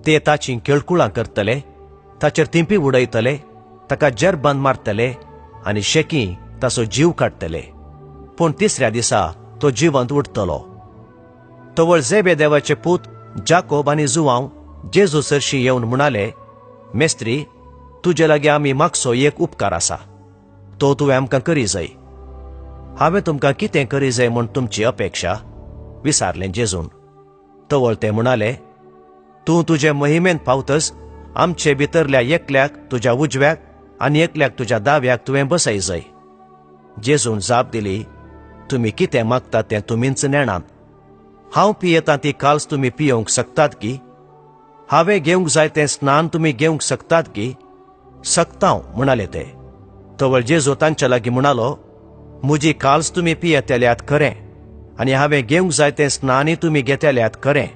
ते ताची केळकुळां करतले, ताचेर तिंपी उडयतले, ताका जरबंद मारतले आनी शेकी ताचो जीव काडटले. पूण तिसऱ्या दिसा तो जिवंत उठतलो. तवळ जेबेदेवाचे पूत जाकोब आनी जुवांव जेजू सरशी येवन म्हणाले, मेस्त्री, तुजे लागीं आमी मागचो एक उपकार आसा, तो तुवें आमकां करी जाय. हांवें तुमकां कितें करी जाय म्हूण तुमची अपेक्षा? विचारलें जेजून. तवळ ते म्हणाले, तूं तुजे मोहिमेंत पावतच आमचे भितरल्या एकल्याक तुज्या उजव्याक आनी एकल्याक तुज्या दाव्याक तुवें बसय जाय. जेजून जाप दिली, तुमी कितें मागतात तें तुमीच नेणात. हांव पियेतां ती काल्स तुमी पियोवंक शकतात की? हांवें घेवंक जाय तें स्नान तुमी घेवंक शकतात की? शकतांव, म्हणाले ते. तवळ जेजू तांच्या लागीं म्हणालो, म्हजी काल्स तुमी पियेतल्यात खरें आनी हांवें घेवंक जाय तें स्नानय तुमी घेतल्यात खरें,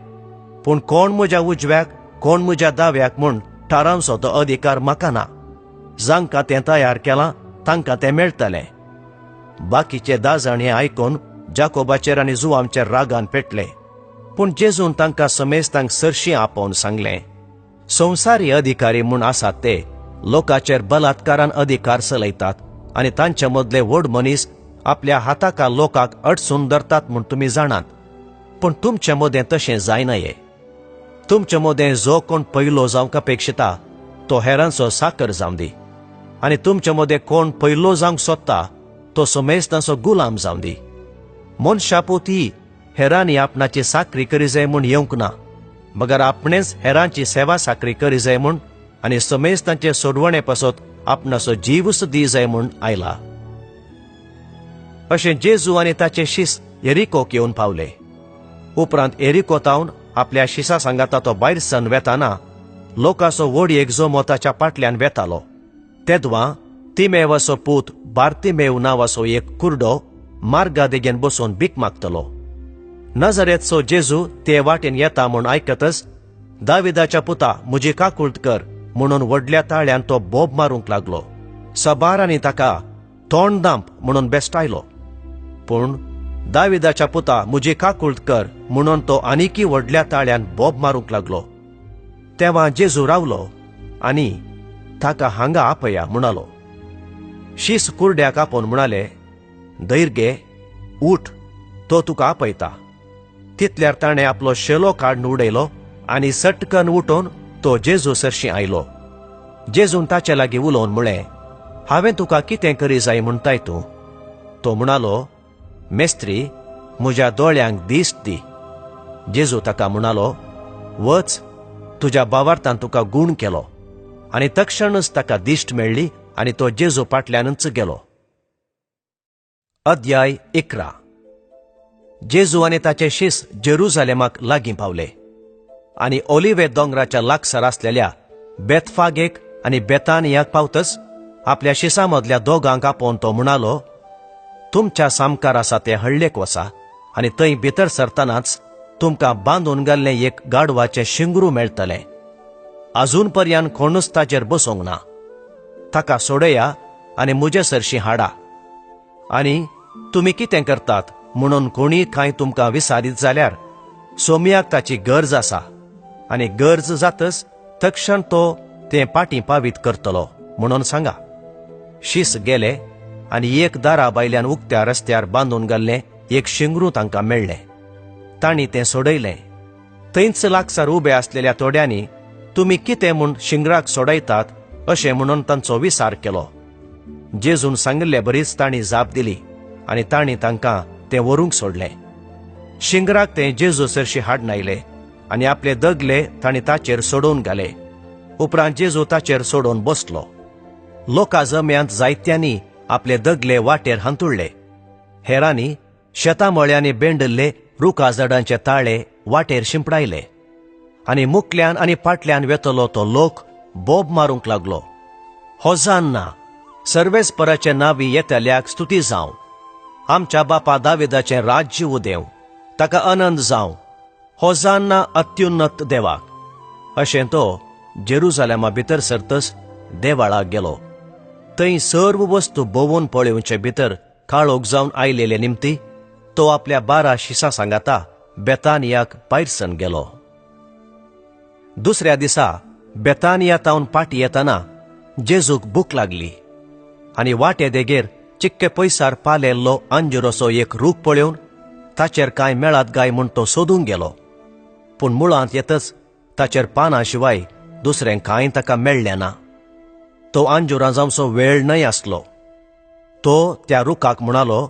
पूण कोण म्हज्या उजव्याक कोण म्हज्या दाव्याक म्हूण थारावचो तो अधिकार म्हाका ना. जांकां तें तयार केलां तांकां तें मेळटलें. बाकीचे 10 जाण हें आयकून जाकोबाचेर आनी जुवांचेर रागान पेटले. पूण जेजून तांकां समेस्तांक सरशीं आपोवन सांगलें, संवसारी अधिकारी म्हूण आसात ते लोकांचेर बलात्कारान अधिकार चलयतात आनी तांचे मदले व्हड मनीस आपल्या हाताका लोकांक अडसून धरतात म्हूण तुमी जाणात. पूण तुमचे मदें तशें जायना. तुमचे मदें जो कोण पयलो जावंक अपेक्षिता तो हेरांचो साकर जावं दी, आनी तुमचे मदें कोण पयलो जावंक सोदता तो समेस्तांचो गुलाम जावं दी. मनशापोती हेरांनी आपणाची साकरी करी जाय म्हूण येवंक ना, मगर आपणेच हेरांची सेवा साकरी करी जाय म्हूण आनी समेस्तांचे सोडवणे पासत आपणाचो जीवच दी जाय म्हूण आयला. अशें जेजू आनी ताचे शीस एरिकोक येवन पावले. उपरांत एरिको तावन आपल्या शिसा सांगाता तो भायर सन वेताना लोकांचो व्हड एक जमो ताच्या फाटल्यान वेतालो. तेदवां तिमेवाचो पूत बार्तिमेव नांवाचो एक कुर्डो मार्गा देगेन बसून भीक मागतलो. नजरेचो जेजू ते वाटेन येता म्हूण आयकतच, दाविदाच्या पुता, म्हजी काकूळट कर म्हणून व्हडल्या ताळ्यान तो बोब मारूंक लागलो. सबारांनी ताका तोंड दांप म्हणून बेस्टायलो. पूण दाविदाच्या पुता, म्हजी काकूळट कर म्हणून तो आनीकी व्हडल्या ताळ्यान बोब मारूंक लागलो. तेव्हा जेजू रावलो आनी ताका हांगा आपया म्हणालो. शीस कुर्ड्याक आपोवन म्हणाले, धैर घे, उठ, तो तुका आपयता. तितल्यार ताणें आपलो शेलो काडून उडयलो आनी सटकन उठून तो जेजू सरशीं आयलो. जेजून ताचे लागीं उलोवन म्हळें, हांवें तुका कितें करी जाय म्हणटाय तूं? तो म्हणालो, मेस्त्री, म्हज्या दोळ्यांक दिश्ट दी. जेजू ताका म्हणालो, वच, तुज्या भावार्थान तुका गूण केलो. आनी तक्षणच ताका दिश्ट मेळ्ळी आनी तो जेजू फाटल्यानच गेलो. अध्याय 11. जेजू आनी ताचे शीस जेरुजालेमाक लागीं पावले आनी ओलिवे दोंगराच्या लागसार आसलेल्या बेतफागेक आनी बेतानियाक पावतच आपल्या शिसा मदल्या दोगांक आपोवन तो म्हणालो, तुमच्या सामकार आसा ते हळ्ळेक वसा आनी थंय भितर सरतनाच तुमकां बांदून घाल्लें एक गाडवाचें शिंगरू मेळटलें. अजून पर्यान कोणूच ताचेर बसूंक ना. ताका सोडया आनी म्हजे सरशीं हाडा. आनी तुमी कितें करतात म्हणून कोणीय कांय तुमकां विसारीत जाल्यार सोमयाक ताची गरज आसा आनी गरज जातच तक्षण तो तें पाटी पावीत करतलो म्हणून सांगा. शीस गेले आनी एक दारा भायल्यान उक्त्या रस्त्यार बांदून घाल्लें एक शिंगरू तांकां मेळ्ळें. तांणी तें सोडयलें. थंयच लागसार उबे आसलेल्या थोड्यांनी तुमी कितें म्हूण शिंगराक सोडयतात अशें म्हणून तांचो विचार केलो. जेजून सांगिल्ले बरीच तांणी जाप दिली आनी तांणी तांकां तें व्हरूंक सोडलें. शिंगराक ते जेजू सरशी हाडून आयले आनी आपले दगले तांणी ताचेर सोडोवन घाले. उपरांत जेजू ताचेर सोडोवन बसलो. लोका जम्यांत जायत्यांनी आपले दगले वाटेर हांतुळ्ळे. हेरांनी शेतां मळ्यांनी बेंडिल्ले रुखा झाडांचे ताळे वाटेर शिंपडायले आनी मुखल्यान आनी फाटल्यान वेतलो तो लोक बोब मारूंक लागलो, होजान्ना, सर्वेस्पराचे नावी येतल्याक स्तुती जावं, आमच्या बापा दाविदाचें राज्य उदेव, ताका आनंद जावं, होजान्ना अत्युन्नत देवाक. अशें तो जेरुजालेमा भितर सरतच देवाळाक गेलो. थंय सर्व वस्तू भोंवून पळोवचे भितर काळोख जावन आयलेले निमती तो आपल्या 12 शिसां सांगाता बेतानियाक पायरसन गेलो. दुसऱ्या दिसा बेतानिया तावन पाटी येताना जेजूक भूक लागली आनी वाटे देगेर चिक्के पयसार पालेल्लो अंजुरोसो एक रूख पळोवन ताचेर कांय मेळात गाय म्हूण तो सोदूंक गेलो. पूण मुळांत येतच ताचेर पानां शिवाय दुसरें कांय ताका मेळ्ळें ना. तो अंजुरां जावचो वेळ न्हय आसलो. तो त्या रुखाक म्हणालो,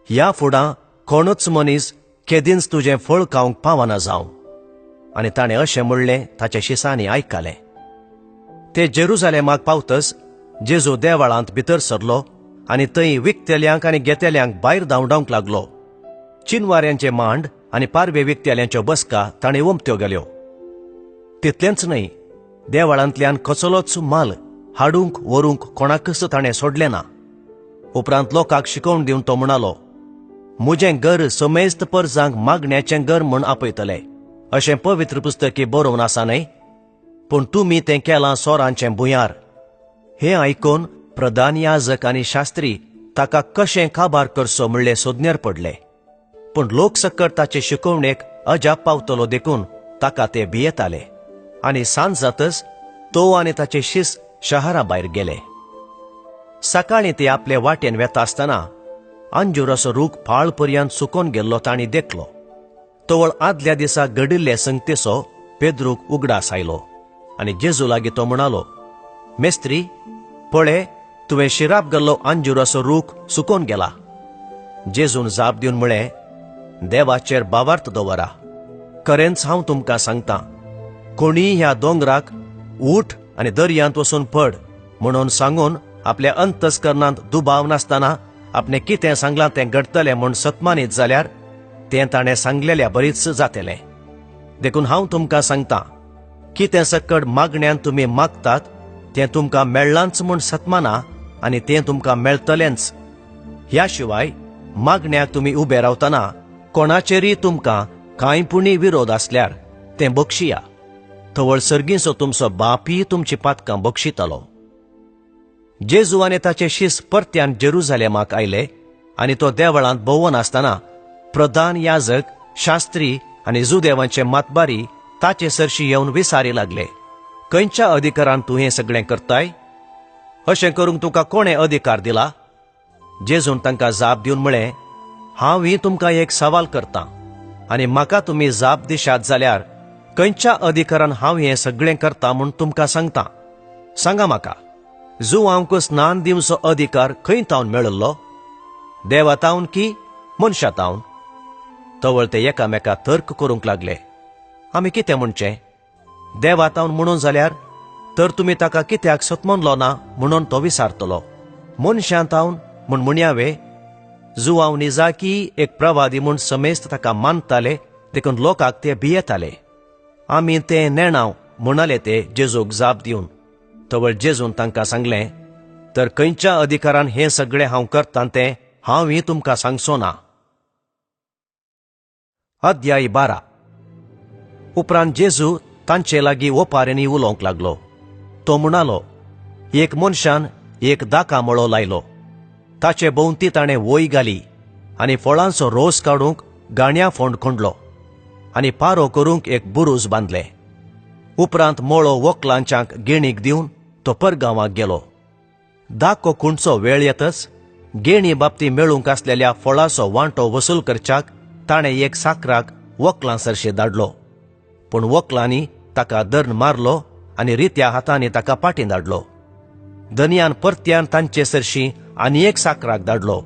ह्या फुडां कोणूच मनीस केदींच तुजें फळ खावंक पावना जावं. आनी ताणें अशें म्हणलें ताच्या शिसांनी आयकलें. ते जेरुजालेमाक पावतच जेजू देवाळांत भितर सरलो आनी थंय विकतेल्यांक आनी घेतेल्यांक भायर धांवडावंक लागलो. चिनवाऱ्यांचे मांड आनी पारवे विकतेल्यांच्यो बसका ताणें ओमत्यो गेल्यो. तितलेंच न्हय, देवाळांतल्यान कसलोच माल हाडूंक व्हरूंक कोणाकच ताणें सोडलें ना. उपरांत लोकांक शिकोवन दिवन तो म्हणालो, म्हजें घर समेस्त परजांक मागण्याचें घर म्हूण आपयतले अशें पवित्र पुस्तकी बरोवन आसा न्हय? पूण तुमी तें केलां सोरांचें भुंयार. हें आयकून प्रधान याजक आनी शास्त्री ताका कशें काबार करचो म्हणले सोदनेर पडले. पूण लोक सक्कर ताचे शिकोवणेक अजाप पावतलो देखून ताका ते भियेताले. आनी सांज जातच तो आनी ताचे शीस शहरा भायर गेले. सकाळीं ते आपले वाटेन वेता आसतना अंजुराचो रूख फाळ पर्यंत सुकोन गेल्लो तांणी देखलो. तवळ आदल्या दिसा घडिल्ले संगतेचो पेद्रूक उगडास आयलो आनी जेजू लागीं तो म्हणालो, मेस्त्री, पळे तुवें शिराप गेल्लो अंजुराचो रूख सुकोन गेला. जेजून जाप दिवन म्हळें, देवाचेर बावार्थ दवरा. खरेंच हांव तुमकां सांगतां, कोणीय ह्या दोंगराक उठ आनी दर्यांत वचून पड म्हणून सांगून आपल्या अंतस्करणांत दुबाव नासतना आपणें कितें सांगलां तें घडटलें म्हूण सत्मानीत जाल्यार तें ताणें सांगलेल्या बरीच जातलें. देखून हांव तुमकां सांगतां, कितें सकट मागण्यान तुमी मागतात तें तुमकां मेळ्ळांच म्हूण सत्माना आनी तें तुमकां मेळटलेंच. ह्या शिवाय मागण्याक तुमी उबे रावतना कोणाचेरय तुमकां कांय पुणी विरोध आसल्यार तें बक्षिया. तवळ सर्गींचो तुमचो बापय तुमची पातकां बक्षितलो. जेजू आनी ताचे शीस परत्यान जेरुजालेमाक आयले आनी तो देवळांत भोंवन आसतना प्रधान याजक, शास्त्री आनी जुदेवांचे मातबारी ताचे सरशी येवन विसारी लागले, खंयच्या अधिकारान तूं हें सगळें करताय? अशें करूंक तुका कोणें अधिकार दिला? जेजून तांकां जाप दिवन म्हळें, हांव ही तुमकां एक सवाल करतां आनी म्हाका तुमी जाप दिशात जाल्यार खंयच्या अधिकारान हांव हें सगळें करतां म्हूण तुमकां सांगतां. सांगा म्हाका, जुवांक स्नान दिवचो अधिकार खंय तावन मेळिल्लो? देवा तावन की मनशा तावन? तवळ ते एकामेका तर्क करूंक लागले, आमी कितें म्हणचें? देवा तावन म्हणून जाल्यार तर तुमी ताका कित्याक सतमनलो ना म्हणून तो विसारतलो. मनशां तावन म्हूण म्हणयावे, जुवांव निजाकी एक प्रवादी म्हूण समेस्त ताका मानताले देखून लोकांक ते भियेताले. आमी तें नेणाव म्हणाले ते जेजूक जाप दिवन. तवळ जेजून तांकां सांगलें, तर खंयच्या अधिकारान हें सगळें हांव करतां तें हांवूय तुमकां सांगचो ना. अध्याय 12. उपरांत जेजू तांचे लागीं ओपारींनी उलोवंक लागलो. तो म्हणालो, एक मनशान एक दाका मळो लायलो. ताचे भोंवती ताणें वय घाली आनी फळांचो रोस काडूंक गाण्या फोंड खणलो आनी पारो करूंक एक बुरूज बांदले. उपरांत मळो वकलांच्यांक गेणीक दिवन तो परगांवाक गेलो. दाको खुणचो वेळ येतच गेणी बाबती मेळूंक आसलेल्या फळाचो वांटो वसूल करच्याक ताणें एक साकराक वकलां सरशी धाडलो. पूण वकलांनी ताका दर्न मारलो आनी रित्या हातांनी ताका पाटीं धाडलो. धनयान परत्यान तांचे सरशी आनी एक साकराक धाडलो,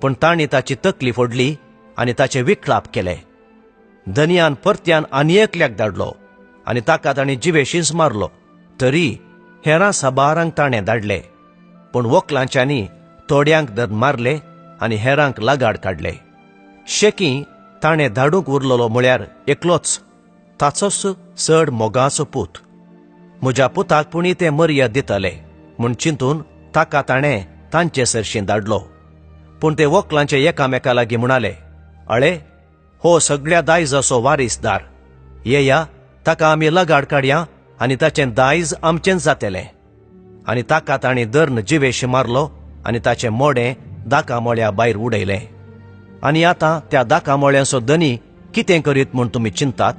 पूण तांणी ताची तकली फोडली आनी ताचे विकलाप केले. धनयान परत्यान आनी एकल्याक धाडलो आनी ताका ताणें जिवेशींच मारलो. तरी हेरां साबारांक ताणें धाडले, पूण वकलांच्यांनी थोड्यांक दर्न मारले आनी हेरांक लगाड काडले. शेकी ताणें धाडूंक उरलेलो म्हळ्यार एकलोच, ताचोच चड मोगाचो पूत. म्हज्या पुताक पुणी ते मर्याद दितले म्हूण चिंतून ताका ताणें तांचे सरशीं धाडलो. पूण ते वकलांचे एकामेका लागीं म्हणाले, अळे, हो सगळ्या दायजाचो वारीसदार, येया ताका आमी लगाड काडया आनी ताचें दायज आमचेंच जातलें. आनी ताका तांणी धरून जिवेशी मारलो आनी ताचें मोडें दाका मोळ्या भायर उडयलें. आनी आतां त्या दाका मोळ्यांचो धनी कितें करीत म्हूण तुमी चिंतात?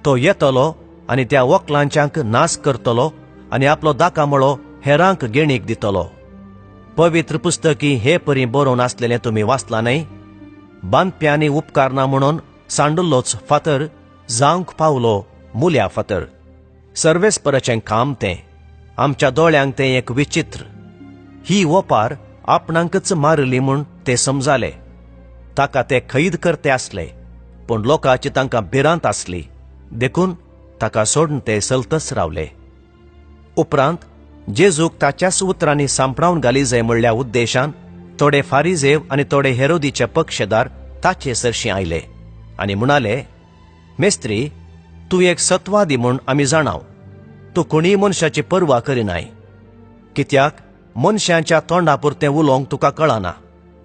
तो येतलो आनी त्या वकलांच्यांक नाश करतलो आनी आपलो दाका मोळो हेरांक गेणीक दितलो. पवित्र पुस्तकी हे परी बरोवन आसलेलें तुमी वाचलां न्हय? बांदप्यांनी उपकारना म्हणून सांडुल्लोच फातर जावंक पावलो मुल्या फातर. सर्वेस्पराचें काम तें, आमच्या दोळ्यांक तें एक विचित्र. ही ओपार आपणाकच मारली म्हूण ते समजाले. ताका ते कैद करते आसले, पूण लोकांची तांकां भिरांत आसली, देखून ताका सोडून ते चलतच रावले. उपरांत जेजूक ताच्याच उतरांनी सांपडावन घाली जाय म्हणल्या उद्देशान थोडे फारिजेव आनी थोडे हेरोदीचे पक्षदार ताचे सरशीं आयले आनी म्हणाले, मेस्त्री, तूं एक सत्वादी म्हूण आमी जाणाव. तूं कोणीय मनशाची पर्वा करिनाय, कित्याक मनशांच्या तोंडा पुरतें उलोवंक तुका कळना,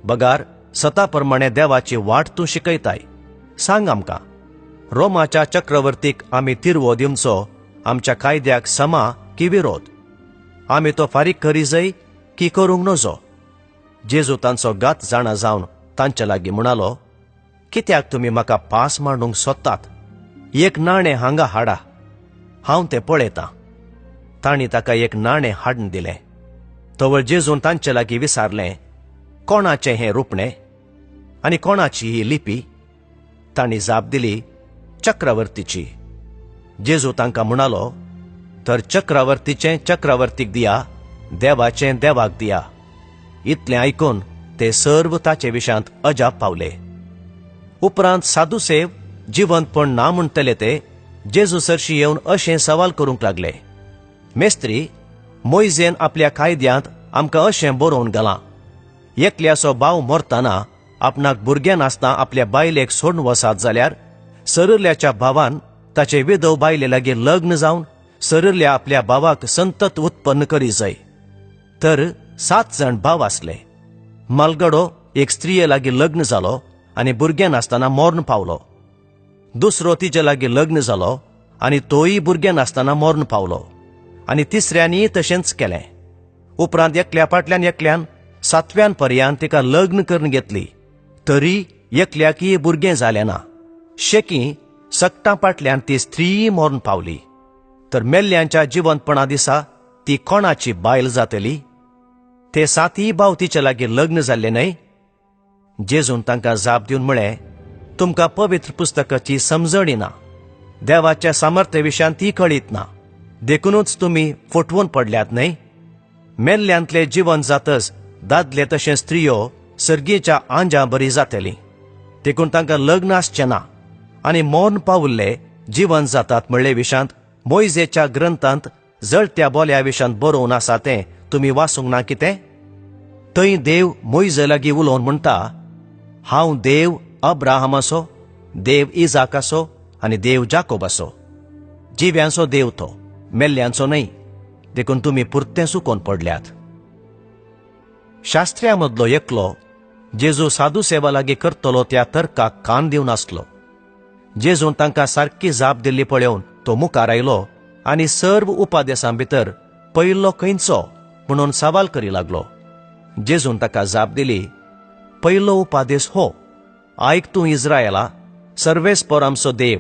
बगार सता प्रमाणे देवाची वाट तूं शिकयताय. सांग आमकां, रोमाच्या चक्रवर्तीक आमी तिरवो दिवचो आमच्या कायद्याक समा की विरोध? आमी तो फारीक करी जाय की करूंक नजो? जेजू तांचो गात जाणा जावन तांचे लागीं म्हणालो, कित्याक तुमी म्हाका पास मांडूंक सोदतात? एक नाणें हांगा हाडा, हांव तें पळयतां. तांणी ताका एक नाणें हाडून दिलें. तवळ जेजून तांचे लागीं विचारलें, कोणाचें हें रुपणें आनी कोणाची ही लिपी? तांणी जाप दिली, चक्रवर्तीची. जेजू तांकां म्हणालो, तर चक्रवर्तीचें चक्रवर्तीक दिया, देवाचें देवाक दिया. इतलें आयकून ते सर्व ताचे विशांत अजाप पावले. उपरांत साधुसेव जिवंतपण ना म्हणटले ते जेजू सरशी येवन अशें सवाल करूंक लागले, मेस्त्री, मोयजेन आपल्या कायद्यांत आमकां अशें बरोवन घालां, एकल्याचो भाव मरतना आपणाक भुरगें नासतना आपल्या बायलेक सोडून वसात जाल्यार सरल्याच्या भावान ताचे विधव बायले लागीं लग्न जावन सरल्या आपल्या भावाक संतत उत्पन्न करी जाय. तर 7 जाण भाव आसले. मालगडो एक स्त्रिये लागीं लग्न जालो आनी भुरगें नासतना मर्ण पावलो. दुसरो तिजे लागीं लग्न जालो आनी तोय भुरगें नासतना मर्ण पावलो. आनी तिसऱ्यांनीय तशेंच केलें. उपरांत एकल्या फाटल्यान एकल्यान 7व्यान पर्यान तिका लग्न करून घेतली, तरी एकल्याकय भुरगें जालें ना. शेकी सगटां फाटल्यान ती स्त्रीय मर्ण पावली. तर मेल्ल्यांच्या जिवंतपणा दिसा ती कोणाची बायल जातली? ते 7 भाव तिचे लागीं लग्न जाल्ले न्हय? जेजून तांकां जाप दिवन म्हळें, तुमकां पवित्र पुस्तकाची समजणी ना, देवाच्या सामर्थ्य विशयान ती कळीत ना, देखूनच तुमी फटवून पडल्यात न्हय? मेल्ल्यांतले जिवन जातच दादले तशें स्त्रियो सर्गीच्या आंजां बरी जातली, देखून तांकां लग्न आसचें ना. आनी मर्ण पावल्ले जिवन जातात म्हणले विशांत मोयजेच्या ग्रंथांत जळत्या बोल्या विशांत बरोवन आसा तें तुमी वाचूंक ना कितें? थंय देव मोयजे लागीं उलोवन म्हणटा, हांव देव अब्राहमाचो, देव इजाकाचो आनी देव जाकोबाचो. जिव्यांचो देव तो, मेल्ल्यांचो न्हय. देखून तुमी पुरतें चुकोवन पडल्यात. शास्त्र्या मदलो एकलो जेजू साधू सेवा लागीं करतलो त्या तर्काक कान दिवन आसलो. जेजून तांकां सारकी जाप दिल्ली पळोवन तो मुखार आयलो आनी सर्व उपादेसां भितर पयलो खंयचो म्हणून सवाल करी लागलो. जेजून ताका जाप दिली, पयलो उपादेस हो, आयक तूं इस्रायला, सर्वेस्पर आमचो देव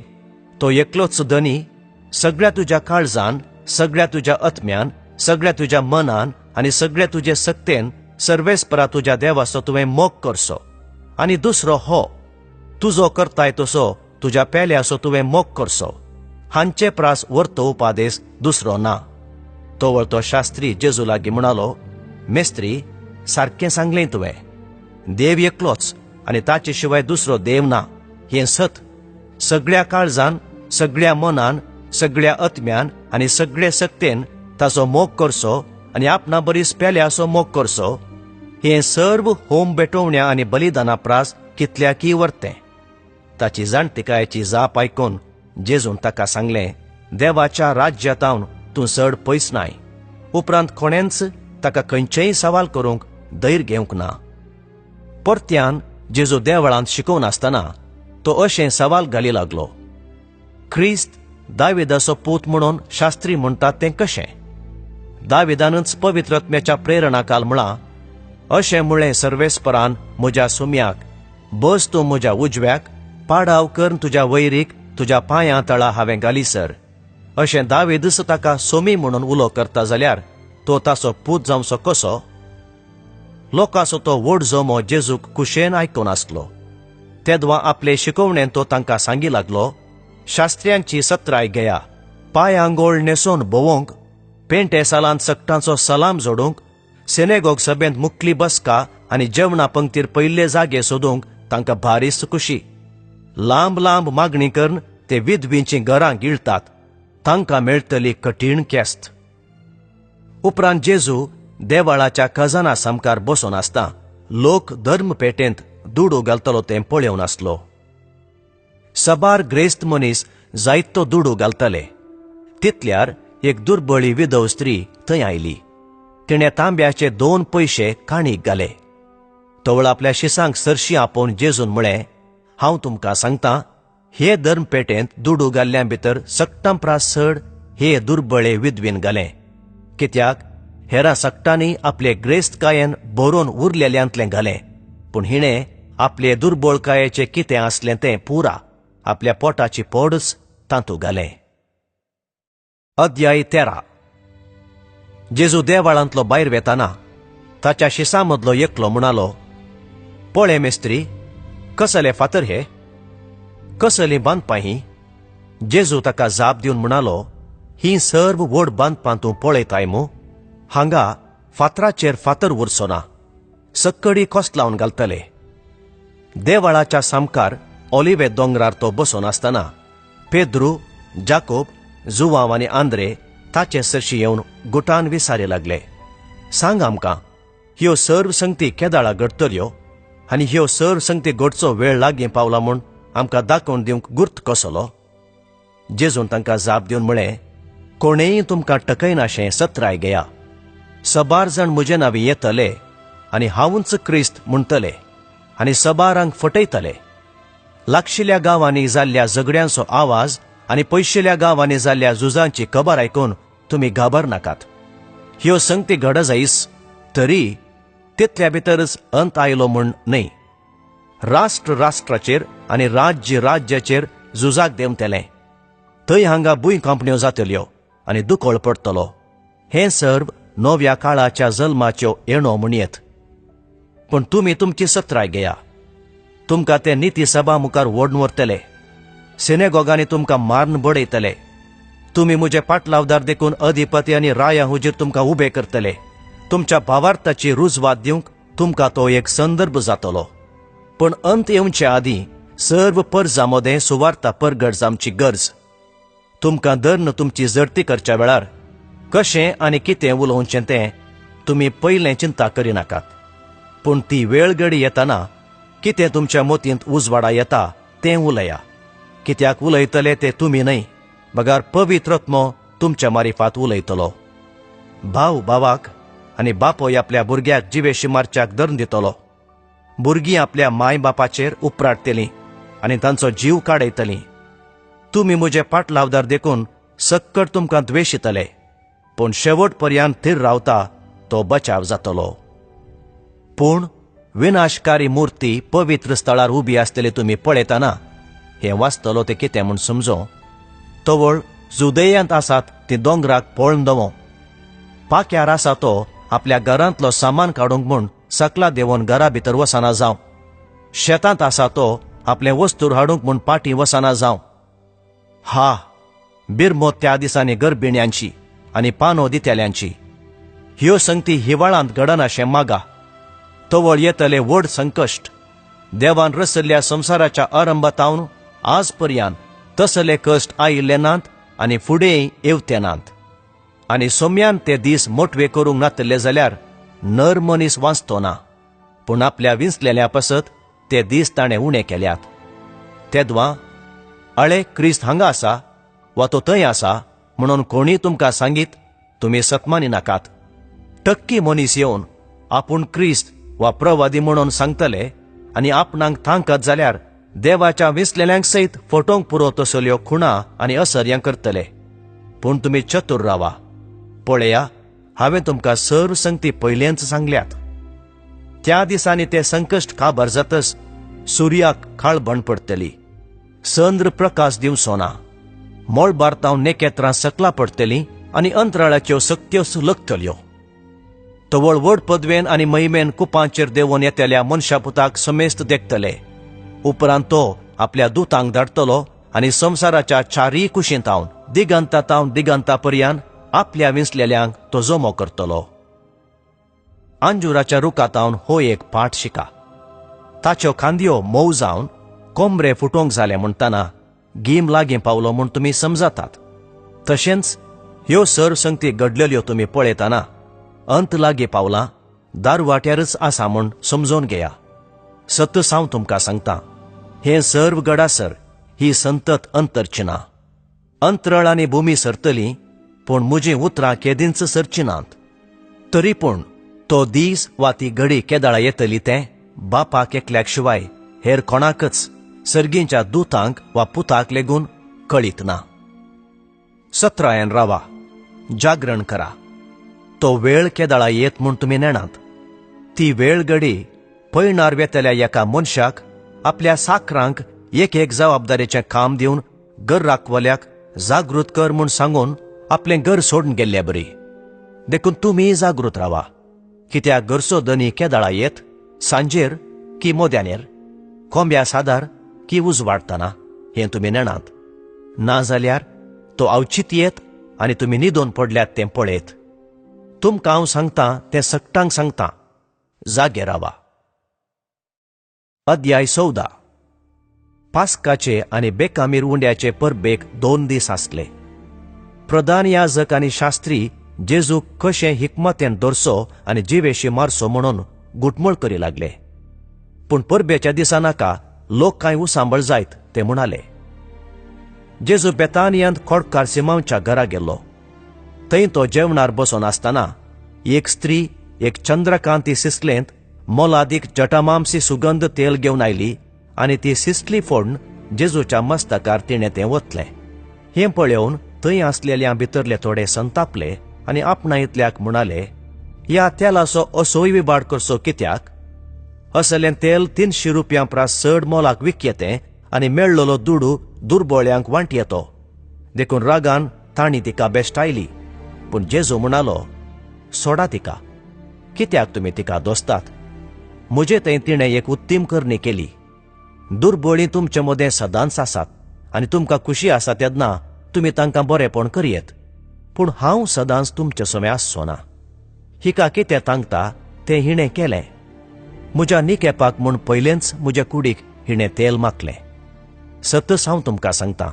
तो एकलोच धनी. सगळ्या तुज्या काळजान, सगळ्या तुज्या आत्म्यान, सगळ्या तुज्या मनान आनी सगळ्या तुजे सक्तेन सर्वेस्परा तुज्या देवाचो तुवें मोग करचो. आनी दुसरो हो, तुजो करताय तसो तुज्या पेल्याचो तुवें मोग करचो. हांचे प्रास वर्तो उपादेस दुसरो ना. तवळ तो शास्त्री जेजू लागीं म्हणालो, मेस्त्री, सारकें सांगलें तुवें, देव एकलोच आनी ताचे शिवाय दुसरो देव ना, हें सत. सगळ्या काळजान, सगळ्या मनान, सगळ्या आत्म्यान आनी सगळे सक्तेन ताचो मोग करचो आनी आपणा बरीच पेल्याचो मोग करचो. हें सर्व होम भेटोवण्या आनी बलिदाना प्रास कितल्याकय वर्तें. ताची जाणतिकायेची जाप आयकून जेजून ताका सांगलें, देवाच्या राज्यातावन तूं चड पयस नाय. उपरांत कोणेंच ताका खंयचेय सवाल करूंक धैर्य घेवंक ना. परत्यान जेजू देवळांत शिकोवन आसतना तो अशें सवाल घाली लागलो, क्रिस्त दाविदाचो पूत म्हणून शास्त्री म्हणटात तें कशें? दाविदानच पवित्र आत्म्याच्या प्रेरणा काल म्हळां, अशें म्हळें सर्वेस्परान म्हज्या सुम्याक, बस तूं म्हज्या उजव्याक, पाडाव करून तुज्या वैरीक तुज्या पांयां तळा हांवें घालीसर. अशें दावीदच ताका सोमी म्हणून उलो करता जाल्यार तो ताचो पूत जावचो कसो? लोकांचो तो व्हड जमो जेजूक कुशेन आयकून आसलो. तेदवा आपले शिकोवणेन तो तांकां सांगी लागलो, शास्त्र्यांची सत्राय घेया, पांयांगोळ न्हेसोवन भोंवंक, पेंटे सालांत सगटांचो सलाम जोडूंक, सिनेगोग सभेंत मुकली बसका आनी जेवणा पंक्तीर पयले जागे सोदूंक तांकां भारीच खुशी. लांब लांब मागणी करून ते विधवींचीं घरां गिळटात, तांकां मेळटली कठीण केस्त. उपरांत जेजू देवाळाच्या खजाना सामकार बसून आसता लोक धर्मपेटेंत दुडू घालतलो तें पळोवन आसलो. सबार ग्रेस्त मनीस जायतो दुडू घालतले. तितल्यार एक दुर्बळी विधव स्त्री थंय आयली. तिणें तांब्याचे 2 पयशे काणीक घाले. तवळ आपल्या शिसांक सरशी आपोवन जेजून म्हळें, हांव तुमकां सांगता, हे धर्मपेटेंत दुडू घाल्ल्यां भितर सगटां प्रास चड हे दुर्बळे विधवीन घालें. कित्याक हेरां सगटांनी आपले ग्रेस्तकायेन भरून उरलेल्यांतलें घालें, पूण हिणें आपले दुर्बळकायेचें कितें आसलें तें पुरा आपल्या पोटाची पोडच तांतू घालें. अध्याय 13. जेजू देवाळांतलो भायर वेताना ताच्या शिसां मदलो एकलो म्हणालो, पळे मेस्त्री, कसले फातर हे, कसलीं बांदपां हीं? जेजू ताका जाप दिवन म्हणालो, ही सर्व व्हड बांदपां तूं पळयताय मू? हांगा फातराचेर फातर उरचो ना, सक्कडी कोसलावन घालतले. देवाळाच्या सामकार ओलिवे दोंगरार तो बसून आसतना पेद्रू, जाकोब, जुवांव आनी आंद्रे ताचे सरशी येवन गुटान विसारी लागले, सांग आमकां, ह्यो सर्व संगती केदाळा घडटल्यो आनी ह्यो सर्व संगती घडचो वेळ लागीं पावला म्हूण आमकां दाखोवन दिवंक गुर्त कसलो? जेजून तांकां जाप दिवन म्हळें, कोणेय तुमकां टकयनाशें सत्राय घेया. सबार जाण म्हजे नांवी येतले आनी हांवूच क्रिस्त म्हणटले आनी सबारांक फटयतले. लागशिल्ल्या गांवांनी जाल्ल्या झगड्यांचो आवाज आनी पयशिल्ल्या गांवांनी जाल्ल्या झुजांची खबर आयकून तुमी घाबर नाकात. ह्यो संगती घड जायस तरी तितल्या भितरच अंत आयलो म्हूण न्हय. राष्ट्र राष्ट्राचेर आनी राज्य राज्याचेर झुजाक देंवतलें. थंय हांगा भूंयकांपण्यो जातल्यो आनी दुकळ पडटलो. हें सर्व नव्या काळाच्या जल्माच्यो येणो म्हणयेत. पूण तुमी तुमची सत्राय घेया. तुमकां ते निती सभा मुखार ओडून व्हरतले, सिनेगोगांनी तुमकां मारून बडयतले. तुमी म्हजे पाटलावदार देखून अधिपती आनी राया हुजीर तुमकां उबे करतले. तुमच्या भावार्थाची रुजवात दिवंक तुमकां तो एक संदर्भ जातलो. पूण अंत येवचे आदीं सर्व परजा मदें सुवार्ता परगट जावची गरज. तुमकां धरून तुमची जडती करच्या वेळार कशें आनी कितें उलोवचें तें तुमी पयलें चिंता करिनाकात. पूण ती वेळ घडी येतना कितें तुमच्या मोतींत उजवाडा येता तें उलया. कित्याक उलयतले ते तुमी न्हय, बगर पवित्र आत्मो तुमच्या मारिफात उलयतलो. भाव भावाक आनी बापोय आपल्या भुरग्याक जिवेशी मारच्याक धरून दितलो. भुरगीं आपल्या माय बापाचेर उपराटतलीं आनी तांचो जीव काडयतलीं. तुमी म्हजे पाटलावदार देखून सक्कड तुमकां द्वेशितले, पूण शेवट पर्यंत थीर रावता तो बचाव जातलो. पूण विनाशकारी मूर्ती पवित्र स्थळार उबी आसतली तुमी पळयतना हें वाचतलो तें कितें म्हूण समजो. तवळ जुदेयांत आसात ती दोंगराक पळोवन दवो. पाक्यार आसा तो आपल्या घरांतलो सामान काडूंक म्हूण सकला देंवोन घरा भितर वसना जावं. शेतांत आसा तो आपलें वस्तूर हाडूंक म्हूण पाटी वसना जावं. हा, बिरमो त्या दिसांनी गर्भिण्यांची आनी पानो दितेल्यांची. ह्यो संगती हिवाळांत घडनाशें मागा. तवळ येतले व्हड संकश्ट. देवान रचल्ल्या संवसाराच्या आरंभातावन आज पर्यंत तसले कश्ट आयिल्ले नात आनी फुडेंय येवते नात. आनी सोम्यान ते दीस मोटवे करूंक नातले जाल्यार नर मनीस वांचतो ना, पूण आपल्या विंचलेल्या पासत ते दीस ताणें उणे केल्यात. तेदवा अळे क्रिस्त हांगा आसा वा तो थंय आसा म्हणून कोणीय तुमकां सांगीत तुमी सतमानी नाकात. टक्की मनीस येवन आपूण क्रिस्त वा प्रवादी म्हणून सांगतले आनी आपणाक तांकत जाल्यार देवाच्या विंचलेल्यांक सयत फटोवंक पुरो तसल्यो खुणा आनी असर्यां करतले. पूण तुमी चतूर रावा. पळया, हांवें तुमकां सर्व संगती पयलेंच सांगल्यात. त्या दिसांनी ते संकश्ट काबार जातच सुर्याक काळबण पडटली, चंद्र प्रकाश दिवचो ना, मळबार तावन नेकेत्रां सकला पडटलीं आनी अंतराळाच्यो सक्त्यो लकतल्यो. तवळ व्हड पदवेन आनी महिमेन कुपांचेर देंवोन येतल्या मनशापुताक समेस्त देखतले. उपरांत तो आपल्या दुतांक धाडटलो आनी संवसाराच्या चारीय कुशींतावन दिगंता तावन दिगंता पर्यान आपल्या विंचलेल्यांक तो जमो करतलो. अंजुराच्या रुखातावन हो एक पाठ शिका. ताच्यो खांदयो मोव जावन कोमरे फुटोवंक जाले म्हणटना गीम लागीं पावलो म्हूण तुमी समजतात. तशेंच ह्यो सर्व संगती घडलेल्यो तुमी पळयतना अंत लागीं पावला, दारवाट्यारच आसा म्हूण समजून घेया. सत्य हांव तुमकां सांगता, हें सर्व घडासर ही संतत अंतरची ना. अंतरळ आनी भूमी सरतली, पूण म्हजीं उतरां केदींच सरची नात. तरी पूण तो दीस वा ती घडी केदाळा येतली तें बापाक एकल्याक शिवाय हेर कोणाकच, सर्गींच्या दुतांक वा पुताक लेगून कळीत ना. सत्रायन रावा, जागरण करा. तो वेळ केदाळा येत म्हूण तुमी नेणात. ती वेळ घडी पयणार वेतल्या एका मनशाक आपल्या साकरांक एक एक जबाबदारीचें काम दिवन घर राखवल्याक जागृत कर म्हूण सांगून आपलें घर सोडून गेल्ले बरी. देखून तुमी जागृत रावा, कित्याक घरचो धनी केदाळा येत, सांजेर की मोद्यानेर, कोंब्या सादार की उजवाडटना हें तुमी नेणात. ना जाल्यार तो अवचीत येत आनी तुमी न्हिदून पडल्यात तें पळयत. तुमकां हांव सांगतां तें सगटांक सांगतां, जागे रावा. अध्याय 14. पास्काचे आनी बेकामीर उंड्याचे परबेक 2 दीस आसले. प्रधान याजक आनी शास्त्री जेजूक कशें हिकमतेन धरचो आनी जिवेशी मारचो म्हणून घुटमळ करी लागले. पूण परबेच्या दिसा नाका लोक कांय उसांबळ जायत ते म्हणाले. जेजू बेतानियांत खोडकार सिमांवच्या घरा गेलो. थंय तो जेवणार बसून आसतना एक स्त्री एक चंद्रकांती सिसलेंत मोलादीक जटामामसी सुगंध तेल घेवन आयली आनी ती सिसली फोडून जेजूच्या मस्तकार तिणें तें ओतलें. हें पळोवन थंय आसलेल्या भितरले थोडे संतापले आनी आपणा इतल्याक म्हणाले, ह्या तेलाचो असोय विबाड करचो कित्याक? असलें तेल 300 रुपयां प्रास चड मोलाक विकयेतें आनी मेळ्ळलो दुडू दुर्बोळ्यांक वांटयेतो. देखून रागान तांणी तिका बेश्टायली. पूण जेजू म्हणालो, सोडा तिका, कित्याक तुमी तिका दोसतात? म्हजे थंय तिणें एक उत्तीम करणी केली. दुर्बोळीं तुमचे मदें सदांच आसात आनी तुमकां खुशी आसा तेन्ना तुमी तांकां बरेपण करयेत, पूण हांव सदांच तुमचे समें आसचो ना. हिका कितें तांकता तें हिणें केलें. म्हज्या निकेपाक म्हूण पयलेंच म्हज्या कुडीक हिणें तेल माखलें. सतच हांव तुमकां सांगतां,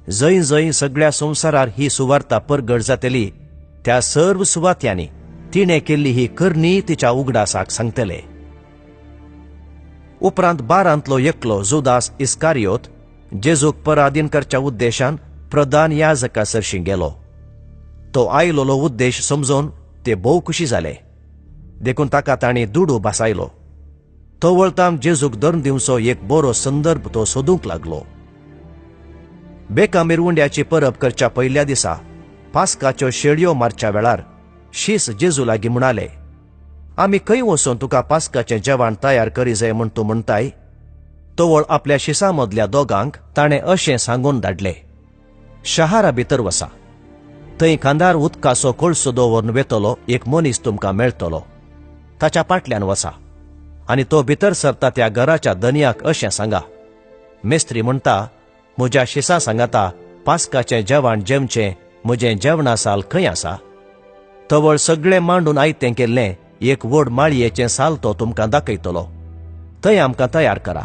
जंय जंय सगळ्या संवसारार ही सुवार्ता परगट जातली त्या सर्व सुवात्यांनी तिणें केल्ली ही करणी तिच्या उगडासाक सांगतले. उपरांत 12 एकलो जुदास इस्कारियोत जेजूक पराधीन करच्या उद्देशान प्रधान याजका सरशीं गेलो. तो आयलोलो उद्देश समजून ते भोव खुशी जाले. देखून ताका तांणी दुडू भासायलो. तो वळताम जेजूक धरून दिवचो एक बरो संदर्भ तो सोदूंक लागलो. बेकामीर उंड्याची परब करच्या पयल्या दिसा पास्काच्यो शेळयो मारच्या वेळार शीस जेजू लागीं म्हणाले, आमी खंय वचून तुका पास्काचें जेवण तयार करी जाय म्हूण तूं म्हणटाय? तवळ आपल्या शिसा मदल्या दोगांक ताणें अशें सांगून धाडले, शहारा भितर वसा, थंय खांदार उदकाचो कोळसो दवरून वेतलो एक मनीस तुमकां मेळटलो, ताच्या फाटल्यान वसा आनी तो भितर सरता त्या घराच्या धनयाक अशें सांगा, मेस्त्री म्हणटा, म्हज्या शिसा सांगाता पास्काचें जेवण जेवचें म्हजें जेवणा साल खंय आसा? तवळ सगळें मांडून आयतें केल्लें एक व्हड माळयेचें साल तो तुमकां दाखयतलो, थंय आमकां तयार करा.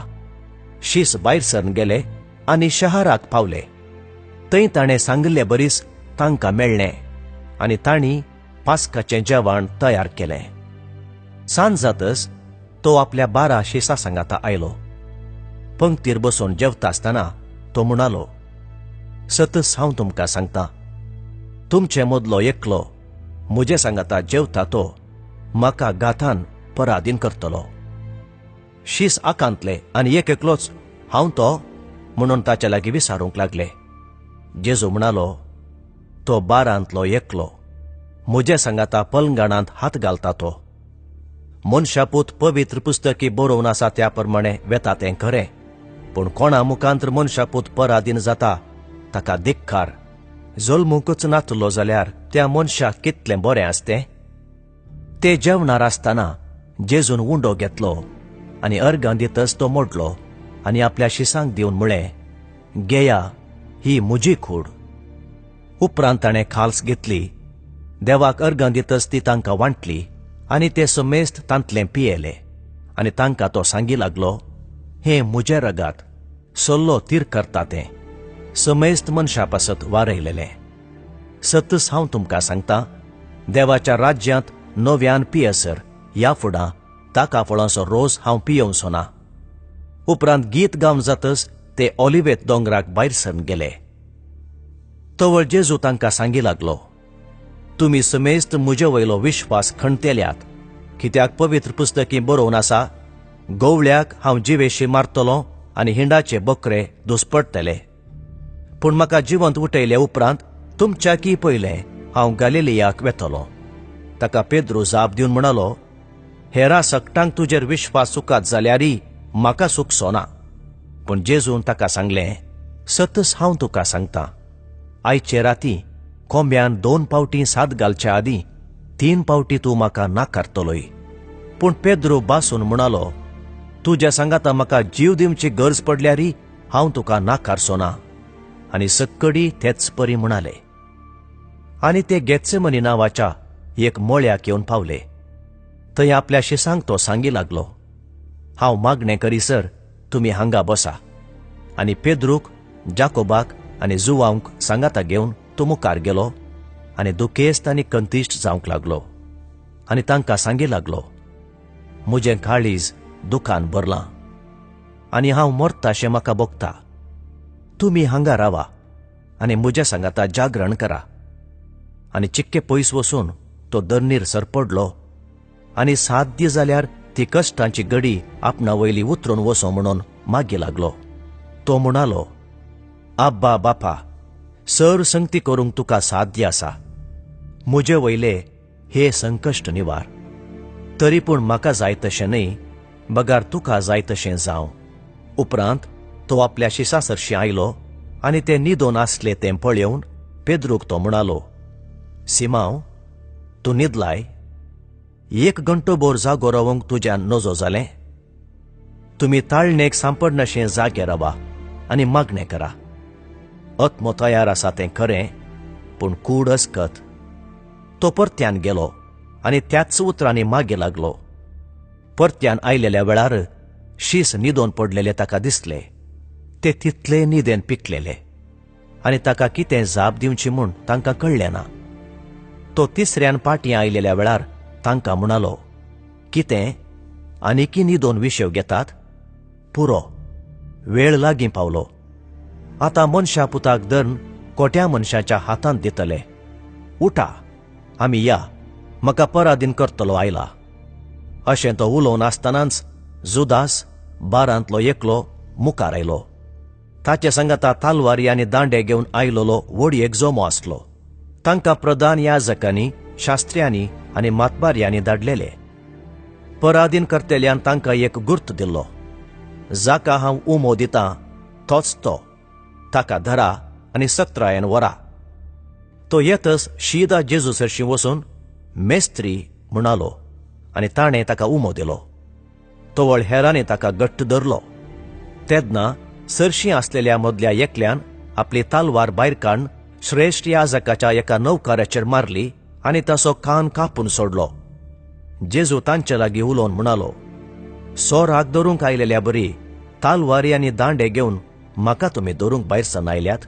शीस भायर सरन गेले आनी शहराक पावले. थंय ताणें सांगिल्ले बरीच तांकां मेळ्ळें आनी तांणी पास्काचें जेवण तयार केलें. सांज जातच तो आपल्या 12 शिसां सांगाता आयलो. पंक्तीर बसून जेवता आसतना तो म्हणालो, सतच हांव तुमकां सांगता, तुमचे मदलो एकलो म्हजे सांगाता जेवता तो म्हाका गाथान पराधीन करतलो. शीस आकांतले आनी एक एकलोच हांव तो म्हणून ताच्या लागीं विचारूंक लागले. जेजू म्हणालो, तो 12 एकलो, म्हज्या सांगाता पलंगाणांत हात घालता तो. मनशापूत पवित्र पुस्तकी बरोवन आसा त्या प्रमाणे वेता तें खरें, पूण कोणा मुखांत्र मनशापूत पराधीन जाता ताका धिक्कार. जल्मूंकच नातलो जाल्यार त्या मनशाक कितलें बरें आसतें. ते जेवणार आसतना जेजून उंडो घेतलो आनी अर्गां दितच तो मोडलो आनी आपल्या शिसांक दिवन म्हळें, घेया, ही म्हजी कूड. उपरांत ताणें खाल्स घेतली, देवाक अर्गां दितच ती तांकां वांटली आनी ते समेस्त तांतलें पियेले. आनी तांकां तो सांगी लागलो, हें म्हजें रगात, सल्लो तीर करता तें, समेस्त मनशा पासत वारयलेलें. सतच हांव तुमकां सांगता, देवाच्या राज्यांत नव्यान पियेसर ह्या फुडां ताका फळांचो रोस हांव पियेवचो ना. उपरांत गीत गावन जातच ते ऑलिवेत दोंगराक भायर सरून गेले. तवळ जेजू तांकां सांगी लागलो, तुमी समेस्त म्हजे वयलो विश्वास खणतेल्यात, कित्याक पवित्र पुस्तकी बरोवन आसा, गोवळ्याक हांव जिवेशी मारतलो आनी हिंडाचे बकरे दुसपडटले. पूण म्हाका जिवंत उठयले उपरांत तुमच्याकी पयलें हांव गालिलियाक वेतलो. ताका पेद्रू जाप दिवन म्हणालो, हेरा सगटांक तुजेर विश्वास चुकात जाल्यारय म्हाका चुकचो ना. पूण जेजून ताका सांगलें, सतच हांव तुका सांगता, आयचे राती कोंब्यान 2 पावटी साद घालच्या आदीं 3 पावटी तूं म्हाका नाकारतलोय. पूण पेद्रू बासून म्हणालो, तुज्या सांगाता म्हाका जीव दिवची गरज पडल्यारय हांव तुका नाकारचो ना. आनी सक्कडी तेच परी म्हणाले. आनी ते गेत्सेमनी नांवाच्या एक मळ्याक येवन पावले. थंय आपल्या शिसांक तो सांगी लागलो, हांव मागणें करीसर तुमी हांगा बसा. आनी पेद्रूक, जाकोबाक आनी जुवांक सांगाता घेवन तो मुखार गेलो आनी दुखेस्त आनी कंतिश्ट जावंक लागलो. आनी तांकां सांगी लागलो, म्हजें काळीज दुखान भरलां आनी हांव मरताशें म्हाका भोगता. तुमी हांगा रावा आनी म्हज्या सांगाता जागरण करा. आनी चिक्के पयस वचून तो दर्नीर सरपडलो आनी साध्य जाल्यार ती कश्टांची गडी आपणा वयली उतरून वचो म्हणून मागी लागलो. तो म्हणालो, आब्बा बापा, सर संगती करूंक तुका साध्य आसा, म्हजे वयले हे संकश्ट निवार, तरी पूण म्हाका जाय तशें न्हय, बगार तुका जाय तशें जावं. उपरांत तो आपल्या शिसा सरशीं आयलो आनी ते न्हिदोन आसले तें पळोवन पेद्रूक तो म्हणालो, सिमांव, तूं न्हिदलाय? 1 घंटोभर जागो रावंक तुज्यान नजो जालें? तुमी ताळणेक सांपडनाशें जागे रावा आनी मागणें करा. आत्मो तयार आसा तें खरें, पूण कूड अस्कत. तो परत्यान गेलो आनी त्याच उतरांनी मागे लागलो. परत्यान आयलेल्या वेळार शीस न्हिदोन पडलेले ताका दिसले. ते तितले न्हिदेन पिकलेले आनी ताका कितें जाप दिवची म्हूण तांकां कळ्ळें ना. तो तिसऱ्यान पाटयां आयलेल्या वेळार तांकां म्हणालो, कितें आनीकी न्हिदोन विशेव घेतात? पुरो, वेळ लागीं पावलो. आतां मनशा पुताक धरून कोट्या मनशाच्या हातांत दितले. उठा, आमी या, म्हाका पराधीन करतलो आयला. अशें तो उलोवन आसतनाच जुदास बारांतलो एकलो मुखार आयलो. ताचे सांगाता तालवारी आनी दांडे घेवन आयलोलो व्हड एक जमो आसलो. तांकां प्रधान याजकांनी, शास्त्र्यांनी आनी मातबारयांनी धाडलेले. पराधीन करतेल्यान तांकां एक गुर्त दिल्लो, जाका हांव उमो दितां तोच तो, ताका धरा आनी सत्रायन व्हरा. तो येतच शीदा जेजू सरशीं वचून मेस्त्री म्हणालो आनी ताणें ताका उमो दिलो. तवळ हेरांनी ताका घट्ट धरलो. तेन्ना सरशीं आसलेल्या मदल्या एकल्यान आपली तालवार भायर काडून श्रेश्ठ याजकाच्या एका नौकाराचेर मारली आनी ताचो कान कापून सोडलो. जेजू तांचे लागीं उलोवन म्हणालो, सोराक धरूंक आयलेल्या बरी तालवारी आनी दांडे घेवन म्हाका तुमी धरूंक भायर सरन आयल्यात?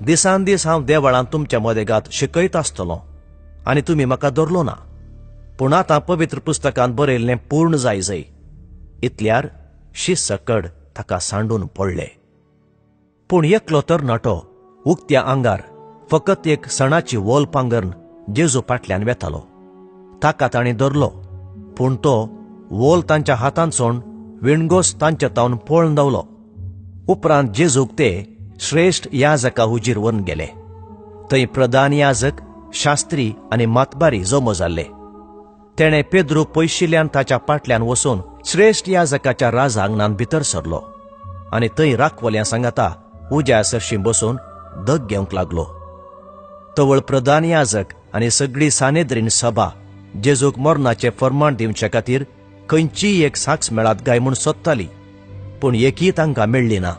दिसान दीस हांव देवळांत तुमच्या मदेगात शिकयत आसतलो आनी तुमी म्हाका धरलो ना. पूण आतां पवित्र पुस्तकांत बरयल्लें पूर्ण जाय जय. इतल्यार शीस सकड ताका सांडून पडले. पूण एकलो तरणाटो उक्त्या आंगार फकत एक सणाची वोल पांगरून जेजू फाटल्यान वेतालो. ताका ताणें धरलो, पूण तो वोल तांच्या हातांत सोड विणगोस तांच्या तावन पळून धांवलो. उपरांत जेजूक ते श्रेश्ठ याजका हुजीर व्हरून गेले. थंय प्रधान याजक शास्त्री आनी मातबारी जमो जाल्ले. तेणें पेद्रूक पयशिल्ल्यान ताच्या पाटल्यान वचून श्रेश्ठ याजकाच्या राजा आंगणान भितर सरलो आनी थंय राखवल्या सांगाता उज्या सरशीं बसून दग घेवंक लागलो. तवळ प्रधान याजक आनी सगळी सानेद्रीन सभा जेजूक मरणाचें फर्माण दिवचे खातीर खंयचीय एक साक्ष मेळत काय म्हूण सोदताली, पूण एकय तांकां मेळ्ळी ना.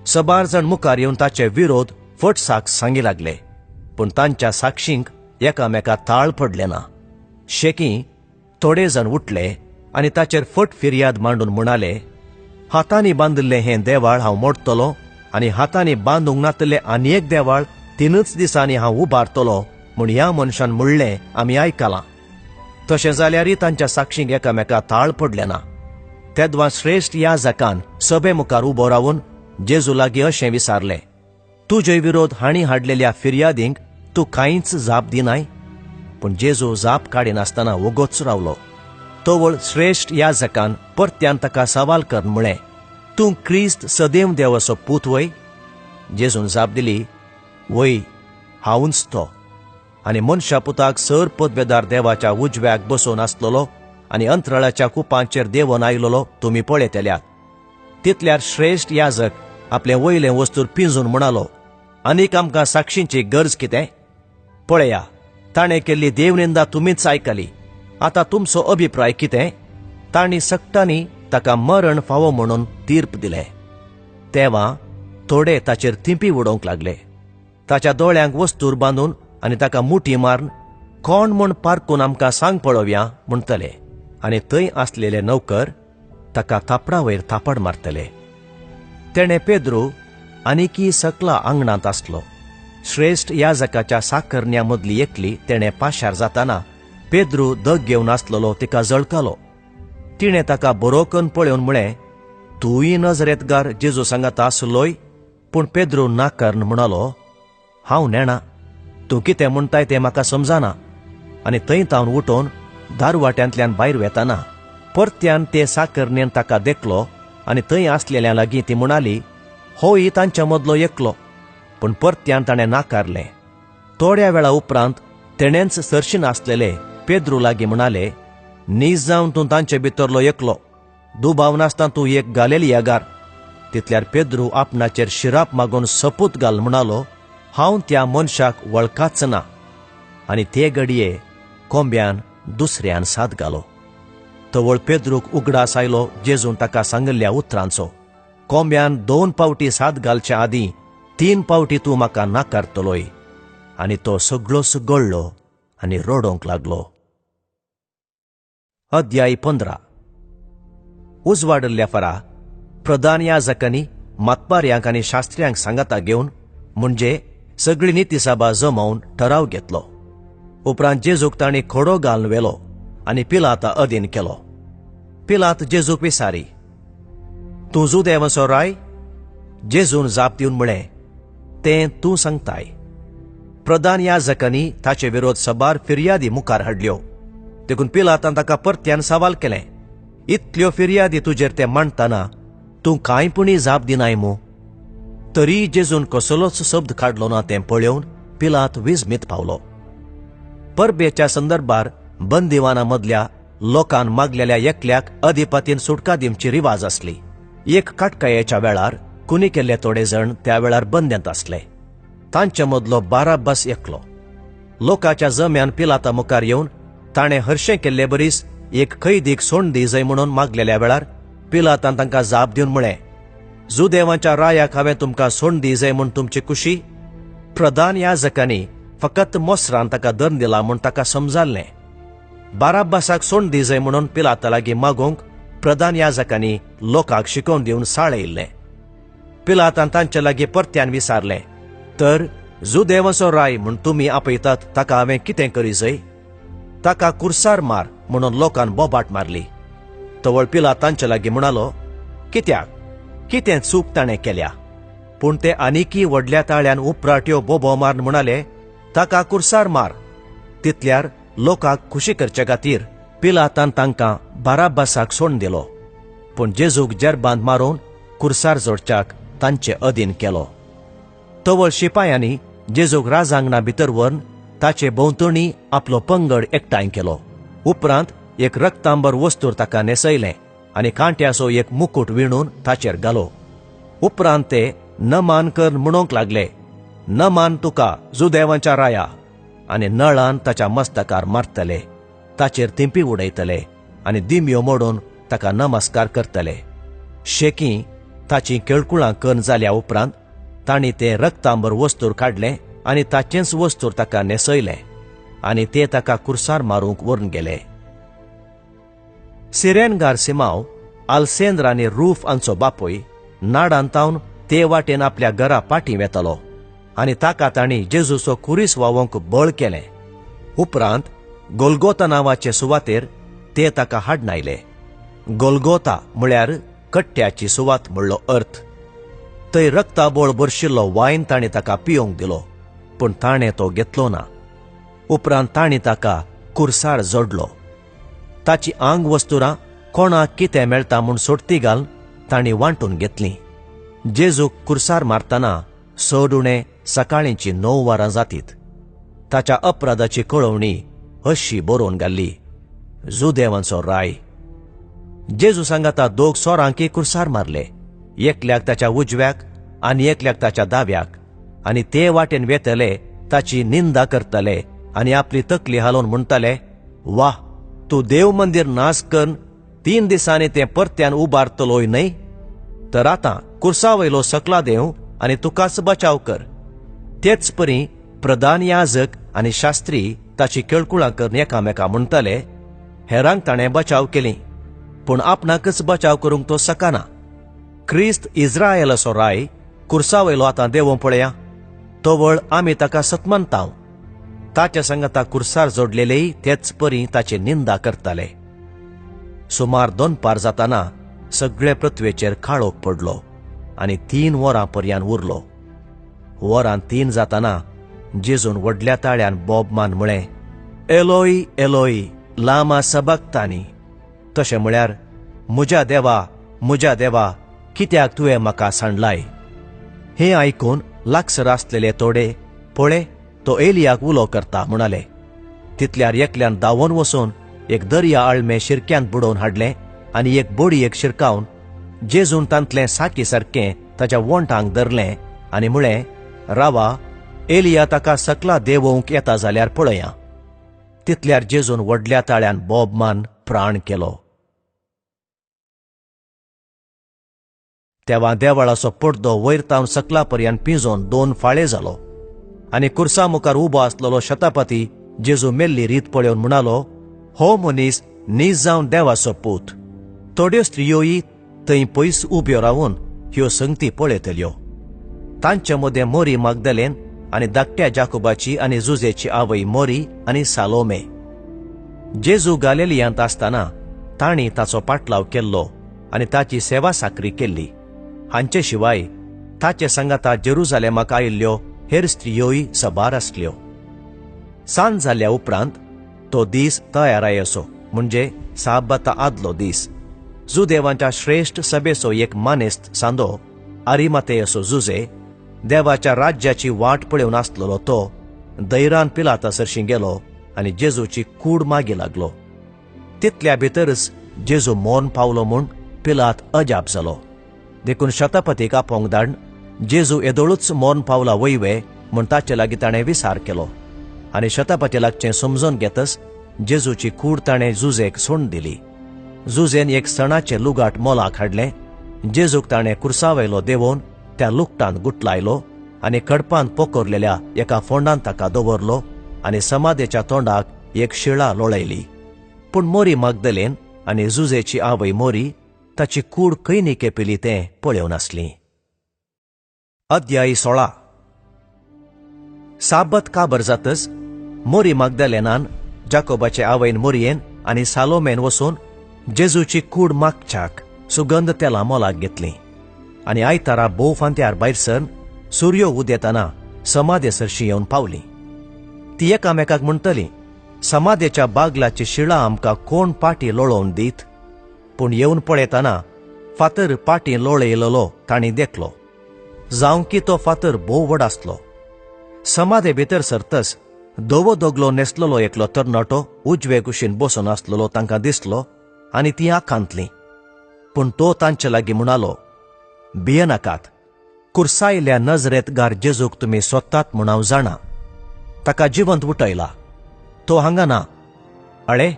सबार जाण मुखार येवन ताचे विरोध फट साक्ष सांगी लागले, पूण तांच्या साक्षींक एकामेका ताळ पडले ना. शेकी थोडे जाण उठले आनी ताचेर फट फिर्याद मांडून म्हणाले, हातांनी बांदिल्लें हें देवाळ हांव मोडटलो आनी हातांनी बांदूंक नातिल्लें आनी एक देवाळ 3 दिसांनी हांव उबारतलो म्हूण ह्या मनशान म्हणलें आमी आयकलां. तशें जाल्यारय तांच्या साक्षींक एकामेका ताळ पडले ना. तेदवा श्रेश्ठ याजकान सभे मुखार उबो रावन जेजू लागीं अशें विचारलें, तुजे विरोध हांणी हाडलेल्या फिर्यादींक तूं कांयच जाप दिनाय? पूण जेजू जाप काडिनासतना वोगोच रावलो. तवळ श्रेश्ठ याजकान परत्यान ताका सवाल कर म्हळें, तूं क्रिस्त सदैव देवाचो पूत वय? जेजून जाप दिली, वय, हांवूच तो. आनी मनशा पुताक सर पदवेदार देवाच्या उजव्याक बसून आसलेलो आनी अंतराळाच्या कुपांचेर देंवन आयलेलो तुमी पळयतल्यात. तितल्यार श्रेश्ठ याजक आपलें वयलें वस्तूर पिंजून म्हणालो, आनीक आमकां साक्षींची गरज कितें? पळया, ताणें केल्ली देवनिंदा तुमीच आयकली. आतां तुमचो अभिप्राय कितें? तांणी सगटांनी ताका मरण फावो म्हणून तीर्प दिलें. तेवा थोडे ताचेर थिंपी उडोवंक लागले, ताच्या दोळ्यांक वस्तूर बांदून आनी ताका मुठी मारून कोण म्हूण पारकून आमकां सांग पळोवया म्हणटले, आनी थंय आसलेले नौकर ताका थापडा वयर थापड मारतले. तेणें पेद्रू आनीकी सकला आंगणांत आसलो. श्रेश्ठ याजकाच्या साकरण्या मदली एकली तेणें पाशार जाताना पेद्रू दग घेवन आसलेलो तिका जळकालो. तिणें ताका बरोकन पळोवन म्हळें, तूंय नजरेतगार जेजू सांगाता आसलोय? पूण पेद्रू नाकारून म्हणालो, हांव नेणा, तूं कितें म्हणटाय तें म्हाका समजना. आनी थंय तावन उठोवन दारवाट्यांतल्यान भायर वेताना परत्यान ते साकरणेन ताका देखलो आनी थंय आसलेल्या लागीं ती म्हणाली, होय तांच्या मदलो एकलो. पूण परत्यान ताणें नाकारलें. थोड्या वेळा उपरांत तेणेंच सरशीन आसलेले पेद्रू लागीं म्हणाले, नीज जावन तूं तांचे भितरलो एकलो, दुबाव नासतना तूं एक गालेलियागार. तितल्यार पेद्रू आपणाचेर शिराप मागून सपूत घाल म्हणालो, हांव त्या मनशाक वळखाच ना. आनी ते घडये कोंब्यान दुसऱ्यान साद घालो. तवळ पेद्रूक उगडास आयलो जेजून ताका सांगिल्ल्या उतरांचो, कोंब्यान 2 पावटी साद घालचे आदीं 3 पावटी तूं म्हाका नाकारतलोय. आनी तो सगळोच गळ्ळो आनी रडोवंक लागलो. अध्याय 15. उजवाडिल्ल्या फरा प्रधान याजकांनी मातबारयांक आनी शास्त्र्यांक सांगाता घेवन म्हणजे सगळी नितीसभा जमोवन ठराव घेतलो. उपरांत जेजूक तांणी खोडो घालून व्हेलो आनी पिलाता अधीन केलो. पिलात जेजूक विचारी, तूं जुदेवांचो राय? जेजून जाप दिवन म्हळें, तें तूं सांगताय. प्रधान याजकांनी ताचे विरोध सबार फिर्यादी मुखार हाडल्यो. देखून पिलातान ताका परत्यान सवाल केलें, इतल्यो फिर्यादी तुजेर ते मांडटना तूं कांय पुणी जाप दिनाय मू? तरी जेजून कसलोच शब्द काडलो ना तें पळोवन पिलात विस्मीत पावलो. परबेच्या संदर्भार बंदिवाना मदल्या लोकान मागलेल्या एकल्याक अधिपतीन सुटका दिवची रिवाज आसली. एक काटकायेच्या वेळार कुनी केल्ले थोडे जण त्या वेळार बंद्यांत आसले. तांचे मदलो बाराबास एकलो. लोकाच्या जम्यान पिलाता मुखार येवन ताणें हरशें केल्ले बरीच एक कैदीक सोंड दी जाय म्हणून मागलेल्या वेळार पिलातान तांकां जाप दिवन म्हळें, जुदेवांच्या रायाक हांवें तुमकां सोंड दी जाय म्हूण तुमची कुशी? प्रधान याजकांनी फकत मोसरान ताका दंड दिला म्हूण ताका समजाल्लें. बाराबासाक सोंड दी जाय म्हणून पिलाता लागीं मागूंक प्रधान याजकांनी लोकांक शिकोवन दिवन साळयल्लें. पिलातान तांचे लागीं परत्यान विचारलें, तर जुदेवाचो राय म्हूण तुमी आपयतात ताका हांवें कितें करी जाय? ताका कुर्सार मार म्हणून लोकान बोबाट मारली. तवळ पिलात तांचे लागीं म्हणालो, कित्याक, कितें चूक ताणें केल्या? पूण ते आनिकी व्हडल्या ताळ्यान उपराट्यो बोबो मारून म्हणाले, ताका कुर्सार मार. तितल्यार लोकांक खुशी करचे खातीर पिलातान तांकां बाराबासाक सोडून दिलो, पूण जेजूक जेरबांत मारून कुर्सार जोडच्याक तांचे अधीन केलो. तवळ शिपायांनी जेजूक राजांगणा भितर व्हरून ताचे भोंवतणी आपलो पंगड एकठांय केलो. उपरांत एक रक्तांबर वस्तूर ताका न्हेसयलें आनी कांट्याचो एक मुकूट विणून ताचेर घालो. उपरांत ते नमान कर म्हणूंक लागले, नमान तुका जुदेवांच्या राया. आनी नळान ताच्या मस्तकार मारतले, ताचेर थिंपी उडयतले आनी दिमयो मोडून ताका नमस्कार करतले. शेकी ताची केळकुळां करून जाल्या उपरांत तांणी तें रक्तांबर वस्तूर काडलें आनी ताचेंच वस्तूर ताका न्हेसयलें आनी ते ताका कुर्सार मारूंक व्हरून गेले. सिरेनगार सिमांव आलसेंद्र आनी रूफ हांचो बापूय नाडान तावन ते वाटेन आपल्या घरा पाटी वेतालो आनी ताका तांणी जेजूचो कुरीस व्हांवोवंक बळ केलें. उपरांत गोलगोता नांवाचे सुवातेर ते ताका हाडून आयले. गोलगोता म्हळ्यार कट्ट्याची सुवात म्हणलो अर्थ. थंय रक्ताबोळ भरशिल्लो वायन ताणें ताका पिवंक दिलो, पूण ताणें तो घेतलो ना. उपरांत तांणी ताका कुर्सार जोडलो. ताची आंग वस्तुरां कोणाक कितें मेळटा म्हूण सोडती घालून तांणी वांटून घेतलीं. जेजूक कुर्सार मारतना चड उणें सकाळींची 9 वरां जातीत. ताच्या अपराधाची कळोवणी अशी बरोवन घाल्ली, जुदेवांचो राय. जेजू सांगाता 2 चोरांकी कुर्सार मारले, एकल्याक ताच्या उजव्याक आनी एकल्याक ताच्या दाव्याक. आनी ते वाटेन वेतले ताची निंदा करतले आनी आपली तकली हालोवन म्हणटले, वाह, तूं देव मंदीर नाश करून 3 दिसांनी तें परत्यान उबारतलोय न्हय? तर आतां कुर्सा वयलो सकला देव आनी तुकाच बचाव कर. तेच परी प्रधान याजक आनी शास्त्री ताची केळकुळां करून एकामेका म्हणटले, हेरांक ताणें बचाव केली, पूण आपणाकच बचाव करूंक तो सकाना. क्रिस्त इस्रायलाचो राय कुर्सा वयलो आतां देवों पळया, तवळ आमी ताका सतमानतांव. ताच्या सांगाता कुर्सार जोडलेलेय तेच परी ताची निंदा करताले. सुमार 2 जाताना सगळे पृथ्वेचेर काळोख पडलो आनी 3 वरां पर्यान उरलो. वरां 3 जाताना जेजून व्हडल्या ताळ्यान बोब मान म्हळें, एलोई एलोई लामा सबक्तानी, तशें म्हळ्यार म्हज्या देवा म्हज्या देवा कित्याक तुवें म्हाका सांडलाय. हें आयकून लागसर आसलेले थोडे, पळय तो एलियाक उलो करता म्हणाले. तितल्यार एकल्यान धांवून वचून एक दर्या आळमें शिरक्यांत बुडोवन हाडलें आनी एक बोडयेक शिरकावन जेजून तांतलें साकी सारकें ताच्या वोंठांक धरलें आनी म्हळें, रावा, एलिया ताका सकला देंवोवंक येता जाल्यार पळया. तितल्यार जेजून व्हडल्या ताळ्यान बोब मान प्राण केलो. तेवा देवळाचो पडदो वयर तावन सकला पर्यंत पिंजोवन 2 फाळे जालो आनी कुर्सा मुखार उबो आसलेलो शतापती जेजू मेल्ली रीत पळोवन म्हणालो, हो मनीस नीज जावन देवाचो पूत. थोड्यो स्त्रियोय थंय पयस उब्यो रावन ह्यो संगती पळयतल्यो. तांचे मदें मोरी मागदलेन आनी धाकट्या जाकोबाची आनी जुजेची आवय मोरी आनी सालोमे. जेजू गालेलियांत आसतना तांणी ताचो पाटलाव केल्लो आनी ताची सेवा साकरी केल्ली. हांचे शिवाय ताचे सांगाता जेरुजालेमाक आयिल्ल्यो हेर स्त्रियोय सबार आसल्यो. सांज जाल्या उपरांत तो दीस तयारायेचो, म्हणजे साबाता आदलो दीस. जुदेवांच्या श्रेश्ठ सभेचो एक मानेस्त सांदो आरिमातेयसो जुजे देवाच्या राज्याची वाट पळोवन आसलेलो तो दैरान पिलाता सरशीं गेलो आनी जेजूची कूड मागी लागलो. तितल्या भितरच जेजू मौन पावलो म्हूण पिलात अजाप जालो. देखून शतपतीक आपोवंक धाड जेजू येदोळूच मौन पावला वयवे म्हूण ताचे लागीं ताणें विचार केलो आनी शतपती लागचें समजून घेतच जेजूची कूड ताणें जुजेक सोडून दिली. जुजेन एक सणाचें लुगाट मोलाक हाडलें. जेजूक ताणें कुर्सावयलो देंवोवन त्या लुगटान गुटलायलो आनी खडपान पोखरलेल्या एका फोंडान ताका दवरलो आनी समाधेच्या तोंडाक एक शिळा लोळयली. पूण मोरी मागदलेन आनी जुजेची आवय मोरी ताची कूड खंय निकेपिली तें पळोवन आसली. अध्याय 16. साबत काबर जातच मोरी मागदलेनान जाकोबाचे आवयन मोरयेन आनी सालोमेन वचून जेजूची कूड मागच्याक सुगंध तेलां मोलाक घेतली आनी आयतारा भोव फांत्यार भायर सरून सुर्यो उदेतना समाधे सरशी येवन पावली. ती एकामेकाक म्हणटली, समाधेच्या बागलाची शिळा आमकां कोण पाटी लोळोवन दीत? पूण येवन पळयतना फातर पाटी लोळयलेलो तांणी देखलो. जावं की तो फातर भोव व्हड आसलो. समाधे भितर सरतच धवो दगलो न्हेसलेलो एकलो तरणाटो उजवे कुशीन बसून आसलेलो तांकां दिसलो आनी तीं आकांतलीं. पूण तो तांचे लागीं म्हणालो, भियेनाकात, कुर्सायल्या नजरेंतगार जेजूक तुमी सोदतात म्हूण हांव जाणा. ताका जिवंत उठयला, तो हांगा ना. अळे,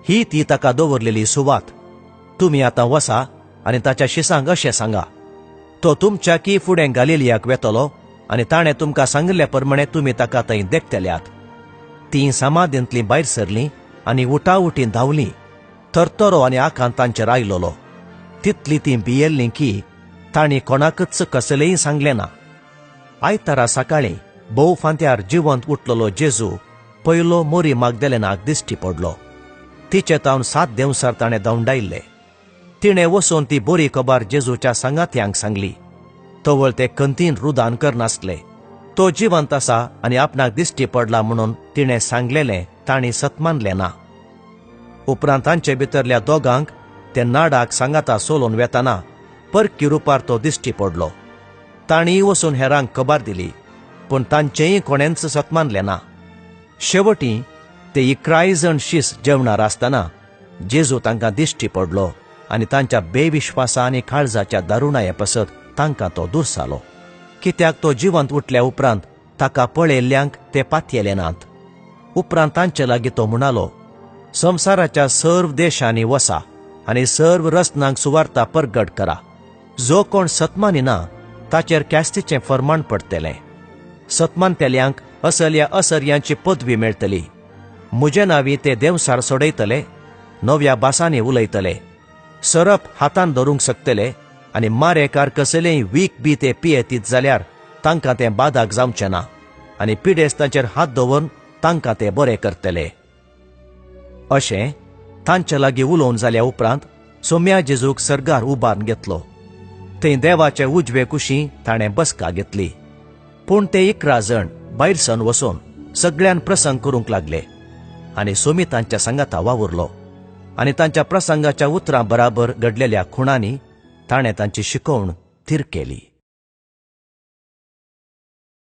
ही ती ताका दवरलेली सुवात. तुमी आतां वसा आनी ताच्या शिसांक अशें सांगा, तो तुमच्या की फुडें गालिलियाक वेतलो आनी ताणें तुमकां सांगिल्ल्या प्रमाणे तुमी ताका थंय देखतल्यात. तीं समाधींतलीं भायर सरलीं आनी उटाउटीं धांवलीं. थरथरो आनी आकांत तांचेर आयलोलो. तितली तीं भियेल्लीं की तांणी कोणाकच कसलेंय सांगलें ना. आयतारा सकाळीं भोव फांत्यार जिवंत उठलेलो जेजू पयलो मोरी मागदेलेनाक दिश्टी पडलो. तिचे तावन 7 देंवसार ताणें धांवडायल्ले. तिणें वचून ती बरी खबर जेजूच्या सांगात्यांक सांगली. तवळ ते खंतीन रुदान करनासले. तो जिवंत आसा आनी आपणाक दिश्टी पडला म्हणून तिणें सांगलेलें तांणी सतमानलें ना. उपरांत तांचे भितरल्या दोगांक ते नाडाक सांगाता सोलून वेताना परकी रुपार तो दिश्टी पडलो. तांणी वचून हेरांक खबर दिली, पूण तांचेंय कोणेंच सतमानलें ना. शेवटी ते 11 जण शीस जेवणार आसतना जेजू तांकां दिश्टी पडलो आनी तांच्या बेविश्वासा आनी काळजाच्या दारुणाये पासत तांकां तो दुरसालो. कित्याक तो जिवंत उठल्या उपरांत ताका पळयल्ल्यांक ते पातयेले नात. उपरांत तांचे लागीं तो म्हणालो, संवसाराच्या सर्व देशांनी वसा आनी सर्व रचनांक सुवार्ता परगट करा. जो कोण सतमानिना ताचेर ख्यास्तीचें फर्माण पडटलें. सतमानतेल्यांक असल्या असर्यांची पदवी मेळटली. म्हजे नांवी ते देंवसार सोडयतले, नव्या भासांनी उलयतले, सरप हातान धरूंक शकतले आनी मारेकार कसलेंय वीख बी ते पियेतीत जाल्यार तांकां तें बादाक जावचें ना आनी पिडेस्तांचेर हात दवरून तांकां ते बरे करतले. अशें तांचे लागीं उलोवन जाल्या उपरांत सोम्या जेजूक सर्गार उबारून घेतलो. थंय देवाचे उजवे कुशी ताणें बसका घेतली. पूण ते 11 जण भायर सन वचून सगळ्यान प्रसंग करूंक लागले आनी सोमी तांच्या सांगाता वावुरलो आनी तांच्या प्रसंगाच्या उतरां बराबर घडलेल्या खुणांनी ताणें तांची शिकवण थीर केली.